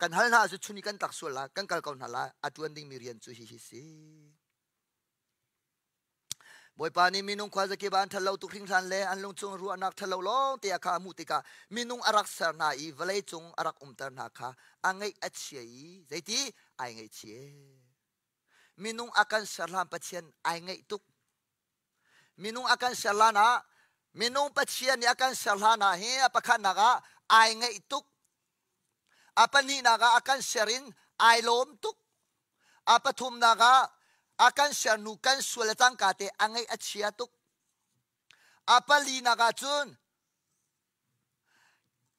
Kan hal hna cu chun i kan tlak sual lai, kan kal ko hna lai. A ṭuan dingmi rian cu hihi si. Bawipa nih minung khuazakip ah an ṭhatlo tuk hringhran le an lungchung ruahnak ṭhatlo lawng te kha a hmuh tikah minung a rak ser hna i vawlei cung a rak umter hna kha a ngaih a chia i zeiti ai ngaihchia. Minung a kan ser hlan Pathian ai ngaih tuk. Minung a kan ser hlan ah minung Pathian nih a kan ser hlan ah hi a pakhatnak ah ai ngaih tuk. A pahnihnak ah a kan ser in ai lawm tuk. A pathumnak ah a kan ser hnu kan sual le cangka te a ngaih a chia tuk. A palinak ah cun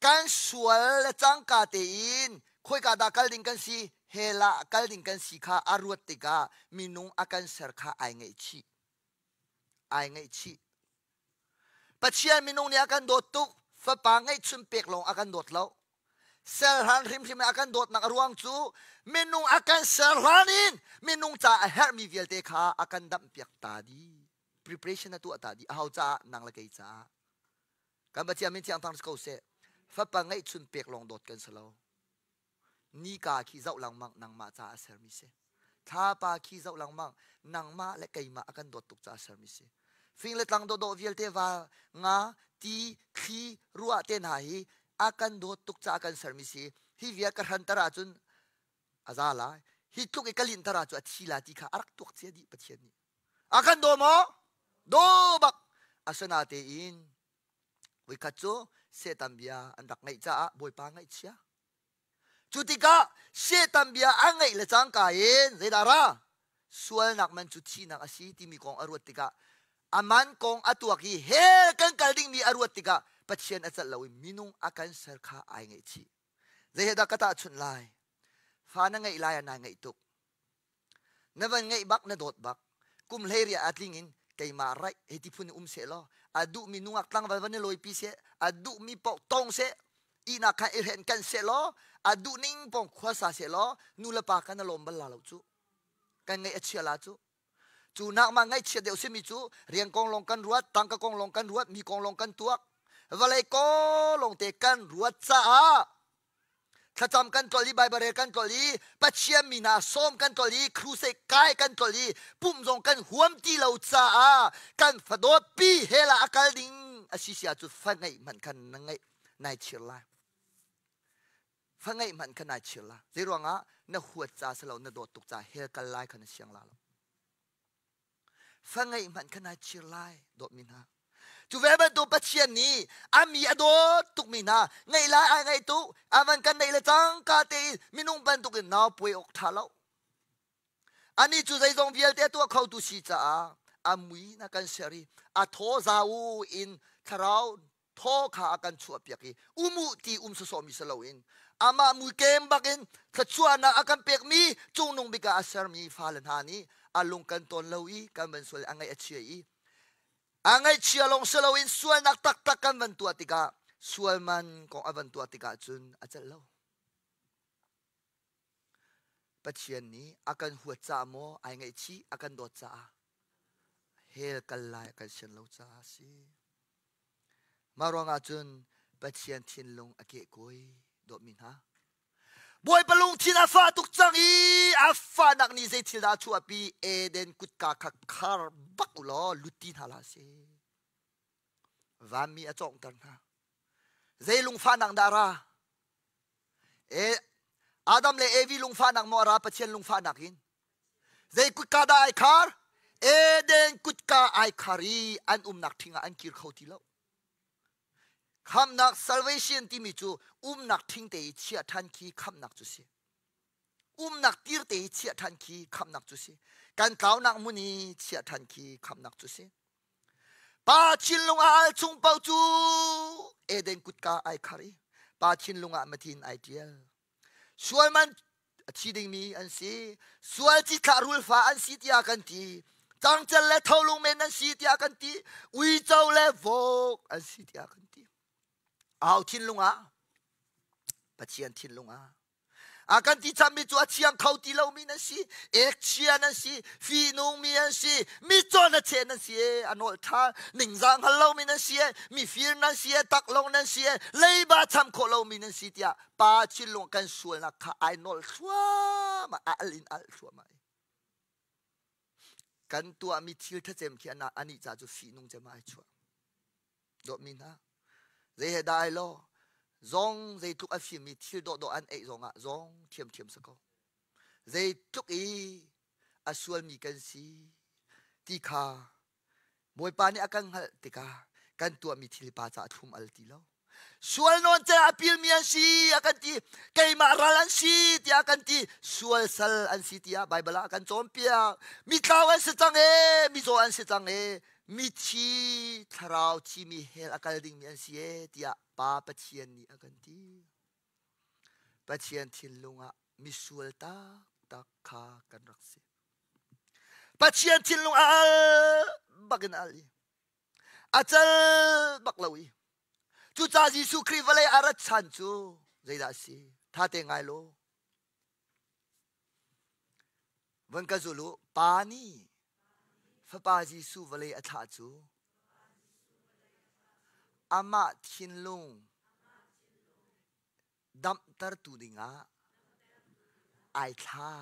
kan sual le cangka tein khoika dah kal ding kan si hell ah kal ding kan si kha a ruat tikah minung a kan ser kha ai ngaihchih. Ai ngaihchih. Pathian minung nih a kan dawt tuk. Fapa ngeihchun pek lawng a kan dawt lo. Ser hlan hrimhrim in a kan dawtnak a ruang cu minung a kan ser hlan in minung ca a herhmi vialte kha a kan damhpiak ta dih. Preparation a tuah ta dih. Aho caah? Nang le kei caah. Kan Pathian min thiang thang si ko seh. Fapa ngeihchun pek lawng dawt kan si lo. Nika khi zoh lengmang nangmah caah a sermi si. Thlapa khi zoh lengmang nangmah le keimah a kan dawt tuk caah a sermi si. Fing le tlang dawdawh vialte va, nga, ti, thli, ruah te hna hi a kan dawt tuk caah kan sermi si. Hi vial ka hranter ahcun a za lai. Hi tluk i ka linhter ahcun a thi la ti kha a rak tuak cia dih Pathian nih. A kan daw maw? Daw bak. Asinatein voikhat cu Satan bia an rak ngaih caah Bawipa ngaihchia. Cu tikah Satan bia a ngaih le cangka in zeidah ra? Sualnak man cu thihnak a si timi kong a ruat tikah a man kong a tuak i hell kan kal dingmi a ruat tikah Pathian a celh lo i minung a kan ser kha ai ngaihchih. Zei he dah ka tahchunh lai? Fa na ngeih lai ah nai ngaih tuk. Na van ngeih bak na dawt bak. Kum hleiriah a tling in keimah raih hei ti phun in um seh law a duhmi nungak tlangval van i lawipi seh a duhmi paoh tong seh ihnak kha i hren kan seh law a duh ning pong khuasa seh law nu le pa kan a lawm bal la lo cu kan ngaih a chia la cu cu nak ma ngaihchiat deuh simi cu rian kong lawng kan ruat tangka kong lawng kan ruat mi kong lawng kan tuak vawlei ko lawng te kan ruat caah Thlacam kan tlol i Baibal rel kan tlol i Pathian mi hna sawm kan tlol i crusade kai kan tlol i pumh zong kan huam ti lo caah kan fadawt pi hell ah a kal ding a si sia cu fa ngeih hmanh khan na ngeih nai chir lai. Fa ngeih hmanh khan nai chir lai. Zei ruangah na huat ca si lo na dawt tuk ca hell kal lai kha na siang la lo. Fa ngeih hmanh kha nai chir lai dawtmi hna. Cu ve bantuk Pathian nih a mi a dawt tukmi hna ngeih lai ai ngaih tuk a van kan neih le cangka tein minung bantukin nau puai awk ṭha lo. Anih cu zeizong vialte a tuah khotu si caah a mui na kan ser i a thaw zau in thlarau thaw kha a kan chuahpiak i um u ti um sawsawhmi si loin amah muikem bakin thluachuahnak a kan pekmi cungnung bik ah a sermi fale hna nih a lung kan tawn lo i kan van sual a ngaih a chia i a ngaihchia lawng si loin sualnak taktak kan van tuah tikah sual man kong a van tuah tikah cun a celh lo. Pathian nih a kan huat caah maw ai ngaihchih a kan dawt caah hell kal lai a kan sian lo caah a si. Mah ruangah cun Pathian thinlung a kehkuai dawtmi hna. Bawipa lungthin a fah tuk cang i a fahnak nih zei thil dah a chuahpi Eden kutka kha khar bak u law lut ti hna hlah seh. Vanmi a cawnghter hna. Zei lungfahnak dah a ra? E, Adam le Evi lungfahnak maw a ra Pathian lungfahnak in? Zei kutka dah ai khar? Eden kutka ai khar i an umnak ṭhing ah an kir kho ti lo. Khamnak salvation timi cu umnak ṭhing te i chiah ṭhan khi khamnak cu si. Umnak tir te i chiah ṭhan khi khamnak cu si. Kan tlaunak hmun i chiah ṭhan khi khamnak cu si. Pa thinlung ah al chung paoh cu Eden kutka ai khar i pa thinlung ah matin ai ṭial. Sual man a thi dingmi an si. Sual cithlah rulfa an si tiah kan ti. Cangcel le tholung men an si tiah kan ti. Uico le vok an si tiah kan ti. Aho thinlung ah? Pathian thinlung ah. A kan ti cangmi cu a thiang kho ti lomi nan si, ekchia nan si, fihnungmi an si, mitcaw na che nan si e, a nawl ṭha, ningzah hngal lomi nan si e, mifir nan si e, taklong nan si e, leiba cham khawh lomi nan si tiah pa thinlung kan sualnak kha ai nawl thluahmah, a al in al thluahmah. Kan tuahmi thil ṭhacem khi anih ca cu fihnung cem ah ai chuah. Dawtmi hna, zei he dah ai lo, zong zeitluk a fimmi thil dawhdawh an eih zongah zong ṭhiamṭhiam si ko. Zeitluk i a sualmi kan si ti kha Bawipa nih a kan hngalh tikah kan tuahmi thil pa caah thlum al ti lo. Sual nawn ce a pilmi an si a kan ti. Keimah ral an si tiah a kan ti. Sual sal an si tiah Baibal ah a kan cawnpiak. Mitlau an si cang ee, mizaw an si cang ee, mithi thlarau thimi hell a kal dingmi an si ee tiah Pa Pathian nih a kan ti. Pathian thinlung ah misual taktak kha kan rak si. Pathian thinlung a al bakin a al i a cal bak lo i cucaah Jesuh Khrih vawlei a rat chan cu zeidah a si? Tha te ngai law Van ka zul u, Pa nih Fapa Jesuh vawlei a thlah cu amah thinlung damhtertu dingah ai thla.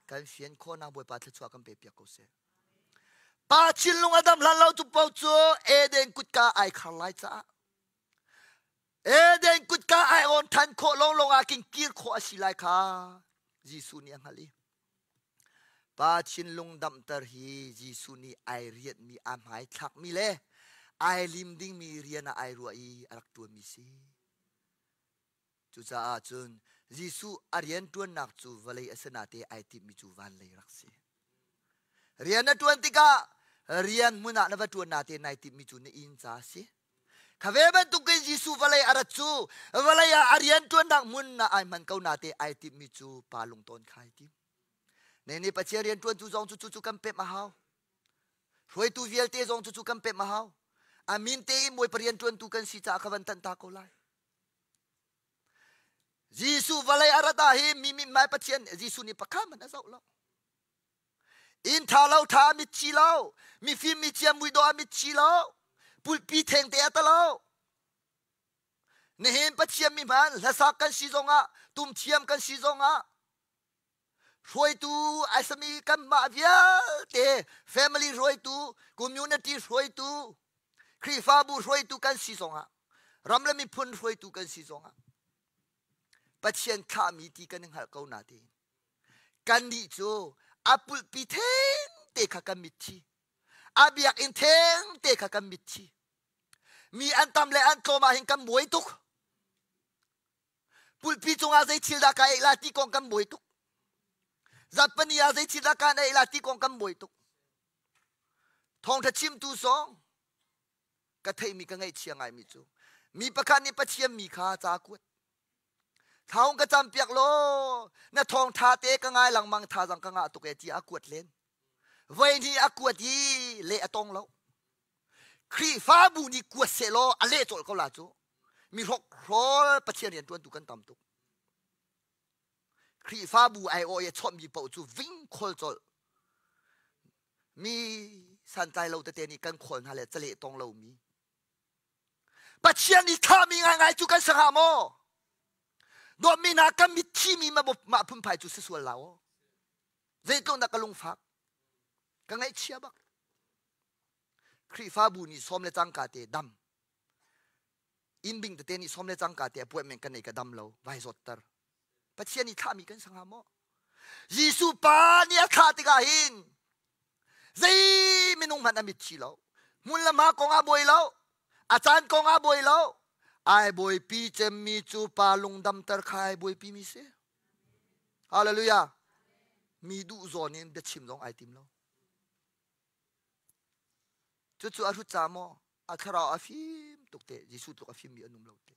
Kan fian khawhnak Bawipa thluachuah kan pe piak ko seh. Pa thinlung a dam hlan lo cu paoh cu Eden kutka ai khar lai caah Eden kutka ai awn ṭhan khawh lawnglawng ah kin kir khawh a si lai kha Jesuh nih a hngalh i Pa thinlung damter hi Jesuh nih ai rianhmi a hmaithlakmi le ai lim dingmi rian ah ai ruah i a rak ṭuanmi si. Cucaah cun Jesuh a rian ṭuannak cu vawlei a si nate ai timhmi cu van lei rak si. Rian na ṭuan tikah rian hmun ah na va ṭuan nate nai timhmi cu na inn ca a si. Kha ve bantukin Jesuh vawlei a rat cu vawlei ah a rianṭuannak hmun ah ai hman ko nate ai timhmi cu pa lungtawn kha ai tim. Ne nih Pathian rianṭuantu zong cu cucu kan pemh a hau. Hruaitu vialte zong cucu kan pemh a hau. A min tein Bawipa rianṭuantu kan si caah ka van tanh ta ko lai. Jesuh vawlei a rat ah hi mi mithmai Pathian Jesuh nih pakhat hmanh a zoh lo. Inn ṭha lo ṭha a mitthi lo. Mifim mithiam muidawh a mitthi lo. Pulpi thengte a ta lo. Nihin Pathian mi hman hlasak kan si zongah tumthiam kan si zongah hruaitu ai sami kanmah vialte family hruaitu community hruaitu Khrihfabu hruaitu kan si zongah ram le miphun hruaitu kan si zongah Pathian thlahmi ti kan i hngalh ko natein Kannih cu a pulhpi thengte kha kan mitthi. A biakinn thengte kha kan mitthi. Mi an tam le an tlawm ah hin kan buai tuk. Pulhpi cungah zei thil dah ka ei la ti kong kan buai tuk. Zatpani ah zei thil dah kan ei la ti kong kan buai tuk. Thawngṭha chimtu song ka theihmi ka ngaihchia ngaimi cu mi pakhat nih Pathian mi kha ca kuat. Thaung ka campiak law na thawngtha te ka ngai lengmang thazang ka ngah tuk e ti a kuat len. Voi hnih a kuat i leh a tong lo. Khrihfabu nih kuat seh law a leh colh ko la cu. Mi hrokhrawl Pathian rian ṭuantu kan tam tuk. Khrihfabu ai awh i a chawnhmi paoh cu ving khawl colh. Mi santlai lo tete nih kan khawl hna le caleh tong lomi. Pathian nih thlahmi ngaingai cu kan si hnga maw? Dawtmi hna kan mitthimi mah phunphai cu si sual la aw. Zeitluk dah ka lungfak. Ka ngaihchia bak. Khrihfabu nih sawm le cangka te dam. Inn bing tete nih sawm le cangka te appointment kan nei ka dam lo. Vai zawtter. Pathian nih thlahmi kan si hnga maw? Jesuh pa nih a thlah tikah hin zei minung hmanh a mitthi lo. Hmun le hma kong ah buai lo. A caan kong ah buai lo. Ai buaipi cemmi cu pa lungdamter kha ai buaipi mi si. Hallelujah. Mi duh zawn in biachim zong ai tim lo. Cucu a hrut ca maw? A thlarau a fim tuk te. Jesuh tluk a fimmi an um lo te.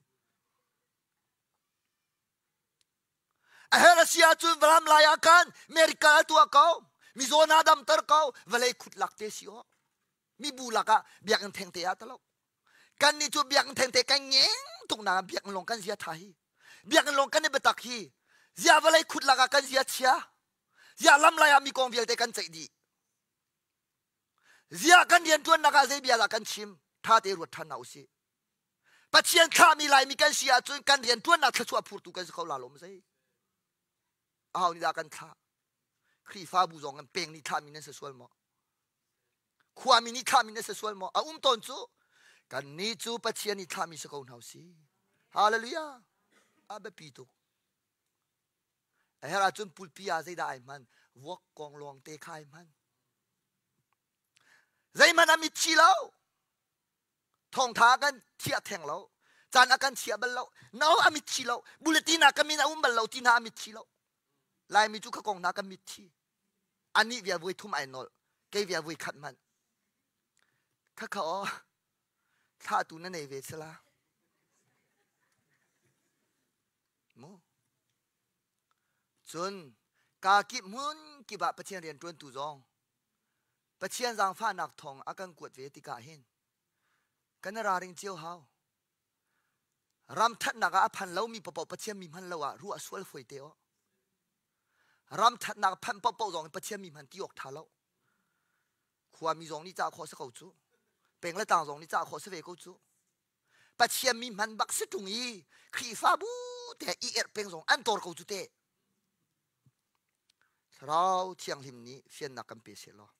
A her a si ahcun varam lai ah khan miracle a tuah ko. Mizaw hna damter ko. Vawlei khut lak te si aw. Mibu lakah biakinn thengte ah talo. Kan nih cu biakinn thengte kan ngeng tuk na biakinn lawng kan zia tha hi. Biakinn lawng kan i biatak hi. Zia vawlei khut lakah kan zia chia. Zia lam lai ah mi kong vialte kan ceih dih. Zia kan rianṭuannak ah zei bia dah kan chim? Ṭha te ruat ṭhan hna usih. Pathian thlahmi Laimi kan si ahcun kan rianṭuannak thluachuah phurtu kan si kho la lo zei? Aho nih dah kan thlah? Khrihfabu zong kan peng nih thlahmi nan si sual maw? Khuami nih thlahmi nan si sual maw? A um tawn cu kannih cu Pathian nih thlahmi si ko hna usih. Hallelujah! A biapi tuk. A herh ahcun pulpi ah zeidah ai hman? Vuak kong lawng te kha ai hman. Zeihmanh a mit thi lo. Thawngtha kan thiah theng lo. Caan a kan chia bal lo. No a mit thi lo. Bulletin ah ka min a um bal lo ti hna a mit thi lo. Laimi cu ka kong hna kan mit thi. Anih via vui thum ai nolh. Kei via vui khat hmanh. Khakha aw. Thla tu na nei ve sala. Mu. Cun kaa kip hmun kip ah Pathian rianṭuantu zong Pathian zaangfahnak thawng a kan kuat ve tikah hin kan i ralring cio hau. Ram thatnak ah a phan lomi paohpaoh Pathian mi hman lo ah ruah sual fawi te aw. Ram thatnak phanh paohpaoh zong in Pathian mi hman ti awk ṭha lo. Khuami zong nih cah khawh si ko cu. Peng le tlang zong nih cah khawh si ve ko cu. Pathian mi hman bak si ṭung i Khrihfabu te i erh peng zong an tor ko cu te. Thlarau Thianghlim nih fiannak kan pe seh law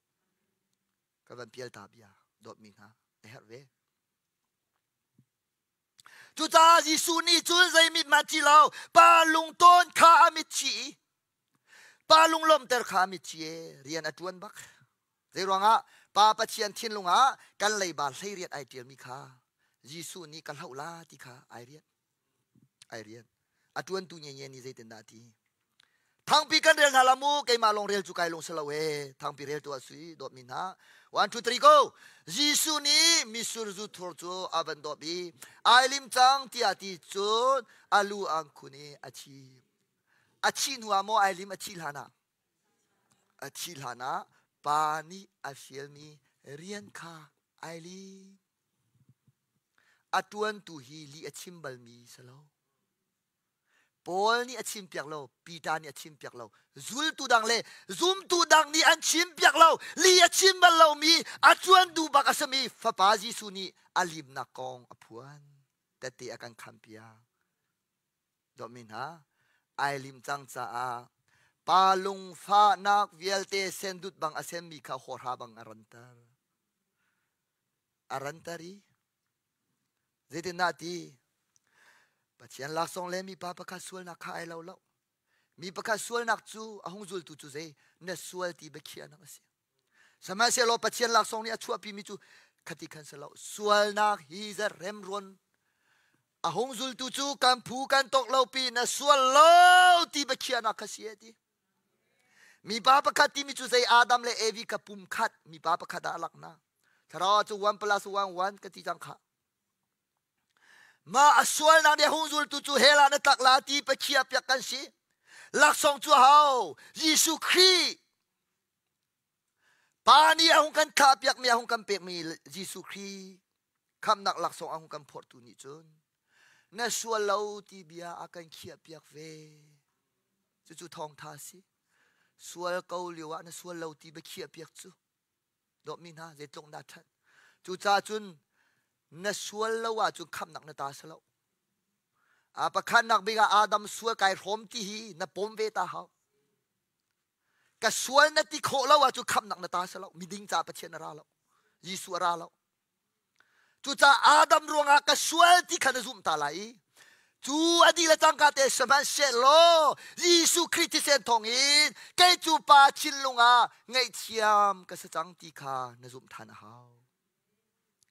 ka van pial ta bia dawtmi hna a herh ve. Cucaah Jesuh nih cun zei mit ma ci lo pa lungtawn kha a mit chi i pa lunglawmhter kha a mit chi rian a ṭuan bak. Zeiruangah Pa Pathian thinlung ah kan leiba hleiriat ai ṭialmi kha Jesuh nih ka hloh la ti kha ai rian. Ai rian. A ṭuantu nyenye nih zeitindah a ti? Thangpi kan rel hna la mu keimah lawng rel cu kai lung si lo e thangpi rel tu ah sui dawtmi hna one two three go Jesuh nih misur zu thur cu a van dawp i ai lim cang tiah ti cun a lu ang khun i a thi a thi hnu ah maw ai lim a thi hlan ah A thih hlanah pa nih a fialmi rian kha ai lim. A ṭuantu hi lih a chim balmi si lo. Paul nih a chimpiak lo, Peter nih a chimpiak lo, zultu dang le zumtu dang nih an chimpiak lo, lih a chim bal lomi, a ṭuan duh bak a simi Fapa Jesuh nih a limnak kong a phuan. Tette a kan khampiak. Dawtmi hna, ai lim cang caah pa lungfahnak vialte sendut bang a senmi kha hawhra bang a ranter. A ranter i zeitindah ti? Pathian laksawng le mipa pakhat sualnak kha ai lo lo. Mi pakhat sualnak cu a hung zultu cu zei na sual ti biakhiahnak a si. Sihmanhsehlaw Pathian laksawng nih a chuahpimi cu khati khan si lo. Sualnak hi zat remruan a hung zultu cu kan phu kan tawk lo pi na sual lo ti biakhiahnak kha si ti. Mipa pakhat timi cu zei Adam le Evi ka pum khat mipa pakhat ah a lakna. Thlarau cu 1 plus 1 1 ka ti cang kha. Mah a sualnak nih a hung zultu cu hell ah na tlak la ti Pathian piak kan si. Laksawng cu hau Jesuh Khrih Pa nih a hung kan thlahpiakmi a hung kan pekmi Jesuh Khrih khamhnak laksawng a hung kan phorhtu nih cun na sual lo ti bia a kan khiahpiak ve. Cucu thawngtha a si. Sual ko lio ah na sual lo ti bia khiahpiak cu dawtmi hna zeitluk dah ṭhat. Cucaah cun na sual lo ahcun khamhnak na ta si lo. A pakhatnak bik ah Adam sual kai hrawm ti hi na pawm ve ta hau. Ka sual na ti khawh lo ahcun khamhnak na ta si lo. Miding ca Pathian a ra lo. Jesuh a ra lo. Cucaah Adam ruangah ka sual ti kha na zumh ta lai i cu a dih le cangka te sihmanhsehlaw Jesuh Khrih thisen thawngin kei cu pa thinlung ah ngaihthiam ka si cang ti kha na zumh than a hau.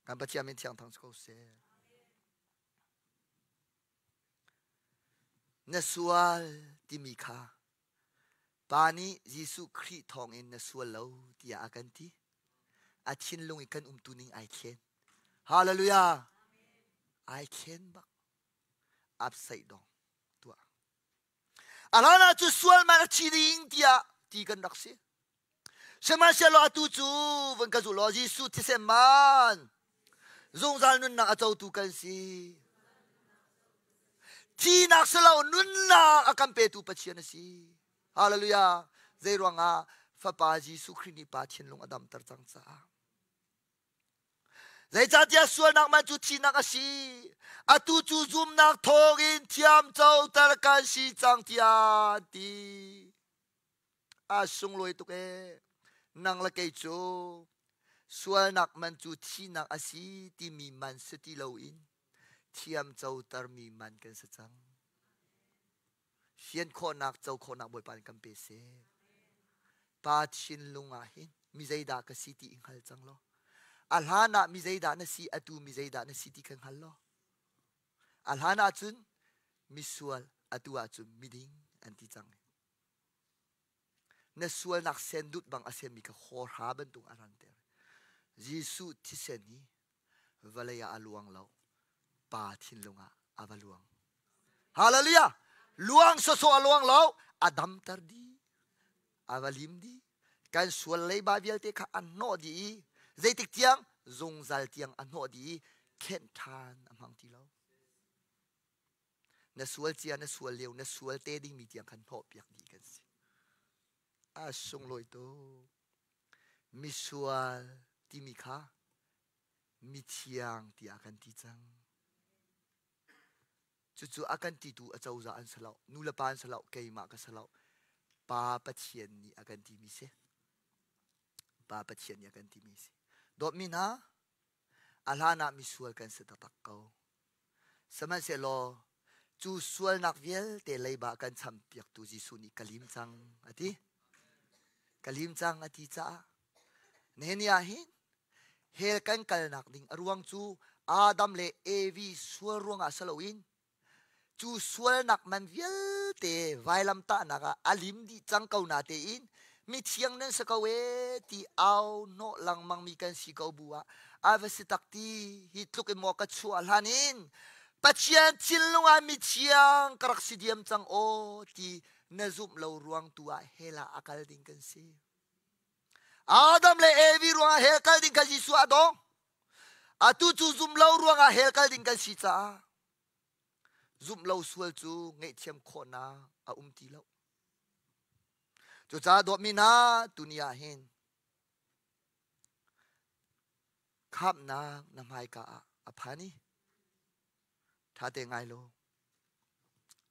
Kan Pathian min thiang thang si ko seh. Na sual timi kha Pa nih Jesuh Khrih thawngin na sual lo tiah a kan ti. A thinlung i kan umtu ning ai thlen. Hallelujah! Ai thlen bak. Apsaih dong tuah. A hlan ah cu sual man a thi ding tiah ti kan rak si. Sihmanhsehlaw atu cu van ka zul law Jesuh thisen man. Zungzal nunnak a cotu kan si. Thihnak si lo nunnak a kan petu Pathian a si. Hallelujah. Zei ruangah Fapa Jesuh Khrih nih Pa thinlung a damter cang caah. Zeicahtiah sualnak man cu thihnak a si. Atu cu zumnak thawngin thiam coter kan si cang tiah an ti. A sunglawi tuk ee. Nang le kei cu sualnak man cu thihnak a si timi man si ti loin thiam cotermi man kan si cang. Fian khawhnak, co khawhnak Bawipa nih kan pe seh. Pa thinlung ah hin mi zeidah ka si ti i hngal cang law. A hlan ah mi zeidah na si, atu mi zeidah na si ti kha hngal law. A hlan ah cun misual, atu ah cun miding an ti cang. Na sualnak sendut bang a senmi kha hawrha bantuk a ranter. Jesuh thisen hi vawlei ah a luang lo, pa thinlung ah a va luang. Hallelujah! Luang sawsawh a luang lo, a damter dih, a va lim dih. Kan sual leiba vialte kha a hnawh dih i zeitik tiang zungzal tiang a hnawh dih i khenh ṭhan a hmang ti lo. Na sual cia, na sual lio, na sual te dingmi tiang khan hnawhpiak dih kan si. A sunglawi tuk. Misual timi kha mithiang tiah kan ti cang. Cucu a kan titu a cozah an si lo, nu le pa an si lo, keimah ka si lo. Pa Pathian nih a kan timi si. Pa Pathian nih a kan timi si. Dawtmi hna, a hlan ah misual kan si taktak ko. Sihmanhsehlaw cu sualnak vialte leiba kan champiaktu Jesuh nih ka lim cang a ti. Ka lim cang a ti caah nihin ni ah hin hell kan kalnak ding a ruang cu Adam le Evi sual ruangah si loin cu sualnak man vialte vailamtahnak ah a lim dih cang ko na tein mithiang nan si ko ee ti au hnawh lengmang mi kan si ko bu ah a va si tak ti hi tluk in maw ka chuah hlan in Pathian thinlung ah mithiang ka rak si diam cang aw ti na zumh lo ruang tu ah hell ah a kal ding kan si. Adam le Evi ruangah hell kal ding kha Jesuh a dong. Atu cu zum lo ruangah hell kal ding kan si caah zumh lo sual cu ngaihthiam khawhnak a um ti lo. Cucaah dawtmi hna tuni ah hin khamhnak na hmaika ah a phan i ṭha te ngai law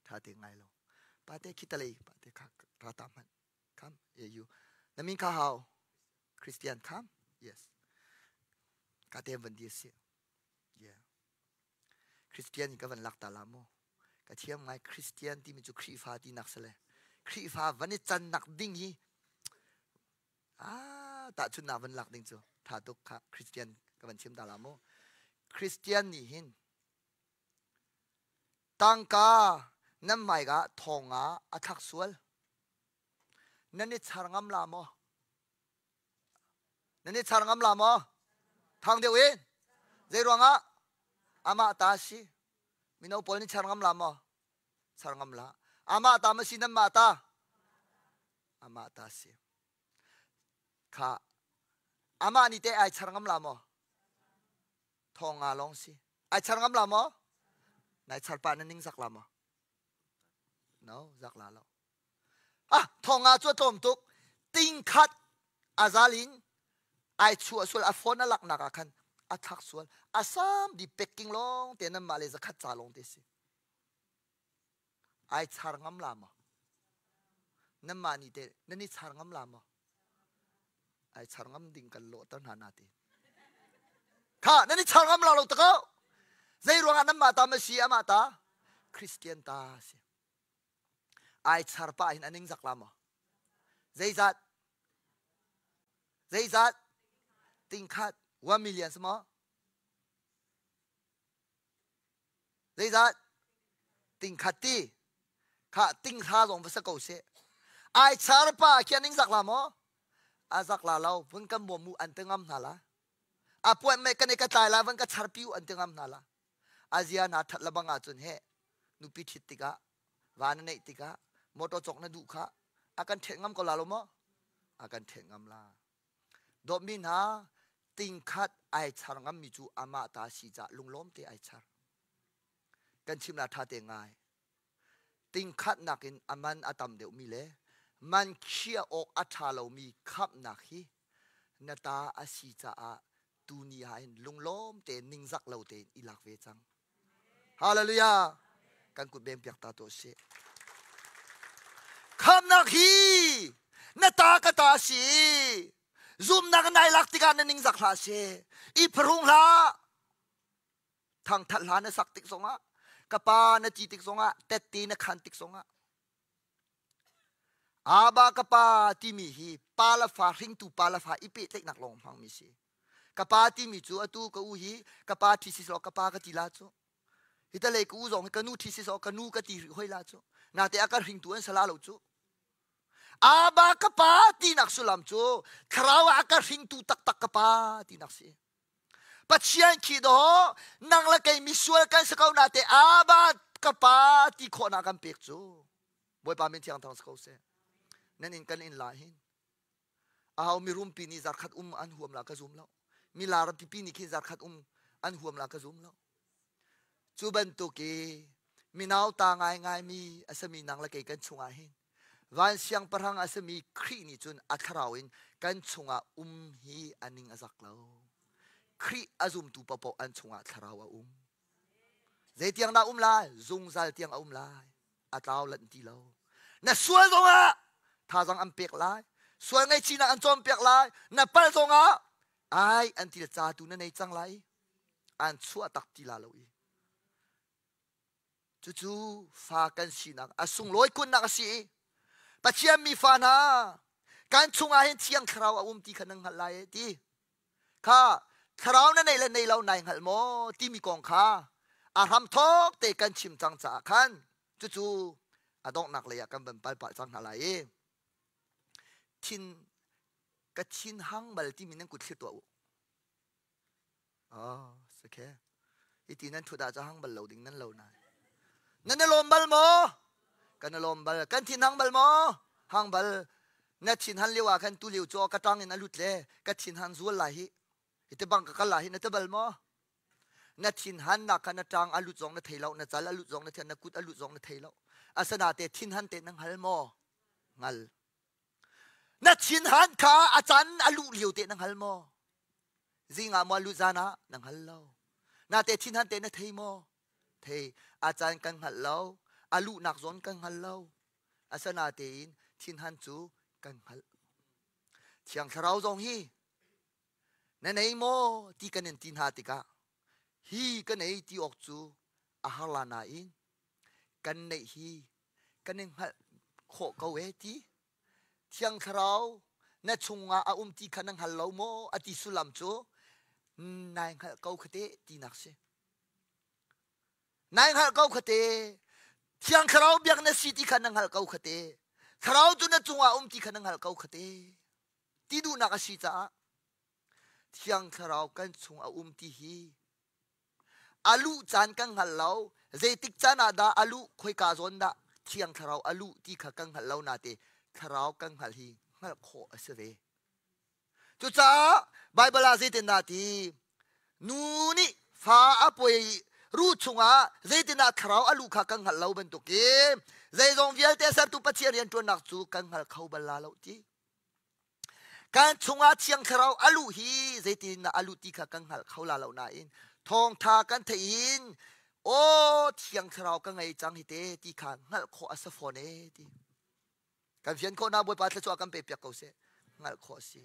ṭha te ngai law pate khitalei pate kha ra ta hmanh kham you na min kha hau Christian kham yes ka te van di si yeah Christian ka van lak ta la mu ka thiam ngai Christian timi cu Khrihfa tinak si le Khrihfa van i cannak ding hi ah tahchunnak van lak ding cu tha tuk kha Christian ka van chim ta la mu Christian nih hin tangka nan hmaika thong ah a thlak sual nan i char ngam la maw Nan i char ngam la maw? Thang deuh in. Zei ruangah? Amah ta si. Mino pawl nih char ngam la maw? Char ngam la. Amah ta ma si nan mah ta? Amah ta si. Kha amah nih te ai char ngam la maw? Thong nga lawng si. Ai char ngam la maw? Nai char pa na ning zak la maw? No, zak la lo. Ah, thonga cu a tlawm tuk. Ting khat a zal in ai chuah sual a phone a laknak ah khan a thlak sual a sam di packing lawng te nan mah le zakhat ca lawng te si ai char ngam la maw nan mah nih te nan i char ngam la maw ai char ngam ding kan lawhter hna na ti kha nan i char ngam la lo tak zei ruangah nan mah ta ma si amah ta Christian ta si ai char pah hin a ningzak la maw zeizat zeizat tingkhat 1 million si maw zeizat tingkhat ti kha tinghra zong va sa ko seh ai char pa khi a ningzak la maw a zak la lo vun kan bawm mu an te ngam hna la a puan me kan i ka tlai la van ka char piu an te ngam hna la Azia na that lebang ahcun he nupi thit tikah va na neih tikah motor cawk na duh kha a kan ṭhet ngam ko la lo maw? A kan ṭhet ngam la. Dawtmi hna. Tingkhat ai char ngammi cu amah ta si cah lunglawm te ai char. Kan chim la ṭha te ngai. Tingkhat nakin a man a tam deuhmi le man khiah awk a ṭha lomi khamhnak hi na ta a si caah tuni ah hin lunglawm tein ningzak lo tein i lak ve cang. Hallelujah! Kan kut beng piak ta tuah sih. Khamnak hi na ta ka ta si. Zumnak nai lak tikah na ningzak hlah si. I pharung hlah. Thangthat hla na sak tik zongah, ka pa na ti tik zongah, tette na khan tik zongah. Aba ka pa timi hi pa le fa hringtu pa le fa i pehtlaihnak lawng hmangmi si. Ka pa timi cu atu ka u hi ka pa thi si ka pa ka ti la cu. Hi ta lei ka u zong hi ka nu thi si ka nu ka ti rih hoi la cu. Nate a ka hringtu an sala lo cu. Aba ka pa tinak sullam cu thlarau ah a ka hringtu taktak ka pa tinak si. Pathian khi dawh nang le kei misual kan si ko na te Aba ka pa ti khawhnak kan pek cu. Bawipa min thiang thang si ko seh. Nan in kan in la hin. Aho mirumpi nih zarkhat um an huam la ka zum lo. Milar pipi nih khin zarkhat um an huam la ka zum lo. Cu bantuk i minau ta ngaingai mi a sami nang le kei kan chungah hin van siangpahrang a sami Khrih nih cun a thlarau in kan chungah um hi a ning a zak lo. Khrih a zumtu paohpaoh an chungah thlarau a um. Zeitiang dah um lai? Zungzal tiang a um lai. A tlau lanh ti lo. Na sual zongah thazang an pek lai. Sual ngaihchihnak an cawnpiak lai. Na palh zongah ai an ti ca tu na nei cang lai. An chuah tak ti la lo i. Cucu fa kan sinak a sunglawi kunnak a si i Pathian mi fa hna kan chungah hin Thiang Thlarau a um ti kha nan hngalh lai e ti. Kha thlarau na nei le nei lo nai hngalh maw timi kong kha a hramthawk te kan chim cang caah khan cucu a donghnak lei ah kan van pal pah cang hna lai i thin ka thin hang bal timi nan kut thlir tuah u. Oh, sakhe. Iti nan thut ah hang bal lo ding nan lo na. Nan na lawm bal maw? Kan na lawm bal. Kan thin hang bal maw? Hang bal. Na thin han lio ah khan tu lio chu ka tang in a lut le ka thin han zual lai hi. Hi te bang ka kal lai hi na te bal maw? Na thin han na khan na tang a lut zong na thei lo, na cal a lut zong na thei, na kut a lut zong na thei lo. Asana te thin han te nang hal maw? Ngal. Na thin han kha a can a luh lio te na hngal maw? Zing ah maw lut zan ah na hngal lo. Na te thin han te na thei maw? Thei. A caan kan hngal lo. A luhnak zawn kan hngal lo. Asana tein thin han cu kan hngalh. Thiang Thlarau zong hi na nei maw ti kan in ti hna tikah hi ka nei ti awk cu a har la nain kan neih hi kan in hngalh khawh ko e ti Thiang Thlarau na chungah a um ti kha na hngal lo maw a ti sullam cu nai hngalh ko kha te tinak si nai hngalh ko kha te Thiang Thlarau biak na si ti kha na hngalh ko kha te Thlarau cu na cungah um ti kha na hngalh ko kha te ti duhnak a si caah Thiang Thlarau kan chung a um ti hi A luh caan kan hngal lo. Zeitik caan ah dah a luh, khoika zawn dah Thiang Thlarau a luh ti kha kan hngal lo nate Thlarau kan hngalh hi hngalh khawh a si ve. Cucaah Baibal ah zeitindah ti? Nu nih fa a puai ruh chungah zeitindah Thlarau a luh kha kan hngalh lo bantukin zeizong vialte sertu Pathian rianṭuannak cu kan hngal kho bal la lo ti. Kan chungah Thiang Thlarau a luh hi zeitin a luh ti kha kan hngal kho la lo nain thawngtha kan theih in aw Thiang Thlarau ka ngei cang hi te ti kha hngalh khawh a si fawn e ti. Kan fian khawh na Bawipa thluachuah kan pe piak ko seh. Hngalh khawh a si.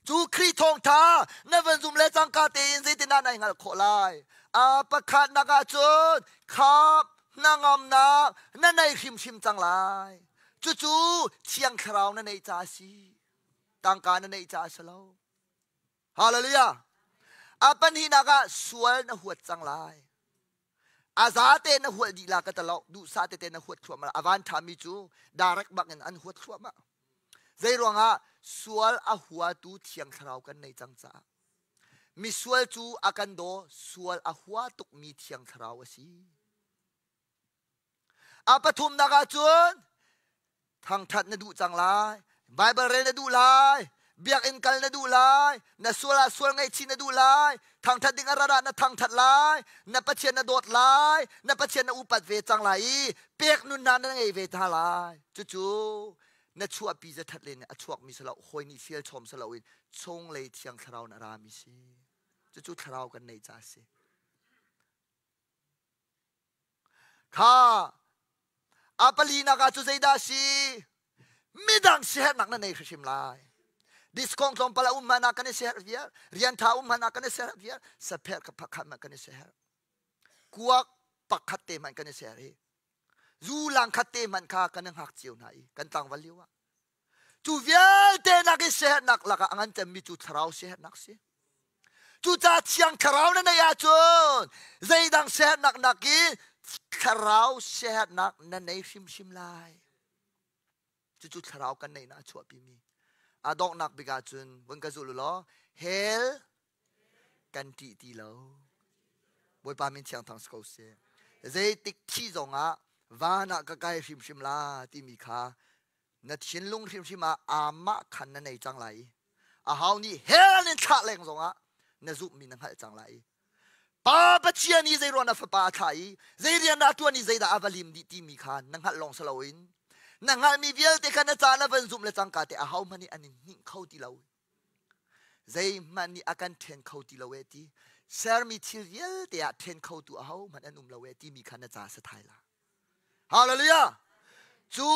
Cu Khrih thawngtha na van zum le cangka tein zeitindah nai hngalh khawh lai? A pakhatnak ah cun khap hnangamnak na nei hrimhrim cang lai. Cucu Thiang Thlarau na neih caah a si. Tangka na neih caah a si lo. Hallelujah. A pahnihnak ah sual na huat cang lai. A zate na huat dih la ka ta lo. Duhsah tete na huat thluahmah. A van ṭhami cu direct bak in an huat thluahmah. Zei ruangah sual a huatu Thiang Thlarau kan nei cang caah. Misual cu a kan daw, sual a hua tukmi Thiang Thlarau a si. A pathumnak ah cun thangṭhat na duh cang lai, Baibal rel na duh lai, Biakinn kal na duh lai, na sual ah sual ngaihchih na duh lai, thangthat ding a rat ah na thangthat lai, na Pathian na dawt lai, na Pathian na upat ve cang lai i pek nunnak na ngei ve hna lai. Cucu na chuahpi zathat len a chuakmi si lo, hawi nih fial chom si loin chunglei thiang thlarau in a rami si. Cucu thlarau kan neih ca a si. Kha a palinak ah cu zeidah a si? Midang siaherhnak na nei hrimhrim lai. Discount tlawmpal a um hmanh ah kan i siaherh viar, rian ṭha um hmanh ah kan i siaherh viar, sapher ka pakhat hmanh kan i siaherh. Kuak pakhat te hmanh kan i siaherh hi. Zu lang khat te hmanh kha kan i hngak cio hna i kan tlangval lio ah. Cu vialte nak i siaherhnak lakah a ngan cemmi cu thlarau siaherhnak si. Cucaah thiang thlarau na neih ahcun zeidang siaherhnak nakin thlarau siaherhnak na nei hrimhrim lai. Cucu thlarau kan neihnak a chuahpimi. A donghnak bik ahcun vun ka zulh u law hell kan ṭih ti lo. Bawipa min thiang thang si ko seh. Zeitik thi zongah van ah ka kai hrimhrim la timi kha na thinlung hrimhrim ah amah khan na nei cang lai i ahau nih hell in thlah leng zongah na zumhmi na hngalh cang lai i Pa Pathian i zei ruang na fapa a thlah i zei rian dah a ṭuan i zeidah a va lim dih timi kha na hngalh lawng si loin na hngalhmi vialte kha na ca na van zumh le cangka te ahau hmanh nih an in hnih kho ti lo zeihmanh nih a kan ṭhen kho ti lo e ti sermi thil vialte ah ṭhen khotu ahohmanh an um lo e timi kha na ca sa thai la Hallelujah! Cu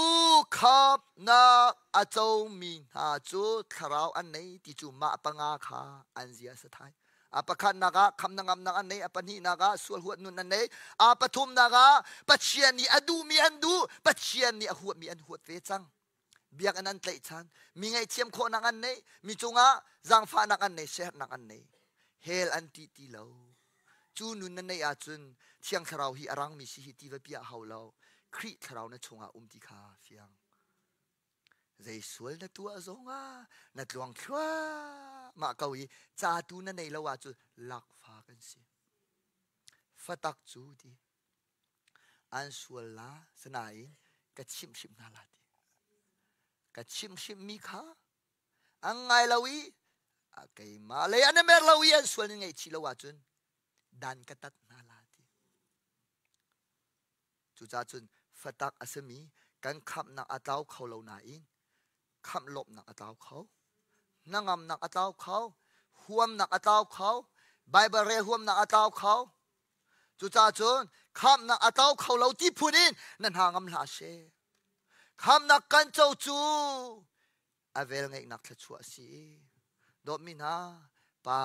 khamnak a comi hna cu thlarau an nei ti cu mah panga kha an zia sa thai. A pakhatnak ah khamnak ngamnak an nei, a pahnihnak ah sual huat nun an nei, a pathumnak ah Pathian nih a duhmi an duh, Pathian nih a huatmi an huat ve cang. Biakinn an tlaihchan, mi ngaihthiam khawhnak an nei, mi cungah zaangfahnak an nei, siaherhnak an nei. Hell an ṭih ti lo. Cu nun na neih ahcun Thiang Thlarau hi a rangmi si hi ti va piah hau lo. Khrih Thlarau na chungah um ti kha fiang. Zei sual na tuah zongah na tluang thluahmah ko i ca tu na nei lo ahcun lakfa kan si. Fatak cu ti an sual la sinain ka chimhhrimh hna la ti. Ka chimhhrimhmi kha an ngai lo i keimah lei an i mer lo i an sual in ngaihchih lo ahcun dan ka tat hna la ti. Cucaah cun fatak a simi kan khamhnak a tlau kho lo nain khamh lawmhnak a tlau kho hnangamnak a tlau kho huamnak a tlau kho Bible rel huamnak a tlau kho Cucaah cun khamhnak a tlo kho lo ti phun in na hna ngam hlah she. Khamhnak kan co cu a vel ngeihnak thluachuah a si. Dawtmi hna, pa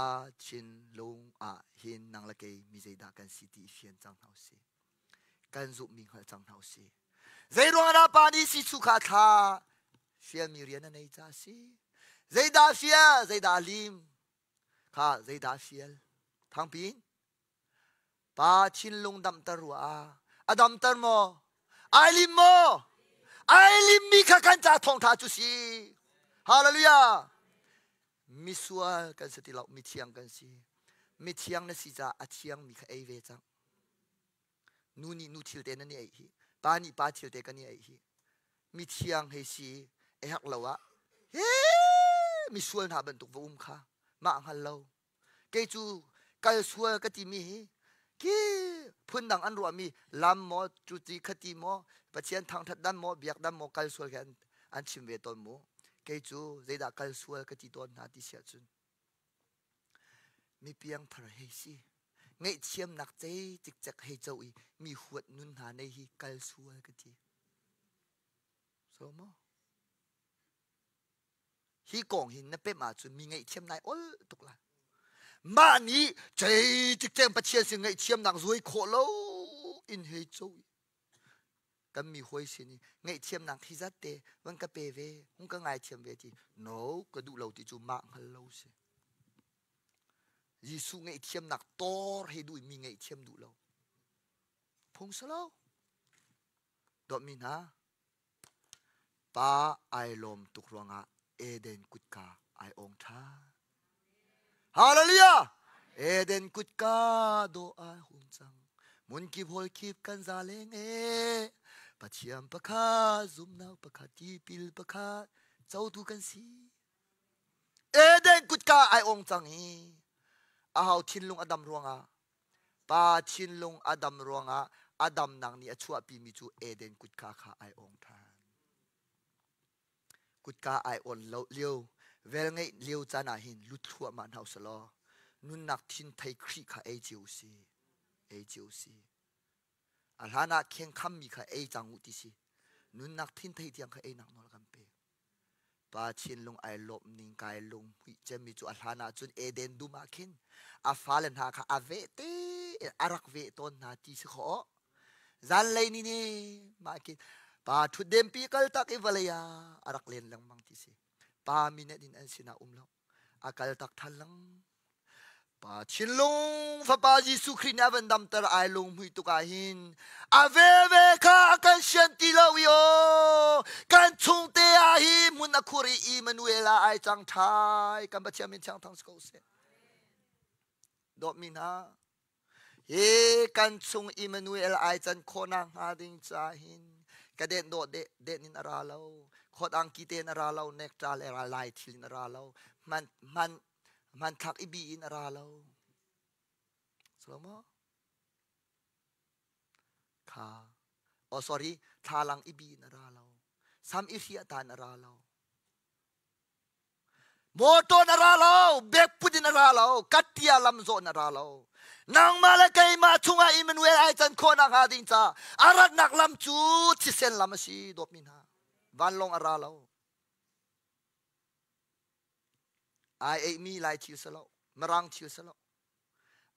thinlung ah hin nang le kei mi zeidah kan si ti i fian cang hna usih. Kan zumhmi hngalh cang hna usih. Zei ruangah dah pa nih sichu kha a thlah? Fialmi rian a nei ca a si. Zeidah fial, zeidah lim? Kha zeidah fial? Thangpi in Pa thinlung damter rua a damter maw? Ai lim maw? Ai limmi kha kan ca thawngtha cu si. Hallelujah. Misual kan si ti lo, mithiang kan si. Mithiang na si caah a thiangmi kha ei ve cang. Nu nih nu thil te nan i ei hi. Pa nih pa thil te kan i ei hi. Mithiang hei si a herh lo ah he misual hna bantuk va um kha mah hngal lo. Kei cu kal sual ka timi hi khi phundang an ruahmi lam maw cuti khati maw Pathian thangthat dan maw biak dan maw kal sual khi an, an chim ve tawn mu. Kei cu zeidah kal sual ka ti tawn hna ti siah cun mi piangthar hei si ngaihthiamnak cei cikcek hei co i mi huat nun hna nei hi kal sual ka ti. So maw? Hi kong hi na pemh ahcun mi ngaihthiam nai ol tuk lai. Mah nih cei cikceng Pathian sin ngaihthiamnak zuai khawh lo in hei co kan mi hawi sin i ngaihthiamnak hi zat te van ka pe ve hung ka ngaithiam ve ti no ka duh lo ti cu mah hngal lo si Jesuh ngaihthiamnak tor he duh mi ngaihthiam duh lo phung salo dawtmi hna Pa ai lawm tuk ruangah Eden kutka ai ong ṭhan. Hallelujah! Eden kutka dawh ai hung cang. Munkip hawlkip kan za leng e. Pathian pakhat, zumnak pakhat, tipil pakhat, cotu kan si. Eden kutka ai ong cang hi. Aho thinlung a dam ruangah pa thinlung a dam ruangah a damnak nih a chuahpimi cu Eden kutka kha ai ong ṭhan. Kutka ai on lo lio velngeih lio caan ah hin lut thluahmah hna usih law nunnak thin thei Khrih kha ei cio si ei cio si. A hlan ah khengkhammi kha ei cang u ti si. Nunnak thin thei tiang kha einak nawl kan pek. Pa thinlung ai lawmh ning kai lung hmuih cemmi cu a hlan ah cun Eden dum ah khin a fale hna kha a veh te a rak veh tawn hna ti si khawh. Zanlei ni ne mah khin pa ṭhutden pi kal tak i vawlei ah a rak len lengmang ti si. Pa minute in an sinah um lo. A kal tak ṭhan lengmang. Pa thinlung Fapa Jesuh Khrih nih a van damter ai lunghmuih tuk ah hin a veve kha a kan sian ti lo i aw kan chung te ah hi hmun a khur i Emmanuel ah ai cang ṭhai kan Pathian min thiang thang si ko seh. Dawtmi hna hi kan chung Emmanuel ai can khawhnak hnga ding ca hin ka den dawh de den in a ra lo khawt angki te in a ra lo nekṭa le lai thil in a ra lo man man hmanthlak i bi in a ra lo. Salomo? Kha. Oh sorry, thlalang i bi in a ra lo. Sam i hriah ta in a ra lo. Motor na ra lo, bek put in a ra lo, kattia lam zawh na ra lo. Nangmah le keimah chungah Emmanuel ai can khawhnak hnga ding ca a ratnak lam cu thisen lam a si dawtmi hna. Vanlawng a ra lo. Ai eimi lai thil si lo, mirang thil si lo.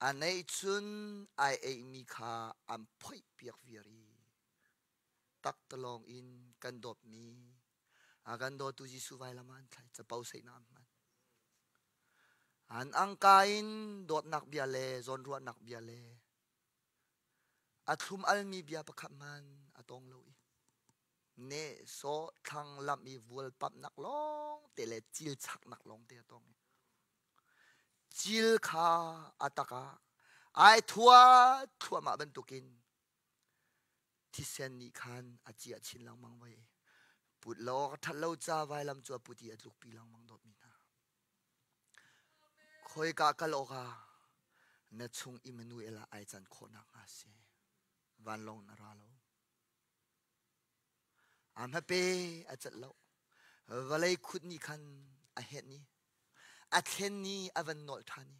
A neih cun ai eimi kha an phoih piak viar i taktalawng in kan dawtmi a kan dawtu Jesuh vailam ah an thlai capo seihnak an hman. An angka in dawtnak bia le zawnruahnak bia le a thlum almi bia pakhat hmanh a tong lo i nehsawh thlanglamh i vualpamhnak lawng te le cil chaknak lawng te a tong i cil kha a tak ah ai thua thluahmah bantukin thisen nih khan a ciah chin lengmang vai put lo awk a that lo ca vailam cu a put i a tlukpi lengmang dawtmi hna khawika kal awkah na chung Immanuel ah ai can khawhnak hnga si vanlawng na ra lo A hmape a celh lo. Vawlei khut nih khan a henh i a thlen ni a van nolh ṭhan i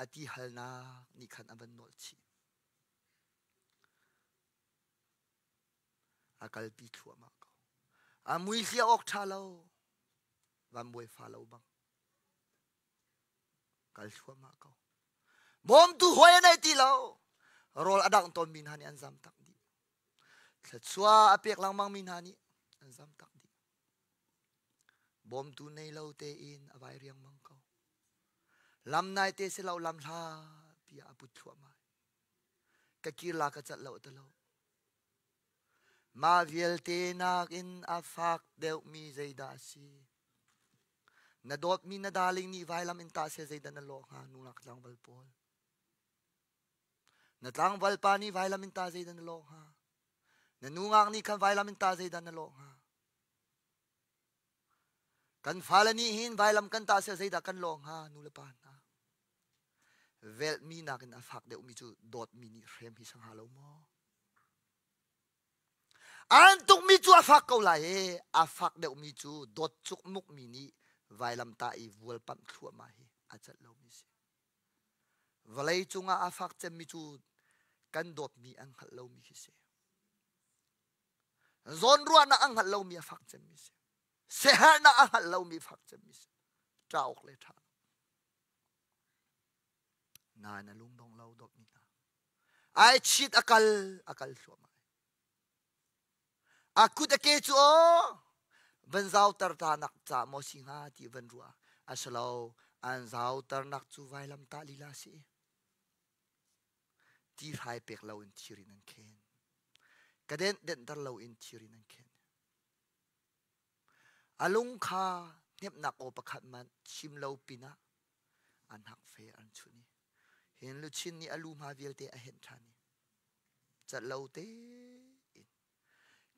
a ti halnak nih khan a van nolh chih. A kalpi thluahmah ko. A mui hliah awk ṭha lo. Vanbawi fa lo bang. Kal thluahmah ko. Bawmtu hawi a nei ti lo. Rawl a dangh tawnmi hna nih an zam tak dih. Thluachuah a pek lengmangmi hna nih an zam tak dih. Bawmtu nei lo tein a vai riangmang ko. Lam nai te si lo lam hla pi ah a put thluahmah. Ka kir la ka cat lo te lo. Mah vialte nakin a fak deuhmi zeidah a si? Na dawtmi na darling nih vailam in tah seh zeidah na lawh hnga nungak tlangval pawl? Na tlangval pa nih vailam in tah zeidah na lawh hnga? Na nungak nih khan vailam in tah zeidah na lawh hnga? Kan fale nih hin vailam kan tah seh zeidah kan lawh hnga nu le pa hna? Velhmi nakin a fak deuhmi cu dawtmi nih hrem hi sang hnga lo maw? An tukmi cu a fak ko lai i a fak deuhmi cu dawt cukmukmi nih vailamtah i vualpamh thluahmah hi a celh lomi si. Vawlei cungah a fak cemmi cu kan dawtmi an hngalh lomi khi si. Zawnruahnak an hngalh lomi a fak cemmi si. Siaherhnak a hngalh lomi fak cemmi si. Ṭa awk le ṭha lo. Nain a lungdong lo dawtmi hna. Ai chit a kal a kal thluahmah. A kut a ke cu aw van zauter ta nak ca maw si hnga ti van ruah. A si lo an zauter nak cu vailam tah lila si. Ti hrai pek lo in thir in an khen. Ka denh denhter lo in thir in an khen. A lung kha hnemhnak aw pakhat man chim lo pinah an hak fe an chun i hin luchin nih a lu hma vialte a henh ṭhan i cat lo tein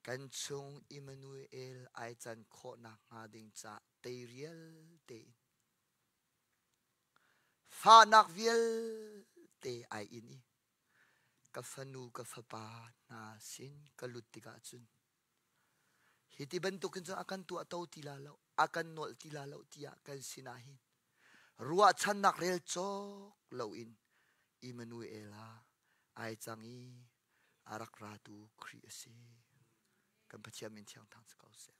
kan chung Immanuel ai can khawhnak hnga ding ca teirial tein. Fahnak vialte ai in i ka fanu ka fapa hna sin ka lut tikah cun hi ti bantukin cun a kan tuahto ti la lo, a kan nolh ti la lo tiah kan sinah hin ruahchannak rel cawk loin Immanuel ah ai cang i a rak ratu Khrih a si. Kan Pathian min thiang thang si ko seh.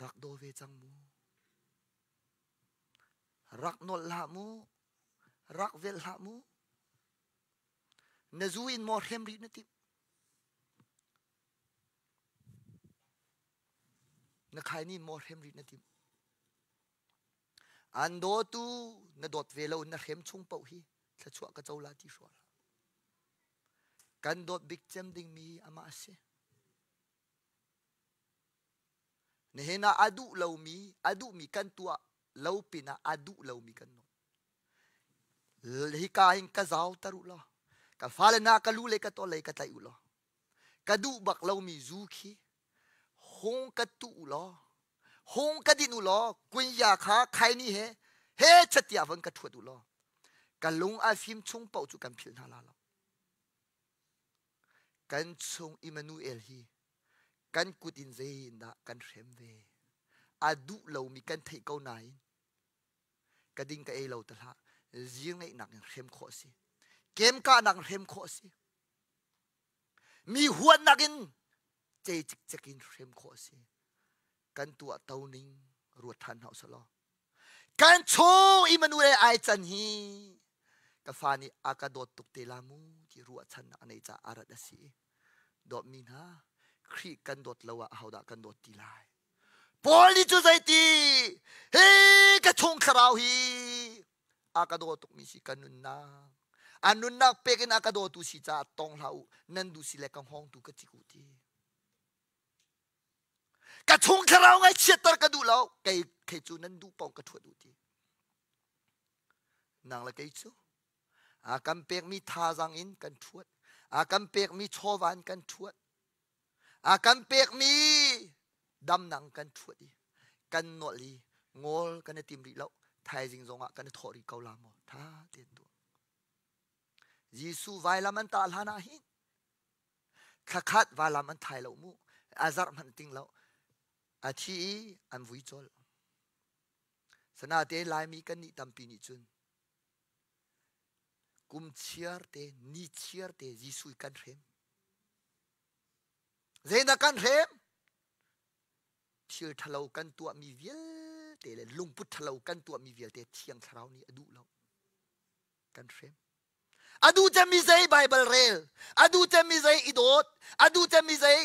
Rak daw ve cang mu. Rak nolh hlah mu. Rak velh hlah mu. Na zu in maw hrem rih na timh? Na khaini maw hrem rih na timh? An dawtu na dawt ve lo na hrem chung paoh hi thluachuah ka co la ti hrual. Kan dawt bik cem dingmi amah a si. Nihin ah a duh lomi, a duhmi kan tuah lo pinah a duh lomi kan nawl. Hika hin ka zau tar u law, ka fale na ka lu le ka taw lei ka tlaih u law, ka duh bak lomi zu khi hung ka tuh u law, hung ka din u law, kunya kha khaini he he chatia von ka thuat u law, ka lung a fim chung paoh cu kan philh hna la lo. Kan chung Immanuel hi kan kut in zeiindah kan hrem ve? A duh lomi kan theih ko nain ka ding ka ei lo te hlah. Zir ngeihnak in hrem khawh a si. Kemkahnak in hrem khawh a si. Mi huatnak in cei cikcek in hrem khawh a si. Kan tuah to ning ruat ṭhan hna usih law. Kan chung Immanuel ai can hi ka fa nih a ka dawt tuk te la mu ti ruahchannak a nei caah a rat a si. Dawtmi hna, Khrih kan dawt lo ah ahodah kan dawt ti lai? Paul nih cu zeiti? Hi ka chung thlarau hi a ka daw tukmi si ka nunnak. A nunnak pek in a ka dawtu si caah tong hlah u, nan duh si le ka hngawng tu ka cik u ti. Ka chung thlarau ngaihchiatter ka duh lo, kei kei cu nan duh paoh ka ṭhuat u ti. Nang le kei cu a kan pekmi thazaang in kan ṭhuat, a kan pekmi chawva in kan ṭhuat, a kan pekmi damnak kan ṭhuat i kan nolh i ngawl kan i tim rih lo thaizing zongah kan i thawh rih ko la maw ṭha tein tuah Jesuh vailam an tah hlan ah hin thlakhat vailam an thai lo mu a zarh hmanh ting lo a thi i an vui colh sanate laimi kan nih tampi nih cun kum chiar te ni chiar te Jesuh kan hrem Zeidah kan hrem? Thil ṭhalo kan tuahmi vialte le lungput ṭhalo kan tuahmi vialte Thiang Thlarau nih a duh lo. Kan hrem. A duh cemmi zei Baibal rel, a duh cemmi zei i dawt, a duh cemmi zei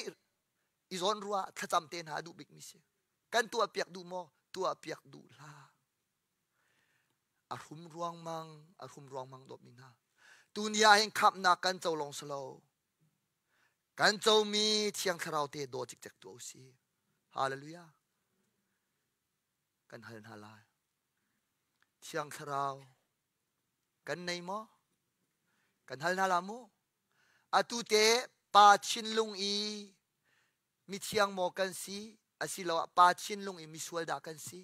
i zawn ruah thlacam te hna a duh bikmi si. Kan tuah piak duh maw? Tuah piak duh hlah. A hrum ruangmang, a hrum ruangmang dawtmi hna. Tuni ah hin khamhnak kan co lawng si lo. Kan comi Thiang Thlarau te daw cikcek tuah u sih. Hallelujah. Kan hal hna lai. Thiang Thlarau kan nei maw? Kan hal hna la mu. Atu te pa thinlung i mithiang maw kan si asiloah pa thinlung i misual dah kan si?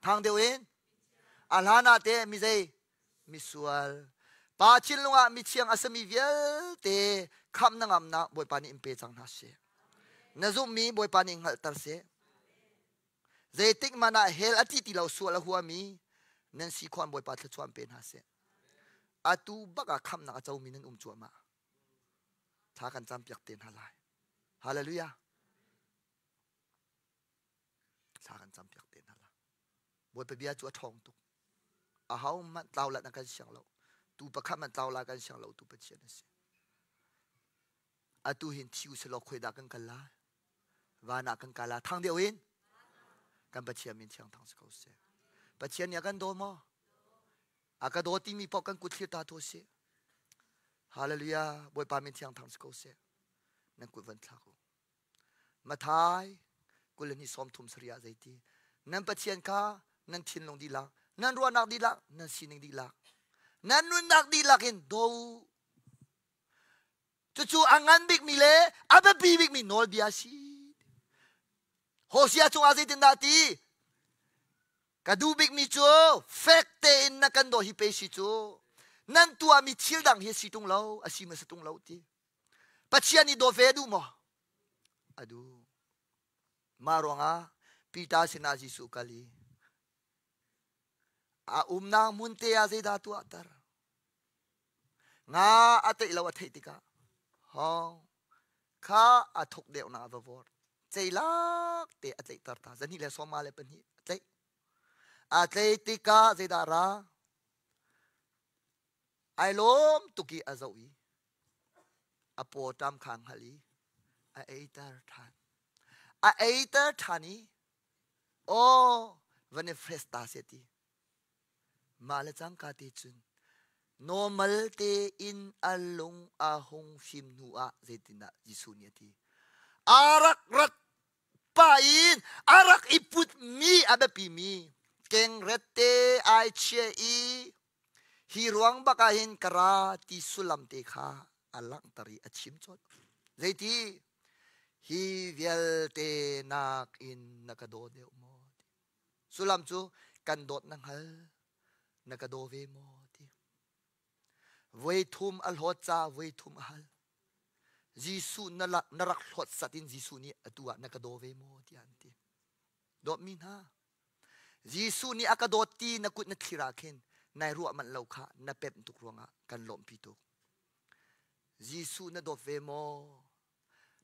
Thang deuh in a hlan ah teh mi zei misual pa thinlung ah mithiang a sami vialte khamh na ngamnak Bawipa nih in pe cang hna seh. Na zumhmi Bawipa nih hngalhter seh. Zeitik hmanh ah hell a ti ti lo sual a huami nan si khuan Bawipa thluachuah pe hna seh. Atu bak ah khamhnak a comi nan um cuahmah. Thla kan campiak te hna lai. Hallelujah. Thla kan campiak te hna la. Bawipa bia cu a ṭhawng tuk. Aho hmanh tlau lan a kan siang lo. Tu pakhat hmanh tlau la kan siang lo tu Pathian a si. Atu hin thi usih law khoi dah kan kal lai? Van ah kan kal la. Thang deuh in kan Pathian min thiang thang si ko seh. Pathian nih a kan daw maw? A ka daw timi paoh kan kut thlir ta tu sih. Hallelujah. Bawipa min thiang thang si ko seh. Nan kut van thlak u. Mathai 21 34 ah zeiti nan Pathian kha nan thinlung dihlak nan ruahnak dihlak nan sining dihlak nan nunnak dihlak in daw u cucu a ngan bikmi le a biapi bikmi nawlbia a si Hosea cungah zeitindah ti? Ka duh bikmi cu fek tein na kan daw hi pe si cu nan tuahmi thil dang hi si tung lo a si ma si tung lo ti. Pathian i dawt ve a duh maw? A duh. Mah ruangah Peter sinah Jesuh kal i a umnak hmun te ah zeidah tuahter? Nga a teih lo a theih tikah hong kha a thuk deuhnak a va vawr. Ceilak te a tlaihter ta. Zahnih le sawma le pahnih a tlaih. A tlaih tikah zeidah ra? Ai lawm tuk i a zoh i a pawṭam kha hngalh i a eiter ṭhan. A eiter ṭhan i aw van i fresh ta seh ti. Mah le cangka te cun normal tein a lung a hung fim hnu ah zeitindah Jesuh nih a ti. A rak rat pa in a rak i putmi a biapimi kengret te ai chia i hi ruang bak ah hin ka ra ti sullam te kha a langhter i a chim colh. Zeiti hi vialte nakin na ka daw deuh maw? Sullam cu kan dawt na hngal na ka daw ve maw ti. Voi thum a hlawt ca voi thum a hal. Jesuh na, na rak hlawt sat in Jesuh nih atu ah na ka daw ve maw tiah an ti. Dawtmi hna, Jesuh nih a ka dawt ti na kut na thlir ah khin nai ruah manh lo kha na pemh tuk ruangah kan lawmhpi tuk. Jesuh na dawt ve maw?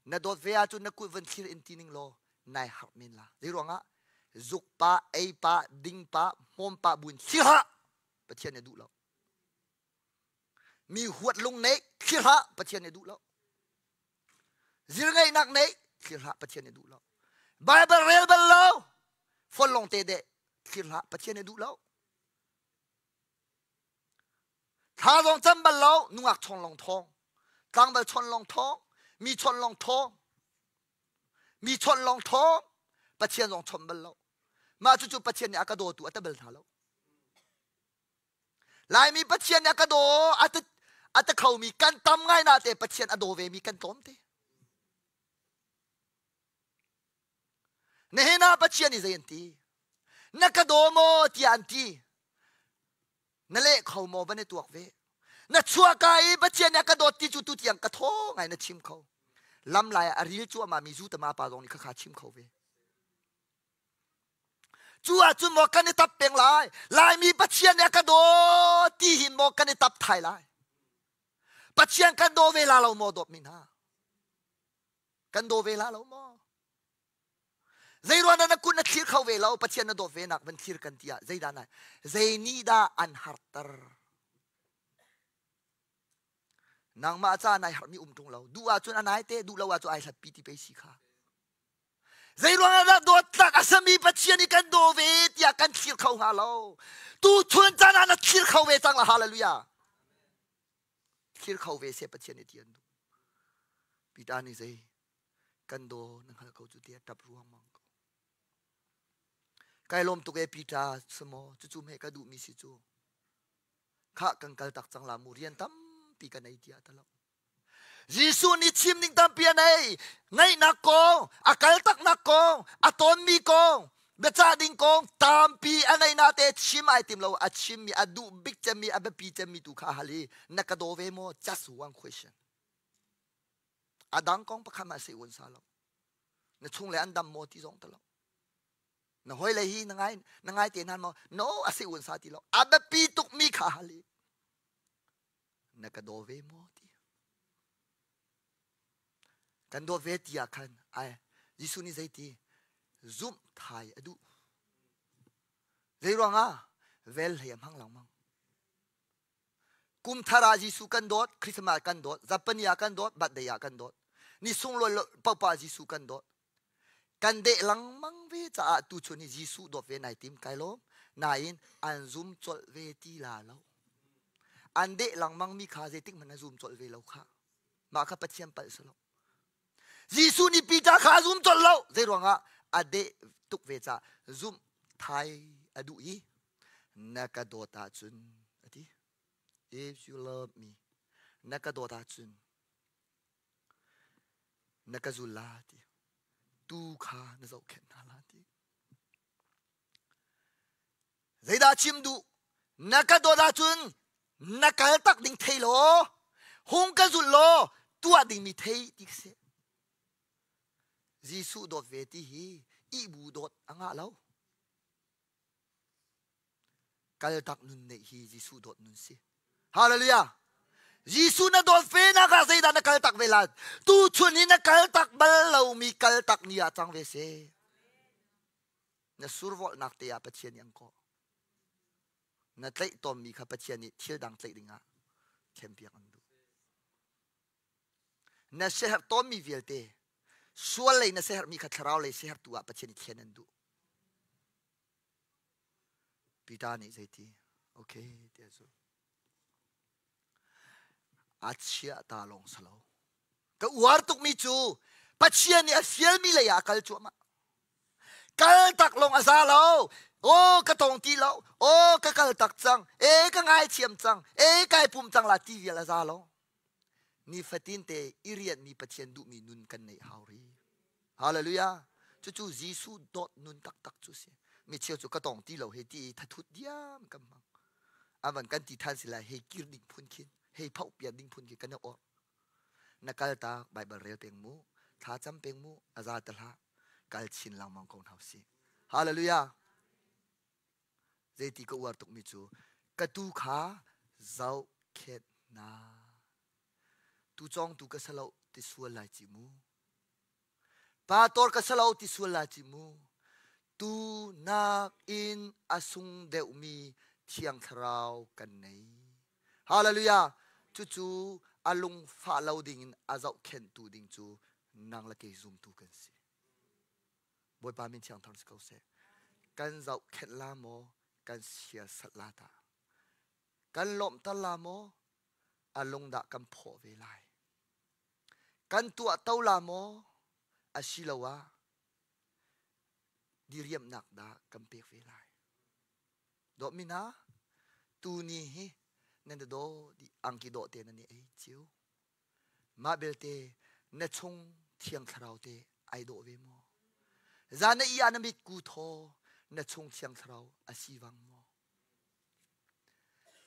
Na dawt ve ahcun na kut van thlir in ti ning law nai harh men la. Zei ruangah? Zuk pa, ei pa, ding pa, hmawm pa buin thlir hlah! Pathian nih a duh lo. Mi huat lung neih thlir hlah! Pathian nih a duh lo. Zirngeihnak neih thlir hlah! Pathian nih a duh lo. Bible rel bal lo, phone lawng te deh thlir hlah! Pathian nih a duh lo. Thla zong cam bal lo, nungak chong lawng thawng, tlangval chawn lawng thawng, mi chawn lawng thawng, mi chawn lawng thawng, Pathian zong chawn bal lo. Mah cucu Pathian nih a ka dawtu a ta bal hna lo. Laimi Pathian nih a ka daw a ta a ta khomi kan tam ngai na te Pathian a daw ve mi kan tlawm te. Nihin ah Pathian nih zei an ti? Na ka daw maw tiah an ti. Na leh kho maw van i tuak ve. Na chuahka i Pathian nih a ka dawt ti cu tutiang ka thaw ngai na chim kho. Lam lai ah a ril cuahmah mi zu tama pa zong nih khakha chim kho ve. Cu ahcun maw kan i tap peng lai. Laimi Pathian nih a ka daw ti hin maw kan i tap thai lai. Pathian kan daw ve la lo maw dawtmi hna? Kan daw ve la lo maw? Zei ruang dah na kut na thlir kho ve lo Pathian na dawt ve nak van thlir kan ti ah zeidah nai zei nih dah an harter nangmah ca nai harmi um tung lo duh ahcun a nai te duh lo ahcun ai hlatpi ti pei si kha zei ruang ah dah dawtlak a sami Pathian i kan daw ve tiah kan thlir kho hnga lo tu chun caan ah na thlir kho ve cang la hallelujah thlir kho ve se Pathian i ti an duh Peter nih zei kan daw na hngal ko cu tiah tap ruangmang ko kai lawm tuk e Peter samaw cucu me ka duhmi si cu khah kan kal tak cang la mu rian tampi ka nei tiah ta lo Jesuh nih chim ding tampi a nei ngaihnak kong a kal taknak kong a tawnmi kong biacah ding kong tampi a nei na te chim ai tim lo a chimmi a duh bik cemmi a biapi cemmi tu kha hal hi na ka daw ve maw just one question A dang kong pakhat mah si un sa lo. Na chung le an dam maw ti zong ta lo. Na hoi le hi na ngai na ngai te nan maw? No a si un sa ti lo. A biapi tuk mi kha hal i na ka daw ve maw ti. Kan daw ve ti ah khan ai Jesuh nih zeiti zumh thai a duh. Zei ruangah vel hlei a hmang lengmang. Kum thar ah Jesuh kan dawt, Christmas kan dawt, Zapani ah kan dawt, birthday ah kan dawt. Ni sunglawi paohpaoh Jesuh kan dawt. Kan deh lengmang ve caah tuchun hi Jesuh dawt ve nai tim kai lawm. Nain an zum colh ve ti la lo. An deh lengmang mi kha zeitik hmanh na zum colh ve lo kha. Mah kha Pathian palh si lo. Jesuh nih Peter kha a zum colh lo. Zei ruangah a deh tuk ve caah zumh thai a duh i na ka dawt ahcun a ti. If you love me, na ka dawt ahcun na ka zul la ti. Tu kha na zohkhenh hna la ti. Zeidah chim duh? Na ka dawt ahcun na kal tak ding thei law hung ka zulh law tuah dingmi thei ti ka si. Jesuh dawt ve ti hi ihbu dawt a ngah lo. Kaltak nun neih hi Jesuh dawt nun si. Hallelujah. Jesuh na dawt ve nak ah zeidah na kaltak ve lai? Tu chun hi na kaltak bal lomi kaltak ni ah cang ve se. Na survolhnak te ah Pathian nih an kawh. Na tlaih tawnmi kha Pathian nih thil dang tlaih dingah thlenpiak an duh. Na siaherh tawnmi vialte sual lei na siaherhmi kha thlarau lei siaherhtu ah Pathian nih thlen an duh. Peter nih zeiti? Okay tiah cu. A chiah ta lawng si lo. Ka uar tukmi cu Pathian nih a fialmi lei ah a kal cuahmah. Kal tak lawng a za lo. Aw ka tong ti lo. Aw ka kal tak cang. E ka ngaithiam cang. E kai pum cang la ti vial a za lo. Nifatin te i rianhmi Pathian duhmi nun kan neih hau rih. Hallelujah. Cucu Jesuh dawt nun taktak cu si. Mi cheu cu ka tong ti lo he ti thathut diam kan hmang. Avan kan ti than si lai hei kir ding phun khin, hei phoh pian ding phun khi kan i or. Na kal tak Bible rel peng mu, thla cam peng mu, aza te hlah. Kal chin lengmang ko hna si. Hallelujah. Zeiti ka uar tukmi cu ka tu kha zohkhenh hna. Tu cawngtu ka si lo ti sual lai ci mu. Pa tor ka si lo ti sual lai ci mu. Tu nakin a sung deuhmi Thiang Thlarau kan nei. Hallelujah! Cucu a lungfah lo dingin a zohkhenhtu ding cu nang le kei zumtu kan si. Bawipa min thiang thar si ko seh. Kan zohkhenh la maw? Kan siasat la dah? Kan lawmhter la maw? A lung dah kan phawh ve lai? Kan tuah to la maw? Asiloah diriamnak dah kan pek ve lai? Dawtmi hna, tuni hi nan daw dih angki dawh te nan i ei cio. Mah belte na chung thiang thlarau te ai dawh ve maw? Zan na i ah na mit ku thaw na chung thiang thlarau a si vang maw?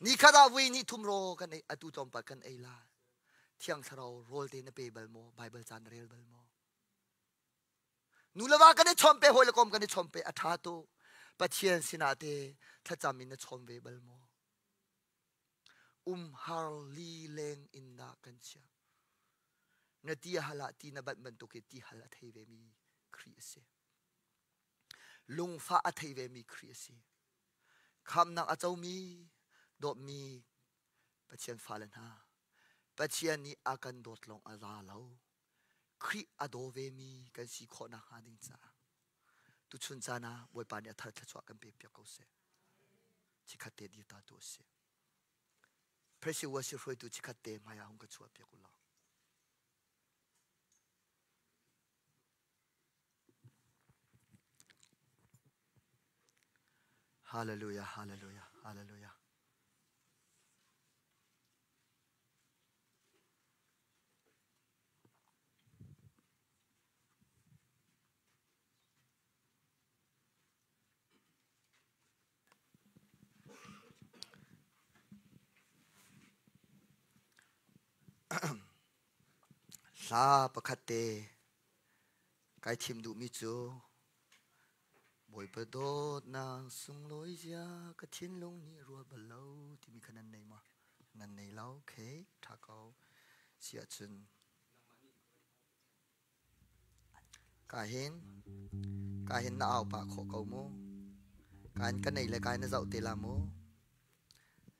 Ni khat ah vui ni thum raw kan ei atu tlawmpal kan ei la. Thiang thlarau rawl te na pe bal maw? Bible ca na rel bal maw? Nu le va kan i chawm pe hawi le kom kan i chawm pe a ṭha tu. Pathian sinah te thlacam in na chawm ve bal maw? Umhar lileng in dah kan chiah. Na ti a hal ah ti na banh bantuk i ti hal a thei vemi Khrih a si. Lungfah a thei vemi Khrih a si. Khamnak a comi dawtmi Pathian fale hna, Pathian nih a kan dawt lawng a za lo. Khrih a daw vemi kan si khawh nakhnga ding caah tuchun caan ah Bawipa nih a thar thluachuah kan pek piak ko seh. Chikhat te dir ta tu a si. Presi worship hruaitu chikhat te hmai ah hung ka chuah piak u law. Hallelujah, hallelujah, hallelujah. Hla pakhat te kai thim duhmi cu Bawipa dawtnak sunglawi zia ka thinlung nih ruat bal lo timi kha nan nei maw? Nan nei lo? Okay, ṭha ko. Si ahcun Ka hin, ka hin na au pah khawh ko mu. Ka hin ka nei le ka hin na zoh te la mu.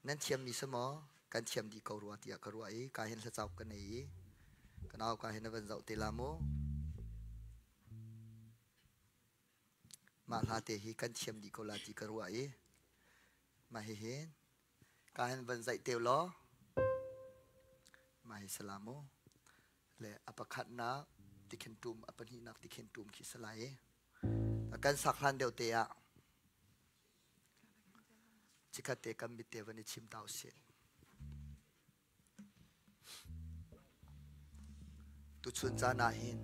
Nan thiammi si maw? Kan thiam dih ko rua tiah ka ruah i ka hin hlacauk ka nei i ka nau ka hin na van zoh te la mu. Mah hla te hi kan thiam dih ko la ti ka ruah i mah hihin ka hin van zaih te law mah hi salam mu. Le a pakhatnak tikhin tum a pahnihnak tikhin tum khi si lai i kan sak hlan deuh te ah chikhat te kan mit te van i chim ta usih. Tuchun caan ah hin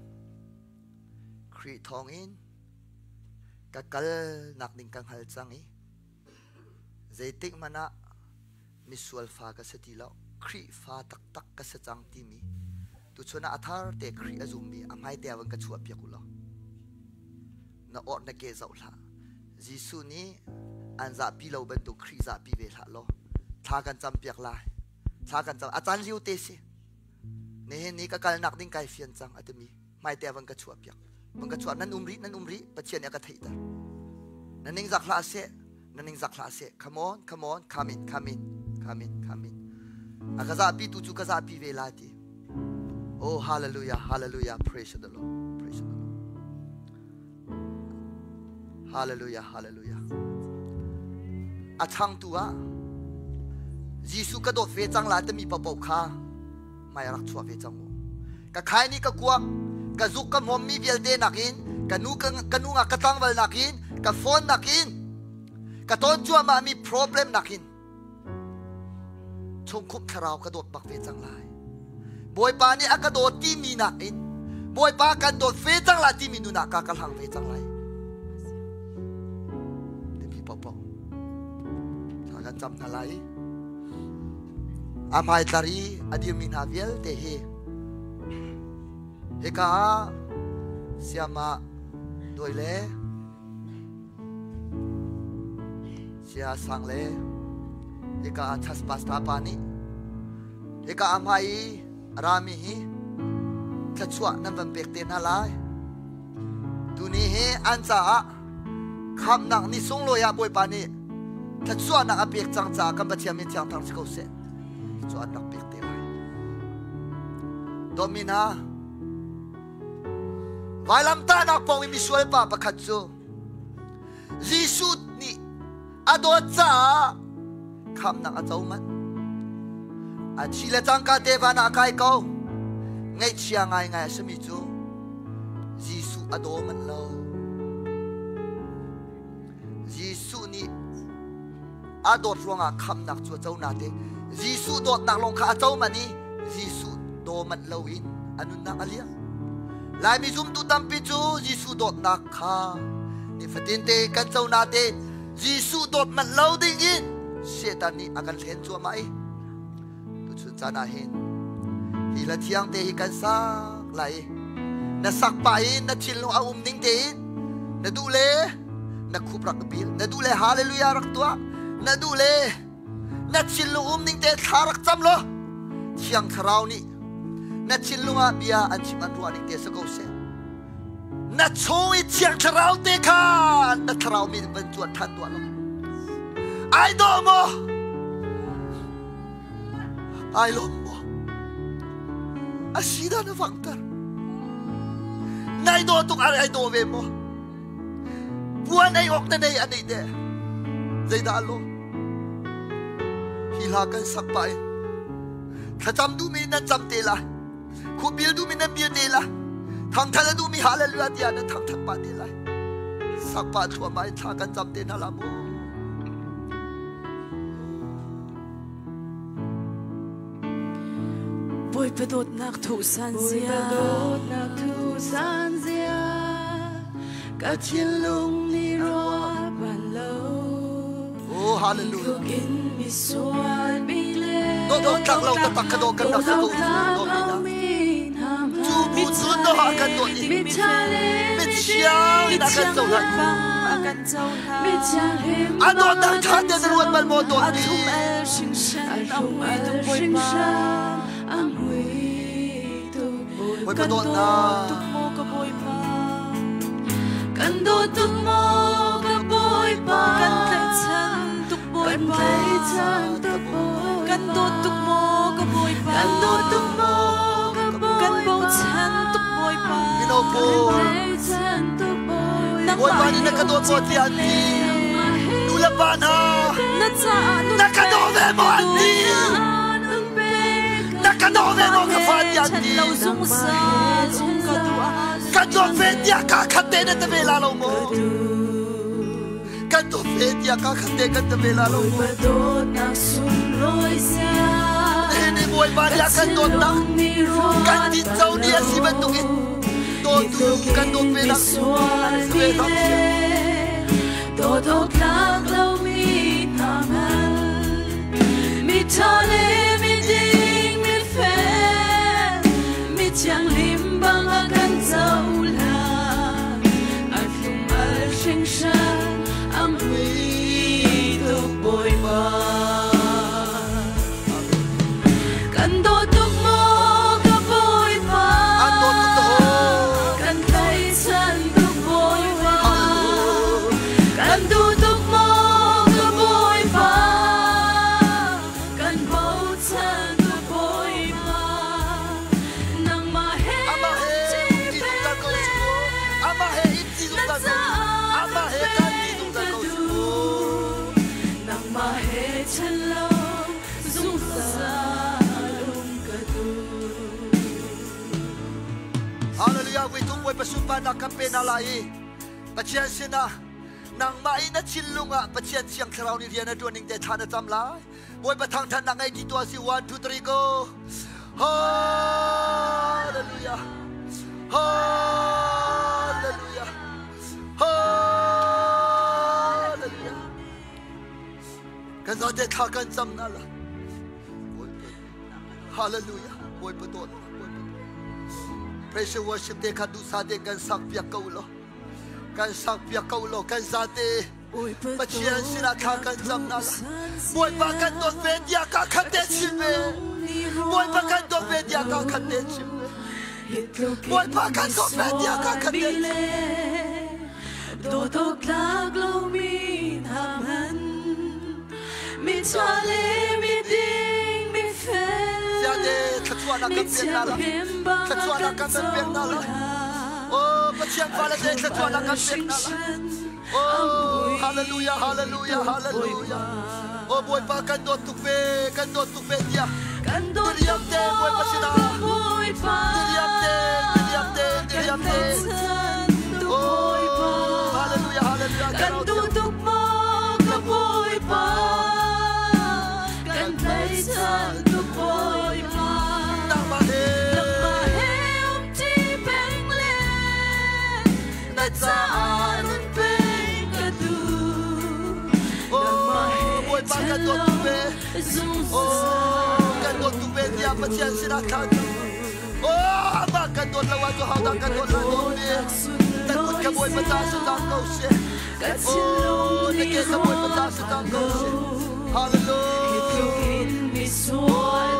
Khrih thawngin ka kal nak ding ka hngal cang i. Zeitik hmanh ah misual fa ka si ti lo, Khrihfa taktak ka si cang timi tuchun ah a thar te Khrih a zummi a hmaite ah van ka chuah piak u law. Na orh na ke zoh hlah. Jesuh nih an zahpi lo bantuk Khrih zahpi ve hlah law thla kan cam piak lai. Thla kan cam. A caan lio te si. Nihin ni ka kalnak ding kai fian cang a timi hmaite ah van ka chuah piak. Van ka chuah nan um rih nan um rih Pathian nih a ka theihter. Na ningzak hlah seh na ningzak hlah seh come on come on come in come in come in come in a ka zahpi tu cu ka zahpi ve la ti oh hallelujah hallelujah praise the lord praise the lord hallelujah hallelujah a changtu ah Jesuh ka dawt ve cang la timi paoh kha hmai rak chuah ve cang mu ka khai nih ka kuak ka zuk ka hmawm mi vialte nakin ka nu ka nu ka tlangval nakin ka phone nakin ka ton cuahmah mi problem nakin chungkhumh thlarau ka dawt bak ve cang lai Bawipa nih a ka dawt timi nakin Bawipa kan dawt ve cang lai timi nun ah ka ka hlang ve cang lai timi paohpaoh thla kan cam hna lai a hmaitlar i a dirmi hna vialte hi hika ah siama duai le sia sang le hika ah chas pastor pa nih hika ah hmai i a rami hi thluachuah nan van pek te hna lai tuni hi an caah khamnak ni sunglawi ah Bawipa nih thluachuahnak a pek cang caah kan Pathian min thiang thang si ko seh cu an rak pek te lai dawtmi hna vailamtahnak pawng i misual pa pakhat cu Jesuh nih a dawt caah khamnak a co manh a thi le cangka te van ah kai ko ngaihchia ngaingai a simi cu Jesuh a daw manh lo Jesuh nih a dawt ruangah khamnak cu a co na te Jesuh dawtnak lawng kha a co manh i Jesuh daw manh loin a nunnak a liam Laimi zumtu tampi cu Jesuh dawtnak kha nifatin te kan co na te Jesuh dawt manh lo ding in Satan nih a kan hlen cuahmah i tuchun caan ah hin hi hla thiang te hi kan sak lai na sak pah in na thinlung a um ning tein na duh le na khup rak bil na duh le hallelujah rak tuah na duh le na thinlung um ning te thla rak cam law thiang thlarau nih na thinlung ah bia an chim an ruah ning te sa ko seh na chung i thiang thlarau te kha na thlarau min van cuan ṭhan tuah lo ai dawh maw ai lawm maw a si dah na vangter nai dawh tuk ai dawh ve maw puan ei awk na nei a nei te zeidah a lawm hi hla kan sak pah in thlacam duhmi nan cam te lai Khuabil duhmi nan bil te lai. Thangthat a duhmi hallelujah tiah nan thangthat pah te lai. Sak pah thluahmah in thla kan cam te hna la mu. Bawipa dawtnak thu san zia Bawipa dawtnak thu san zia ka thinlung nih ruah ban lo Oh hallelujah Tluk in misual bik le Dawt tlak lo taktak ka dawt kan rak sa ko Cu bu cun no ha kan dawt i mithiang in a kan cohlan. A dawtnak ṭha tein na ruat bal maw dawt ni? Bawipa dawtnak. Kan dawt tuk maw ka Bawipa Kan tlaihchan tuk Kan Bawipa tlaihchan tuk Bawipa Kan dawt tuk maw ka Bawipa Kan dawt tuk maw ka Bawipa Kan bochan tuk Bawipa Mino pawl. Kan tlaihchan tuk Bawipa Bawipa nih na ka dawt maw tiah an ti. Nu le pa hna. Na caah nun Na ka daw ve maw an ti. Na ka daw ve maw ka fa tiah an ti. Lo zungzal um ka duh Kan dawt ve tiah kaa khat te na ti ve la lo maw? Kan dawt ve tiah kaa khat te kan ti ve la lo maw? Dawtnak sunglawi sia Nihin ni Bawipa nih a kan dawtnak kan tinco ni a si bantukin dawtu kan dawt ve nak si ve hram seh. Dawt awk tlak lomi hna Mi ṭha le miding mifel, mi thianghlim bang a kan cohlan. A thlum al hringhran, a mui tuk Bawipa. Kan dawt tuk maw ka Bawipa? An dawt tuk ta ho. Kan tlaihchan tuk Bawipa. Kan duh tuk maw ka Bawipa? Kan bochan tuk Bawipa. Nangmah he Amah he umṭi um ti zungzal ko peng si mu. Amah he in ti le na zungzal ko si. caah Amah nun he kan ti peng zungzal ka ko si mu. duh. Nangmah he ṭhen lo zungzal um ka duh. Hallelujah vui tung Bawipa sunparnak kan pe hna lai i Pathian sinah nangmah i na thinlung ah Pathian Thiang Thlarau nih rian a ṭuan ning te thla na cam lai. Bawipa thangṭhatnak ngei ti tuah si. 1 2 3 go. Hallelujah. Hallelujah. Hallelujah. Kan zate thla kan cam na la. Hallelujah. Bawipa dawt. Bawipa dawt. Praise and worship te kha duhsah tein kan sak piak ko law. Kan sak piak ko law. Kan zate Pathian sinah thla kan cam na la. Bawipa kan dawt ve tiah ka khat te chim ve. Bawipa kan dawt ve tiah ka khat te chim ve. Bawipa kan dawt ve tiah ka khat te chim. Dawt awk tlak lomi hna hmanh, mi ṭha le miding mifel, Siate thluachuahnak mi kan pek hna la. thianghlim bang a Thluachuahnak kan kan pek hna la. cohlan. Oh, Pathian A fale te thlum thluachuahnak al kan pek hna la. hringhran, a Oh, mui hallelujah, hallelujah, tuk hallelujah. Bawipa. Oh, Bawipa kan dawt tuk ve, kan dawt tuk ve tiah. Kan dawt Diriam tuk te, Bawipa maw sinah. ka Bawipa? Diriam te, diriam te, Kan diriam te. tlaihchan tuk Oh, Bawipa. hallelujah, hallelujah. Kan duh tuk maw ka Bawipa? Kan tlaihchan tuk Bawipa. Nangmah he. Nangmah he umṭi peng le na caah nun peng ka duh. Nangmah Oh, he Bawipa ṭhen kan dawt lo tuk ve. zungzal Oh, kan dawt tuk ve tiah ka Pathian sinah thla duh. cam. Oh, amah kan dawt lo ahcun hodah Bawipa kan dawt lai dawt ve. dawtnak Na kut ka sunlawi Bawipa ca zia, si cang ko seh. ka Oh, thinlung na nih ke ka Bawipa ca ruat si bal cang ko lo. seh. Hi tluk Hallelujah. in misual Oh,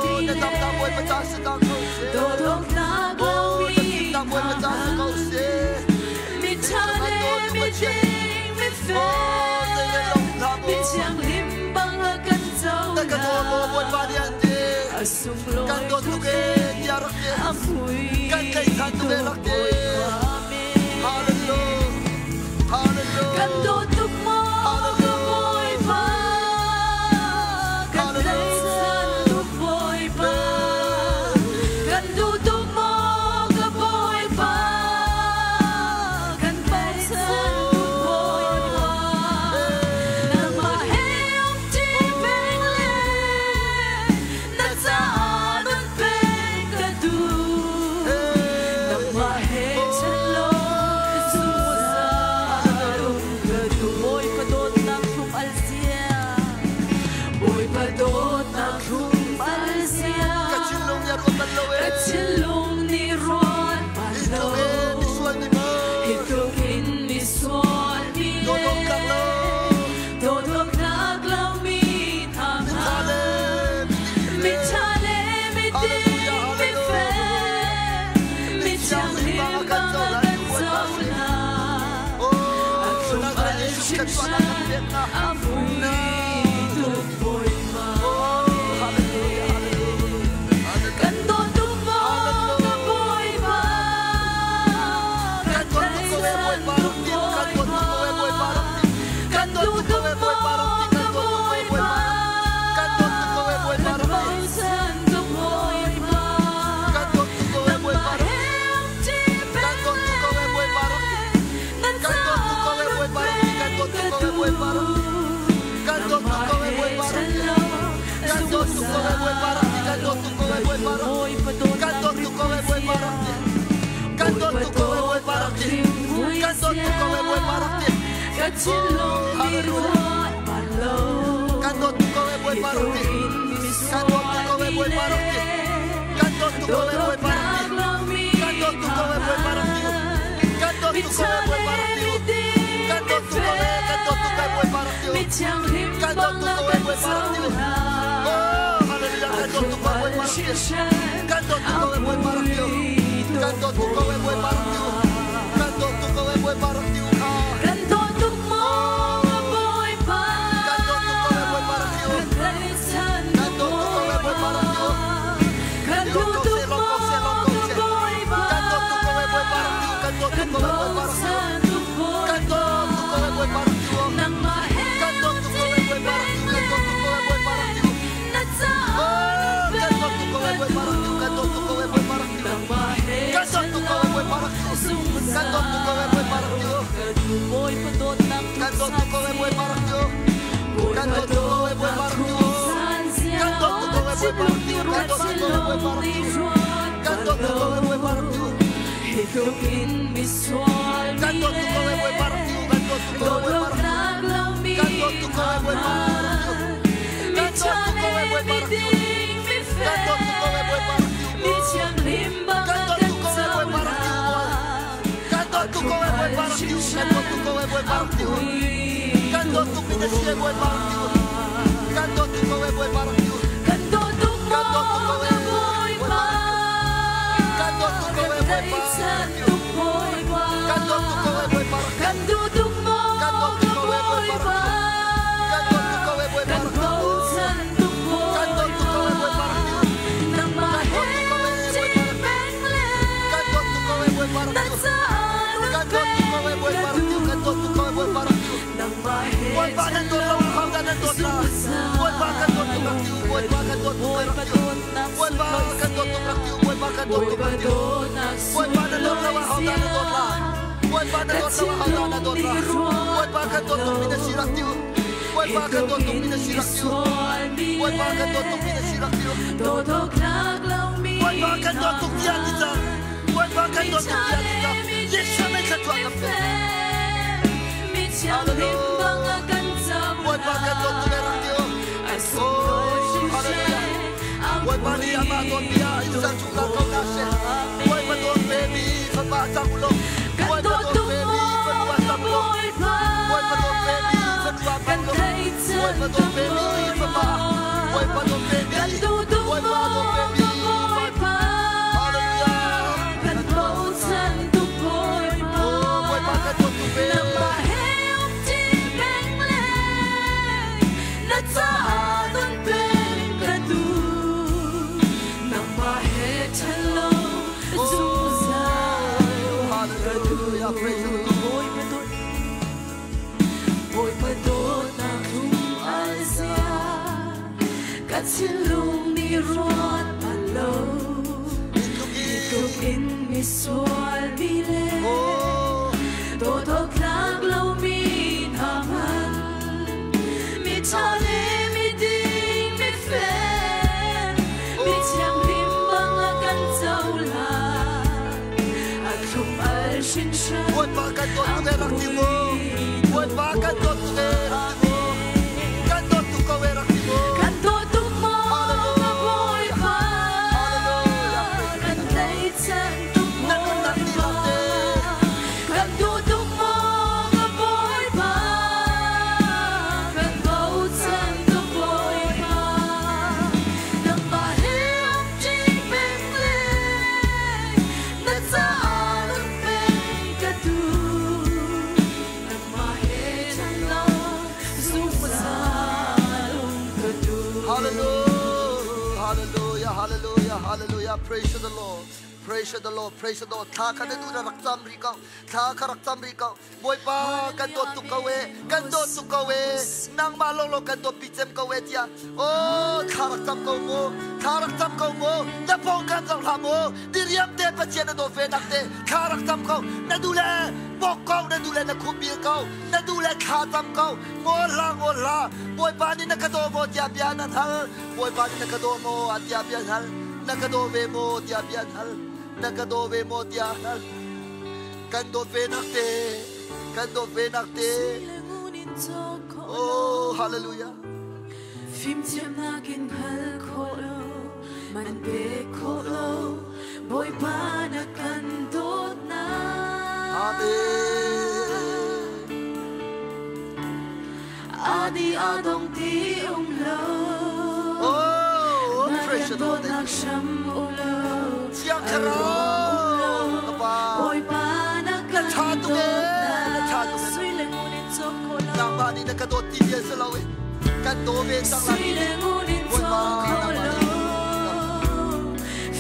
mi na le damnak Bawipa ca si cang ko seh. dawt awk tlak Oh, lomi na fimnak hna Bawipa ca si ko hmanh, seh. mi ṭha Hi tluk an le dawtu Pathian. miding Oh, mifel, zeirel lo hlah mi maw. thianghlim bang a kan Na ka dawt maw Bawipa cohlan. nih an ti. A sunglawi Kan dawt tuk tuk e e, tiah rak ti. a mui Kan tlaihchan tuk e tuk rak ti. Bawipa men. Hallelujah. Kan Hallelujah. dawt tuk maw ka Hallelujah. Bawipa? Kan tlaihchan tuk Bawipa. Kan duh tuk maw ka Bawipa? Kan tlaihchan tuk Bawipa. Nangmah he umṭi peng le na caah nun peng ka duh. Nangmah he ṭhen lo zungzal um ka duh. Bawipa dawtnak thlum al zia, Bawipa dawtnak thlum al zia. Ka thinlung nih a ruat bal lo Ka e. thinlung nih ruat bal Hi lo. tluk e misual mi maw. Hi tluk in misual mi Dawt le awk tlak lo. dawt awk tlak lomi hna Mi ṭha le hmanh, miding mi le. ṭha le miding Hallelujah, mifel, hallelujah. mi thianghlim bang a kan bang a cohlan kan tu Bawipa si. cohlan. Oh, A thlum Nazareth al Jesuh thluachuahnak kan hringhran, pek hna. a mui tuk Bawipa Oh, hallelujah, hallelujah. Kan dawt tuk maw ka Bawipa? Kan Kan dawt tuk ko e tlaihchan Bawipa tuk rak ti. Kan dawt tuk ko e Bawipa. Bawipa rak ti. Kan Kan dawt duh tuk ko tuk e Bawipa rak maw ti. ka Kan dawt tuk ko e Bawipa? Bawipa. Kan dawt tuk ko e Bawipa Kan rak ti. bochan tuk Bawipa. Kan dawt tuk ko e Bawipa Nangmah rak he ti. umṭi Kan peng dawt tuk ko le e Bawipa rak ti. na Kan dawt tuk ko caah e nun Bawipa rak ti. peng Kan dawt ka tuk ko e Bawipa rak ti. duh. Kan dawt tuk Nangmah ko e he Bawipa rak ṭhen ti. lo Kan dawt tuk ko e Bawipa rak ti. Kan dawt tuk ko e zungzal um ka Bawipa duh. rak ti. Bawipa Kan dawtnak dawt tuk ko e rimhmui Bawipa zia, rak ti. Kan dawt Bawipa tuk ko e Bawipa dawtnak rak ti. rimhmui Kan dawt tuk ko e zia, Bawipa rak ti. ka thinlung Oh, nih hallelujah. ruat bal lo. Kan dawt tuk ko e Hi Bawipa rak tluk ti. in misual tuk ko e Bawipa rak ti. Kan dawt tuk ko e Bawipa rak ti. Kan dawt tuk ko e Bawipa rak ti. Kan dawt tuk ko e kan dawt tuk ko e Bawipa rak ti. Kan dawt tuk ko e Bawipa rak ti. Oh hallelujah kan dawt tuk ko e Bawipa rak ti. Kan dawt tuk ko e Bawipa rak ti. Kan dawt tuk ko e Bawipa rak ti. Kan dawt tuk ko e Bawipa rak ti kha. Kan dawt tuk maw Bawipa. Kan dawt tuk ko e Bawipa rak ti. Kan tlaihchan Kan dawt tuk ko e Bawipa rak ti. Kan duh tuk maw Bawipa. Kan dawt tuk ko e Bawipa rak ti. Kan dawt Kan tuk ko e Bawipa rak ti. bochan tuk Kan dawt tuk ko e Bawipa rak ti. Nangmah he Kan dawt tuk ko e Bawipa rak ti. Kan dawt tuk ko e Bawipa rak ti. na caah Oh, kan dawt tuk ko e Bawipa rak ti. Kan dawt tuk ko e Bawipa rak ti. Nangmah he Kan dawt tuk ko e Bawipa rak ti. Kan dawt tuk ko e Bawipa rak ti. Bawipa dawtnak Kan dawt tuk ko e Bawipa rak ti. Kan dawt tuk ko e Bawipa rak ti. Kan dawt tuk ko e Bawipa rak ti. Kan dawt tuk ko e Bawipa rak ti. Kan dawt tuk ko e Bawipa rak ti. Hi tluk in misual Kan dawt tuk ko e Bawipa rak ti. Kan dawt tuk ko e Bawipa rak ti. Kan dawt tuk ko e Bawipa rak ti. Kan dawt tuk ko e Bawipa rak ti. Kan dawt tuk ko e Bawipa rak ti. Kan dawt tuk ko e Bawipa rak ti. Kan dawt tuk ko e Bawipa rak ti. Kan dawt tuk ko e Bawipa rak ti. Kan dawt tuk mi na si e Bawipa rak ti. Kan dawt tuk ko e Bawipa rak ti. Kan dawt tuk Kan dawt tuk ko maw e Bawipa Kan dawt tuk ko e Kan Bawipa tlaihchan tuk Bawipa Kan dawt tuk ko e Bawipa rak ti. Kan duh tuk maw Kan dawt tuk ko e Bawipa rak Bawipa ti. Kan dawt tuk ko e Bawipa Kan rak ti. bochan tuk Kan dawt tuk ko e Bawipa Bawipa rak ti. Nangmah Kan he dawt tuk ko e ti Bawipa rak ti. peng le Kan dawt tuk ko e Bawipa rak na ti. caah nun Kan dawt tuk ko e peng Bawipa ka rak ti. duh Kan dawt tuk ko e Bawipa rak ti. Nangmah he Bawipa nan dawt lo hau dah nan dawt la. Bawipa kan dawt tuk rak ti. Bawipa kan dawt tuk rak ti. Bawipa kan dawt tuk rak ti. Bawipa kan dawt tuk rak ti. Bawipa nan dawt lo hau dah nan dawt la. Bawipa nan dawt lo hau dah nan dawt la. Bawipa kan dawt tuk mi na si rak ti. Bawipa kan dawt tuk mi na si rak ti. Bawipa kan dawt tuk mi na si rak ti. Bawipa kan dawt tuk tiah ti cang. Bawipa kan dawt tuk tiah ti cang. Jesuh mei thluachuah kan pek. Bawipa kan dawt tuk e rak ti. Oh, hallelujah. Bawipa nih amah dawt bia in ser chung la ko hna seh. Bawipa dawt ve mi fapa cang u law. Bawipa dawt ve mi fanua cang u law. Bawipa dawt ve mi fanua cang u law. Bawipa dawt ve mi fapa. Bawipa dawt ve mi. Bawipa dawt ve mi fapa. Hallelujah. Oh, Bawipa kan dawt tuk ve. Oh, hallelujah. Praise the Lord. Bawipa dawtnak thlum al zia ka thinlung nih ruat bal lo Tluk in. tluk in misual mi le Oh, dawt awk tlak lomi hna hmanh mi ṭha le mi ding mi fel mi thianghlim bang a kan cohlan a thlum al hringhran Bawipa kan dawt tuk e rak ti mu. Bawipa kan dawt tuk e rak ti mu. Kan dawt tuk ko e rak ti mu. Kan dawt tuk maw Hallelujah. Bawipa Hallelujah. Kan tlaihchan tuk Na nunnak Bawipa dihlak te. Kan duh tuk maw Bawipa Kan bochan tuk Bawipa Nangmah he um ṭi peng le na caah nun peng ka duh Nangmah he ṭhan lo zungzal um ka duh Hallelujah, hallelujah, hallelujah, hallelujah. Praise the Lord. Praise the Lord, praise the Lord. Thla kha na du na rak cam ri ko. Thla kha rak cam ri ko. Bawipa kan dawt tuk ko e. Kan dawt tuk ko e. Nangmah lawnglawng kan dawt pi cem ko e tiah. Oh, thla rak cam ko mu. Thla rak cam ko mu. Na pawng kan zong hlah mu. Diriam te Pathian na dawt ve nak te. Thla rak cam ko. Na du le bok ko, na du le na khup bil ko. Na du le thla cam ko. Ngol hlah, ngol hlah. Bawipa nih na ka daw maw tiah bia nan hal. Bawipa nih na ka daw maw tiah bia nan hal. Na ka daw ve maw tiah bia nan hal. Na ka daw ve maw tiah hal. Kan dawt ve nak te. Kan dawt ve nak te. Oh, hallelujah. Fimthiamnak in hngal khawh lo. Man pek khawh lo Bawipa na kan dawtnak. Amen. Adi adong ti um lo. Oh, Na precious kan Lord. dawtnak hram um lo. Thiang A ruang um lo. Thlarau, ka Pa. Bawipa na kan tha tuk eh, na tha dawtnak. tuk eh. Sui le ngun in cawk khawh lo. Nangmah nih na ka dawt ti bia si lo eh. Kan daw ve cang lai. Sui le ngun in Bawipa, cawk khawh nangmah lo. nih.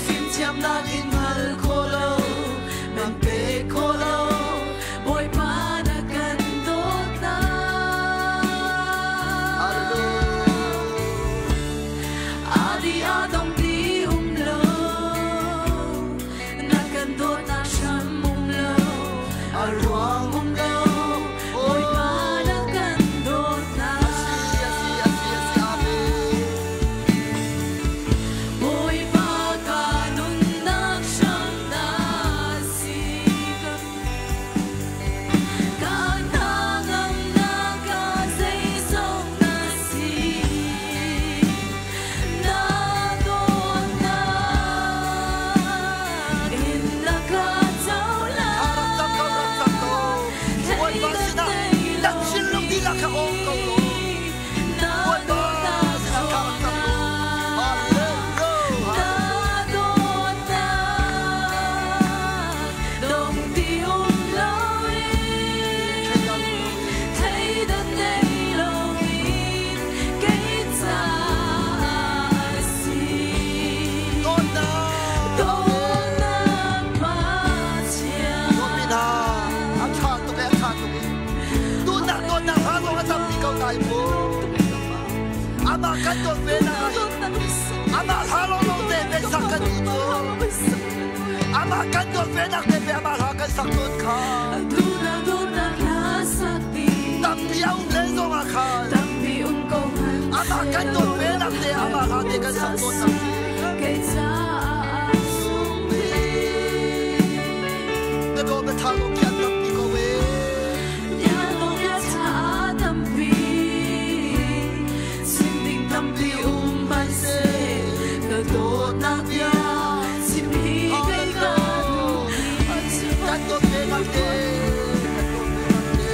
Fimthiamnak in hngal khawh lo. Man pe khawh lo. Bawipa na kan dawtnak. Hallelujah. Adi adong ti um lo. Na kan dawtnak hram um lo. A ruang um lo. Bawipa na kan dawtnak. Asi, asi, asi, amen. Bawipa ka nunnak hram na si ka hnangamnak ka zeizong na si na dawtnak in na ka Tha rak cam ko, rak cam ko. Bawipa sinah nan thinlung dihlak kha awng ko law. Na Bawipa dawtnak sinah tha rak cam ko. Hallelujah. Na dawtnak dong ti um loin theidan nei loin kei caah a si. Dawtnak. Dawtnak Pathian. Dawtmi hna, a tha tuk eh, a tha tuk eh. Dawtnak, dawtnak hla zong a tampi ko lai mu. Amah kan dawt ve nak ah hin, amah hla lawnglawng te ve sak kan duh cu. Amah kan dawt ve nak te ve amah hla kan sak tawn kha. Dawtnak, dawtnak hla sak ti. Tampi a um len zong ah khan, Tampi um ko hmanh amah kan dawt ve nak te amah hla te kan sak tawn nak si. Kei caah a sung bik. Na dawt na tha lawng khian tampi ko eh. Na dawt na tha tampi. Chim ding tampi um hmanhseh. Na dawtnak bia chim hi kei ka duh bik. Kan dawt ve nak te, kan dawt ve nak te.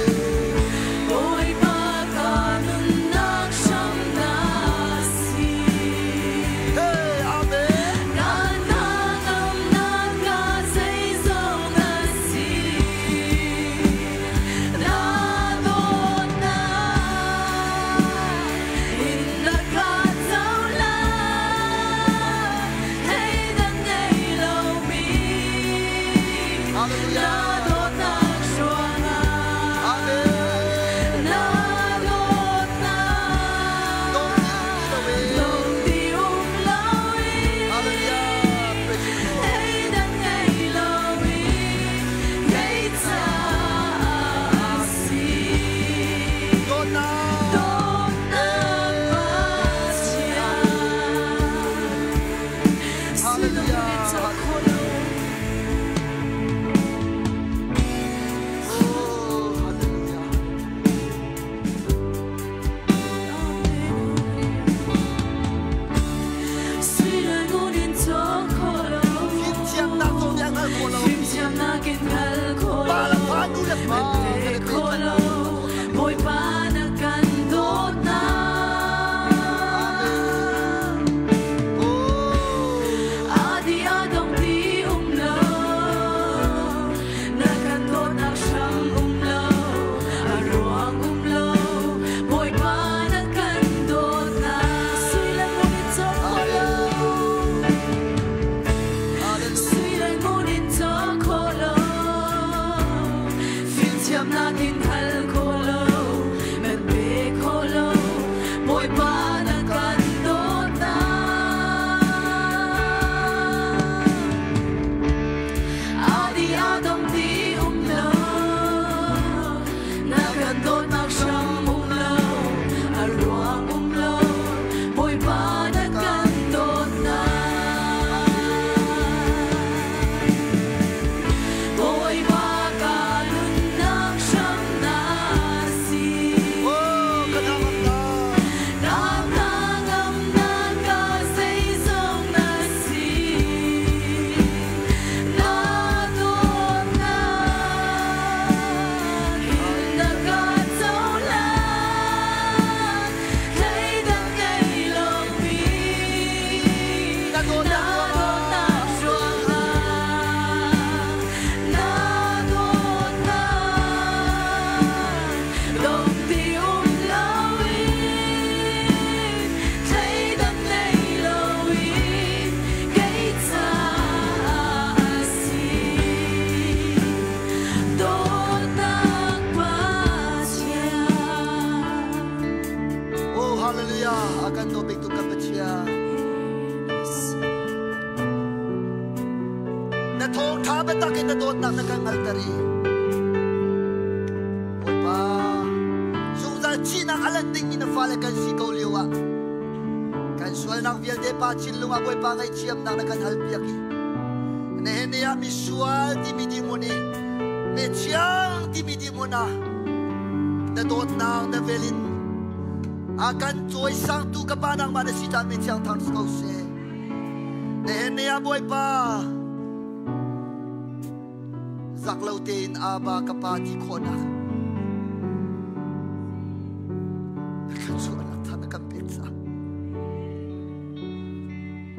Bawipa ka nunnak hram na si. Hey, amen. Ka hnangamnak ka zeizong na si. Na dawtnak in na ka cohlan. Hallelujah. A kan dawt bik tu kan Pathian. Na thawngṭha biatak in na dawtnak na kan hngalter i Bawipa, zungzal thihnak a lanh dingmi na fale kan si ko lio ah kan sualnak vialte pa thinlung ah Bawipa ngaihthiamnak na kan halpiak i nihin ni ah misual timi dirhmun i mithiang timi dirhmun ah na dawtnak na vel in a kan cawisangtu ka Pa nangmah na si caan mithiang thang si ko seh. Nihin ni ah Bawipa zak lo tein Abba ka Pa ti khawhnak na kan chuahnak tha na kan pek caah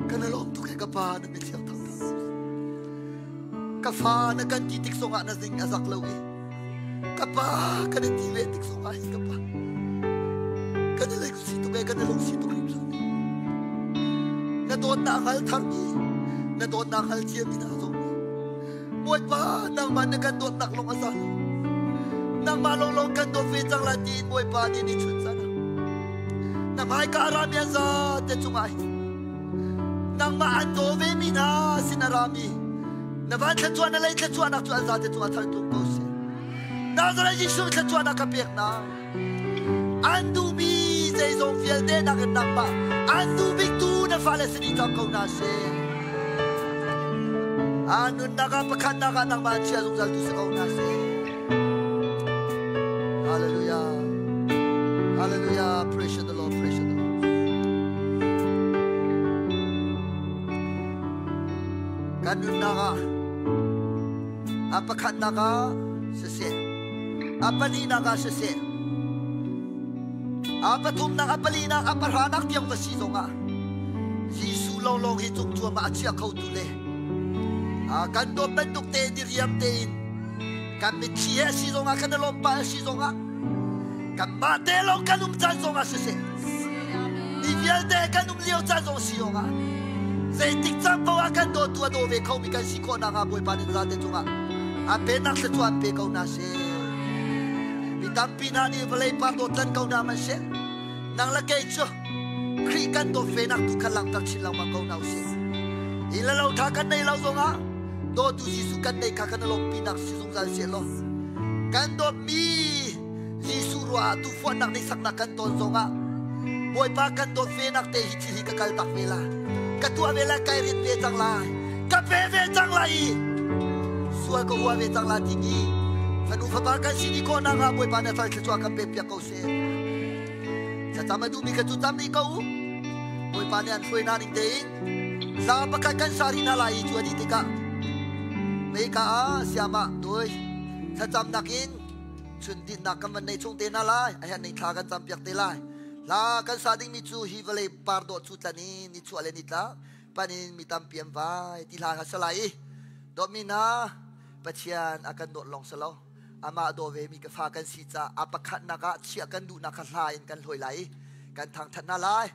kan i lawm tuk he ka Pa na mithiang thang ka fa na kan ti tik zongah na zing a zak lo i ka pa kan i ti ve tik zongah hin ka pa kan i lungsi tuk e kan i lungsi tuk hringhran na dawtnak hngal tharmi na dawtnak hngal ciami hna zong nih Bawipa nangmah na kan dawtnak lawng a za lo nangmah lawnglawng kan dawt ve cang lai tiin Bawipa nih ni chun caan ah na hmaika a rami an za te cungah hin nangmah an daw ve mi hna sin a rami na van thluachuah na lei thluachuahnak cu an zate cungah thar tlung ko seh Nazareth Jesuh thluachuahnak ka pek na an duhmi zeizong vialte nak in nangmah an duh biktu na fale si dih cang ko hna seh a nunnak ah pakhatnak ah nangmah an chia zungzal tu si ko hna seh Hallelujah Hallelujah praise the Lord praise the Lord Kan nunnak ah a pakhatnak ah siseh, a pahnihnak ah siseh, a pathumnak, a palinak, a pahranak tiang va si zongah Jesuh lawnglawng hi cung cuahmah a chia khotu le kan dawt bantuk tein diriam tein kan mitthli he a si zongah kan i lawmh pah a si zongah kanmah te lawng kan um caan zongah siseh mi vialte kan um lio caan zong si zongah zeitik caan paoh ah kan dawtu a daw ve khomi kan si khawh nakhnga Bawipa nih zate cungah a pennak thluachuah an pe ko hna seh mi tampi hna nih vawlei par dawt lan ko hna man seh nang le kei cu Khrih kan dawt ve nak tu kha langhter chin lengmang ko hna usih hi le lo tha kan nei lo zongah dawtu Jesuh kan nei kha kan i lawmhpinak si zungzal seh law kan dawtmi Jesuh ruah ah tufuannak nih saknak kan tawn zongah Bawipa kan dawt ve nak te hi thil hi ka kal tak ve la ka tuah ve la kai rit ve cang lai ka pe ve cang lai i sual ka hua ve cang la timi fanu fapa kan si ni khawh nak ah Bawipa na thal thluachuah kan pe piak ko seh thlacam a duhmi kha cu cam rih ko u Bawipa nih an hruai hna ning tein hla pakhat kan sa rih hna lai i cu a dih tikah meika ah siamah doi thlacamnak in chun dinnak kan van nei chung te hna lai a herh ning thla kan cam piak te lai hla kan sa dingmi cu hi vawlei par dawh cu tlan in ni chuah le ni tlak pan in mi tampi an vai ti hla kha salai i dawtmi hna Pathian a kan dawt lawng si lo amah daw ve mi ka fa kan si caah a pakhatnak ah chiah kan duhnak kha hla in kan hlawi lai i kan thangthat hna lai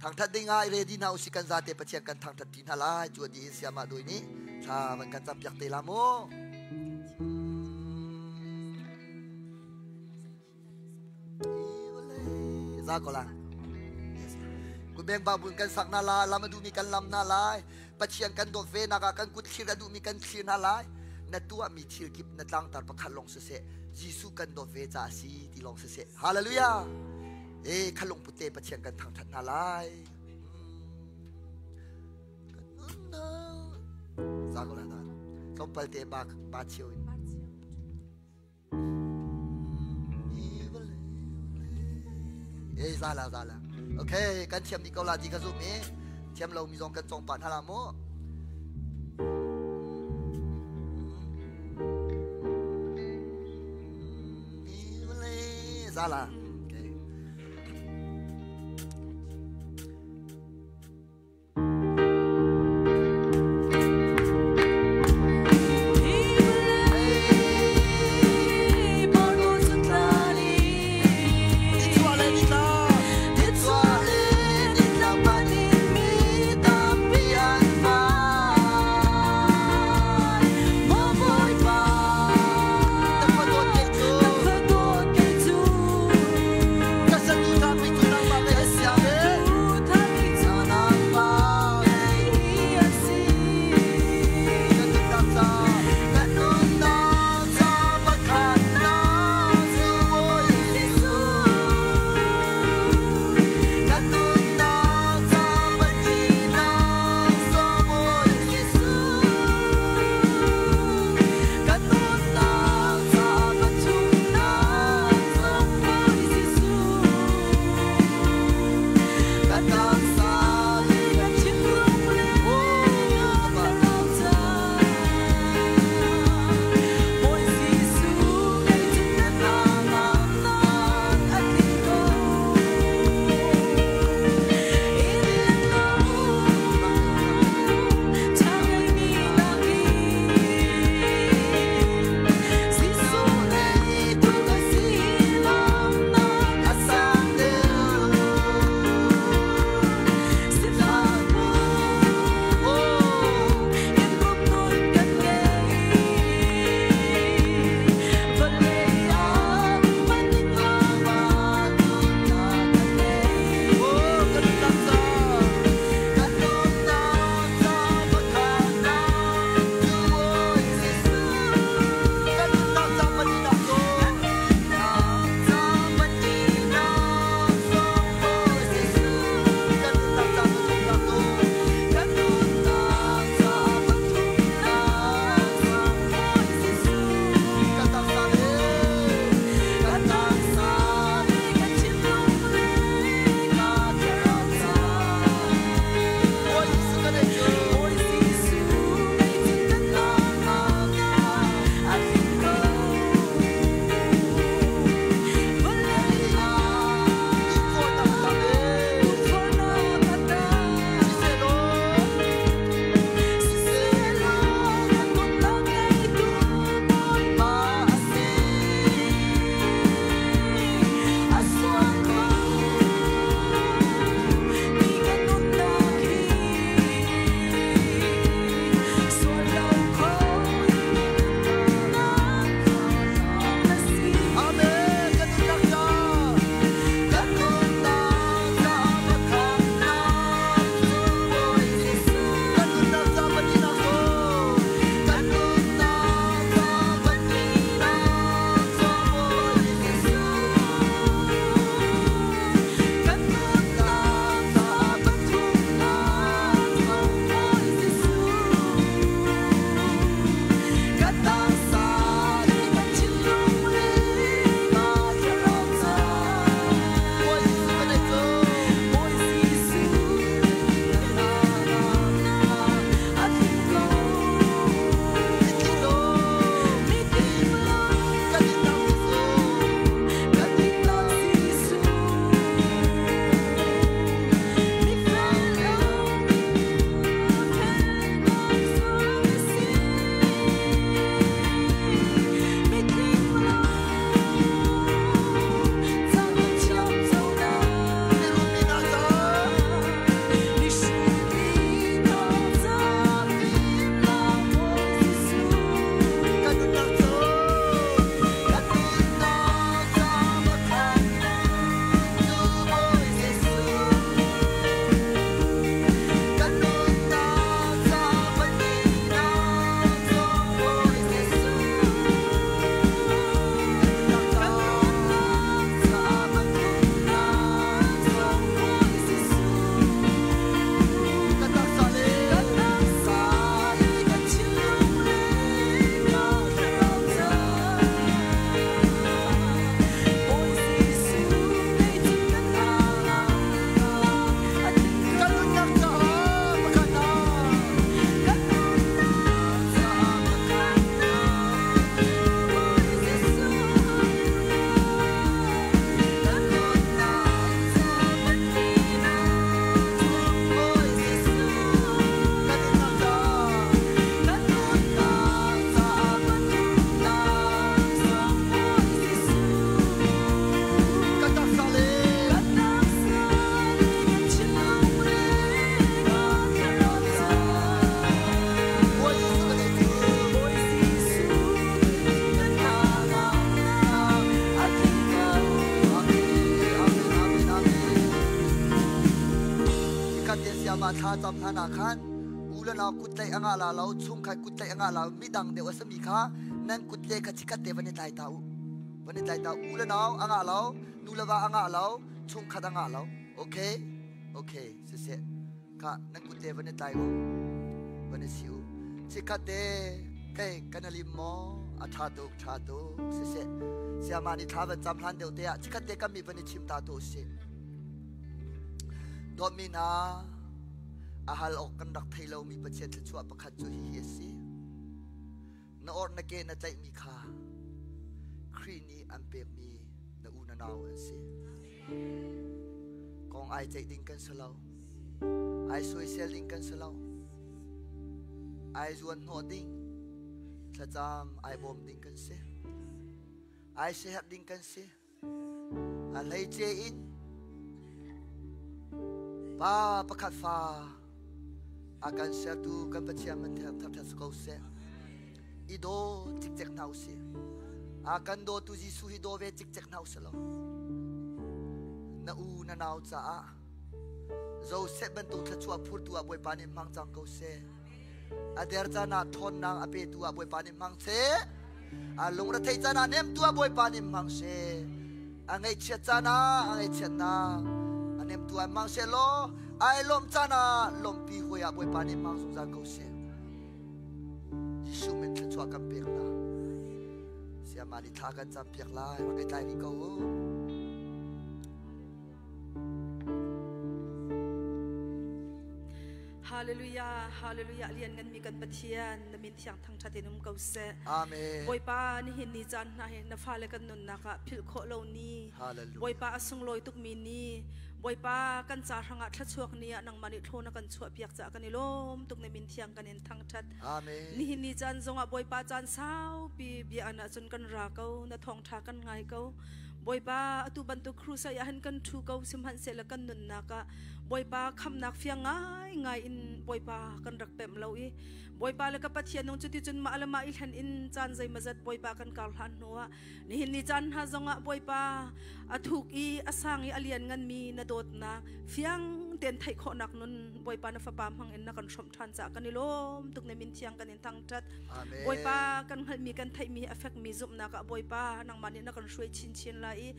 thangthat ding ah ready hna usih kan zate Pathian kan thangthat ti hna lai cu di in siamah doi nih thla van kan cam piak te la mu za ko la kubeng ba bun kan sak na la lam a duhmi kan lam na lai Pathian kan dawt ve nak ah kan kut thlir a duhmi kan thlir hna lai na tuahmi thil kip na tlangtar pakhat lawng siseh Jesuh kan dawt ve ca si ti lawng siseh hallelujah e khalung pute Pathian kan thangthat hna lai za ko la ta tlawmpal te ba ba chio in Eh za la za la. Okay, kan thiam dih ko la ti ka zum i thiam lo mi zong kan cong pah hna la mu. Za la. Okay. thla cam hlan ah khan u le nau kut tlaih a ngah la lo, chungkhat kut tlaih a ngah la midang deuh a sami kha nan kut le kha chikhat te van i tlai ta u. Van i tlai ta u le nau a ngah lo, nu le va a ngah lo, chungkhat a ngah lo. Okay? Okay, siseh. Kha nan kut te van i tlai u. Van i si u. Chikhat te kei kan alim maw? A ṭha tuk, ṭha tuk. Siseh. Siama nih thla van cam hlan deuh te ah chikhat te kan mi van i chim ta tu usih. Dawtmi hna, a hal awk kan rak thei lomi Pathian thluachuah pakhat cu hihi a si. Na or na ke na tlaihmi kha Khrih nih an pekmi na u na nau an si. Kong ai ceih ding kan si lo. Ai soisel ding kan si lo. Ai zuan hnawh ding, thlacam ai bawm ding kan si. Ai siaherh ding kan si. A hleice in pa pakhat fa a kan sertu kan Pathian man thangṭhat si ko seh. I daw cikcek hna usih. A kan dawtu Jesuh hi daw ve cikcek hna usih law. Na u na nau caah Joseph bantuk thluachuah phurtu ah Bawipa nih hmang cang ko seh. A der caan ah ṭhawnnak a petu ah Bawipa nih hmang seh. A lungretheih caan ah nemtu ah Bawipa nih hmang seh. A ngaihchiat caan ah a ngaihchiatnak a nemtu ah hmang seh law ai lawmh caan ah lawmhpi hawi ah Bawipa nih hmang zungzal ko seh. Jesuh min thluachuah kan pek hna. Siama nih thla kan campiak lai, rak i tlai rih ko u. Hallelujah, hallelujah, lian ngan mi kan Pathian, na min thiang thangthat in um ko seh. Amen. Bawipa nihin ni caan hna hi na fale kan nunnak ah philh khawh lo ni. Hallelujah. Bawipa a sunglawi tuk mi ni. Bawipa kan ca hrangah thlachuak ni ah nangmah nih thlawn a kan chuah piak caah kan i lawm tuk na min thiang kan in thangthat. Amen. Nihin ni caan zongah Bawipa caan saupi bia an ahcun kan ra ko, na thawngtha kan ngai ko. Bawipa atu bantuk crusade ah hin kan thu ko sihmanhsehlaw kan nunnak ah Bawipa khamnak fiang ngai ngai in Bawipa kan rak pemh lo i Bawipa le ka Pathian nung cuti cun mah le mah i hlen in caan zeimazat Bawipa kan kar hlan hnu ah nihin ni caan hna zongah Bawipa a thuk i a sang i a lian nganmi na dawtnak fiang tein theih khawhnak nun Bawipa na fapa hmang in na kan hrawmh ṭhan caah kan i lawm tuk na min thiang kan in thangṭhat Amen. Bawipa kan hngalhmi kan theihmi a fekmi zumhnak ah Bawipa nangmah nih na kan hruai chinchin lai i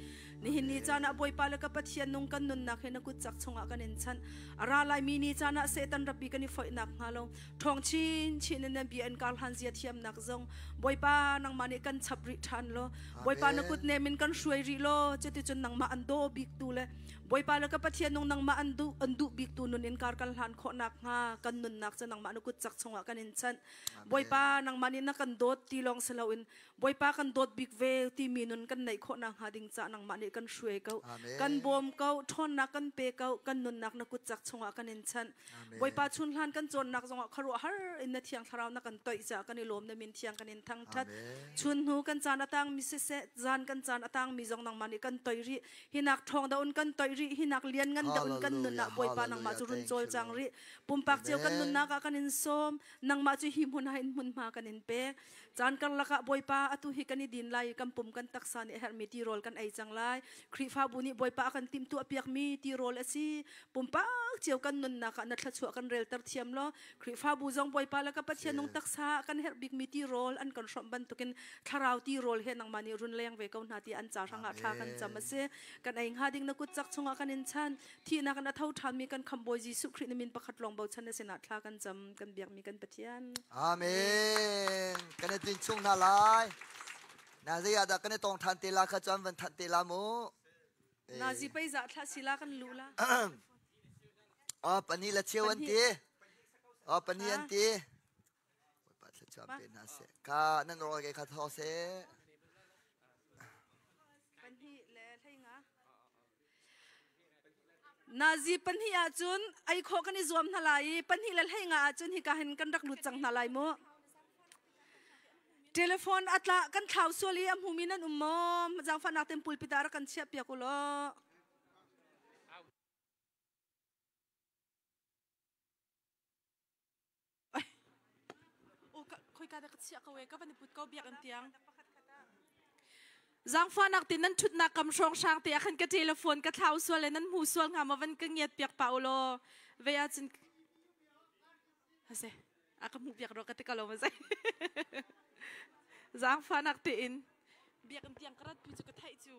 Nihin ni caan ah Bawipa le ka Pathian nung kan nunnak hi na kut cak chungah kan in chanh. A ra laimi ni caan ah Satan rapi kan i foihnak hnga lo. Ṭhawng chinchin in na bia in kar hlan zia thiamnak zong Bawipa nangmah nih kan chap rih ṭhan law. Bawipa na kut nem in kan hruai rih law cuticun nangmah an daw biktu le Bawipa le ka Pathian nung nangmah an duh an duh biktu nun in kar kan hlan khawhnak hnga kan nunnak cu nangmah na kut cak chungah kan in chanh. Bawipa nangmah nih na kan dawt ti lawng si loin Bawipa kan dawt bik ve timi nun kan neih khawh nakhnga ding ca nangmah nih kan hruai ko. Kan bawm ko, ṭhawnnak kan pe ko, kan nunnak na kut cak chungah kan in chanh. Bawipa chun hlan kan cawnnak zongah khuaruahhar in na thiang thlarau na kan toih caah kan i lawm na min thiang kan in thangṭhat. Chun hnu kan caan a tangmi siseh, zan kan caan a tangmi zong nangmah nih kan toih rih. Hinak ṭhawng dah un kan toih rih, hinak lian ngan dah un kan nun ah Bawipa nangmah cu run cawl cang rih. Pumpak cio kan nunnak ah kan in sawm, nangmah cu hi hmun ah in hmunhma kan in pek. Caan karlak ah Bawipa atu hi kan i din lai kan pum kan taksa nih a herhmi tirawl kan ei cang lai. Khrihfabu nih Bawipa a kan timhtuah piakmi tirawl a si. Pumpak cio kan nunnak ah na thluachuah kan relter thiam law Khrihfabu zong Bawipa le ka Pathian nung taksa ah kan herh bikmi tirawl an kan hrawmh bantukin thlarau tirawl he nangmah nih run leng ve ko hna ti an ca hrangah thla kan cam a si. Kan ei hnga ding na kut cak chungah kan in chan. Thihnak in a tho ṭhanmi kan Khamhbawi Jesuh Khrih na min pakhat lawng bochan na sinah thla kan cam kan biakmi kan Pathian. Amen. Kan i tin chung hna lai. Na zei ah dah kan i tong ṭhan te la kha chuan van thanh te la mu. Nazi pei za thla sila kan lu la. Oh, pani la cheu an ti. Oh, pani an ti. Bawipa thluachuah pe hna seh. Ka nan rawl ke kha thaw seh. Nazi pahnih ahcun ei khawh kan i zuam hna lai i pahnih le hlei nga ahcun hika hin kan rak lut cang hna lai mu. Telephone a tla kan thlau sual i a hmumi nan um maw? Zaangfahnak ten pulpit ah rak kan chiah piak u law. Khoika dah ka chiah ko e ka van i put ko biakinn tiang. Zaangfahnak tin nan ṭhutnak kam hrawnghrang te ah khan ka telephone ka thlau sual le nan hmu sual hnga maw van ka ngiat piak pah u law. Vei ahcun. Ase a ka hmuh piak ro ka ti ka lo ma zai. Zaangfahnak tein biakinn tiang ka rat pi cu ka theih cu.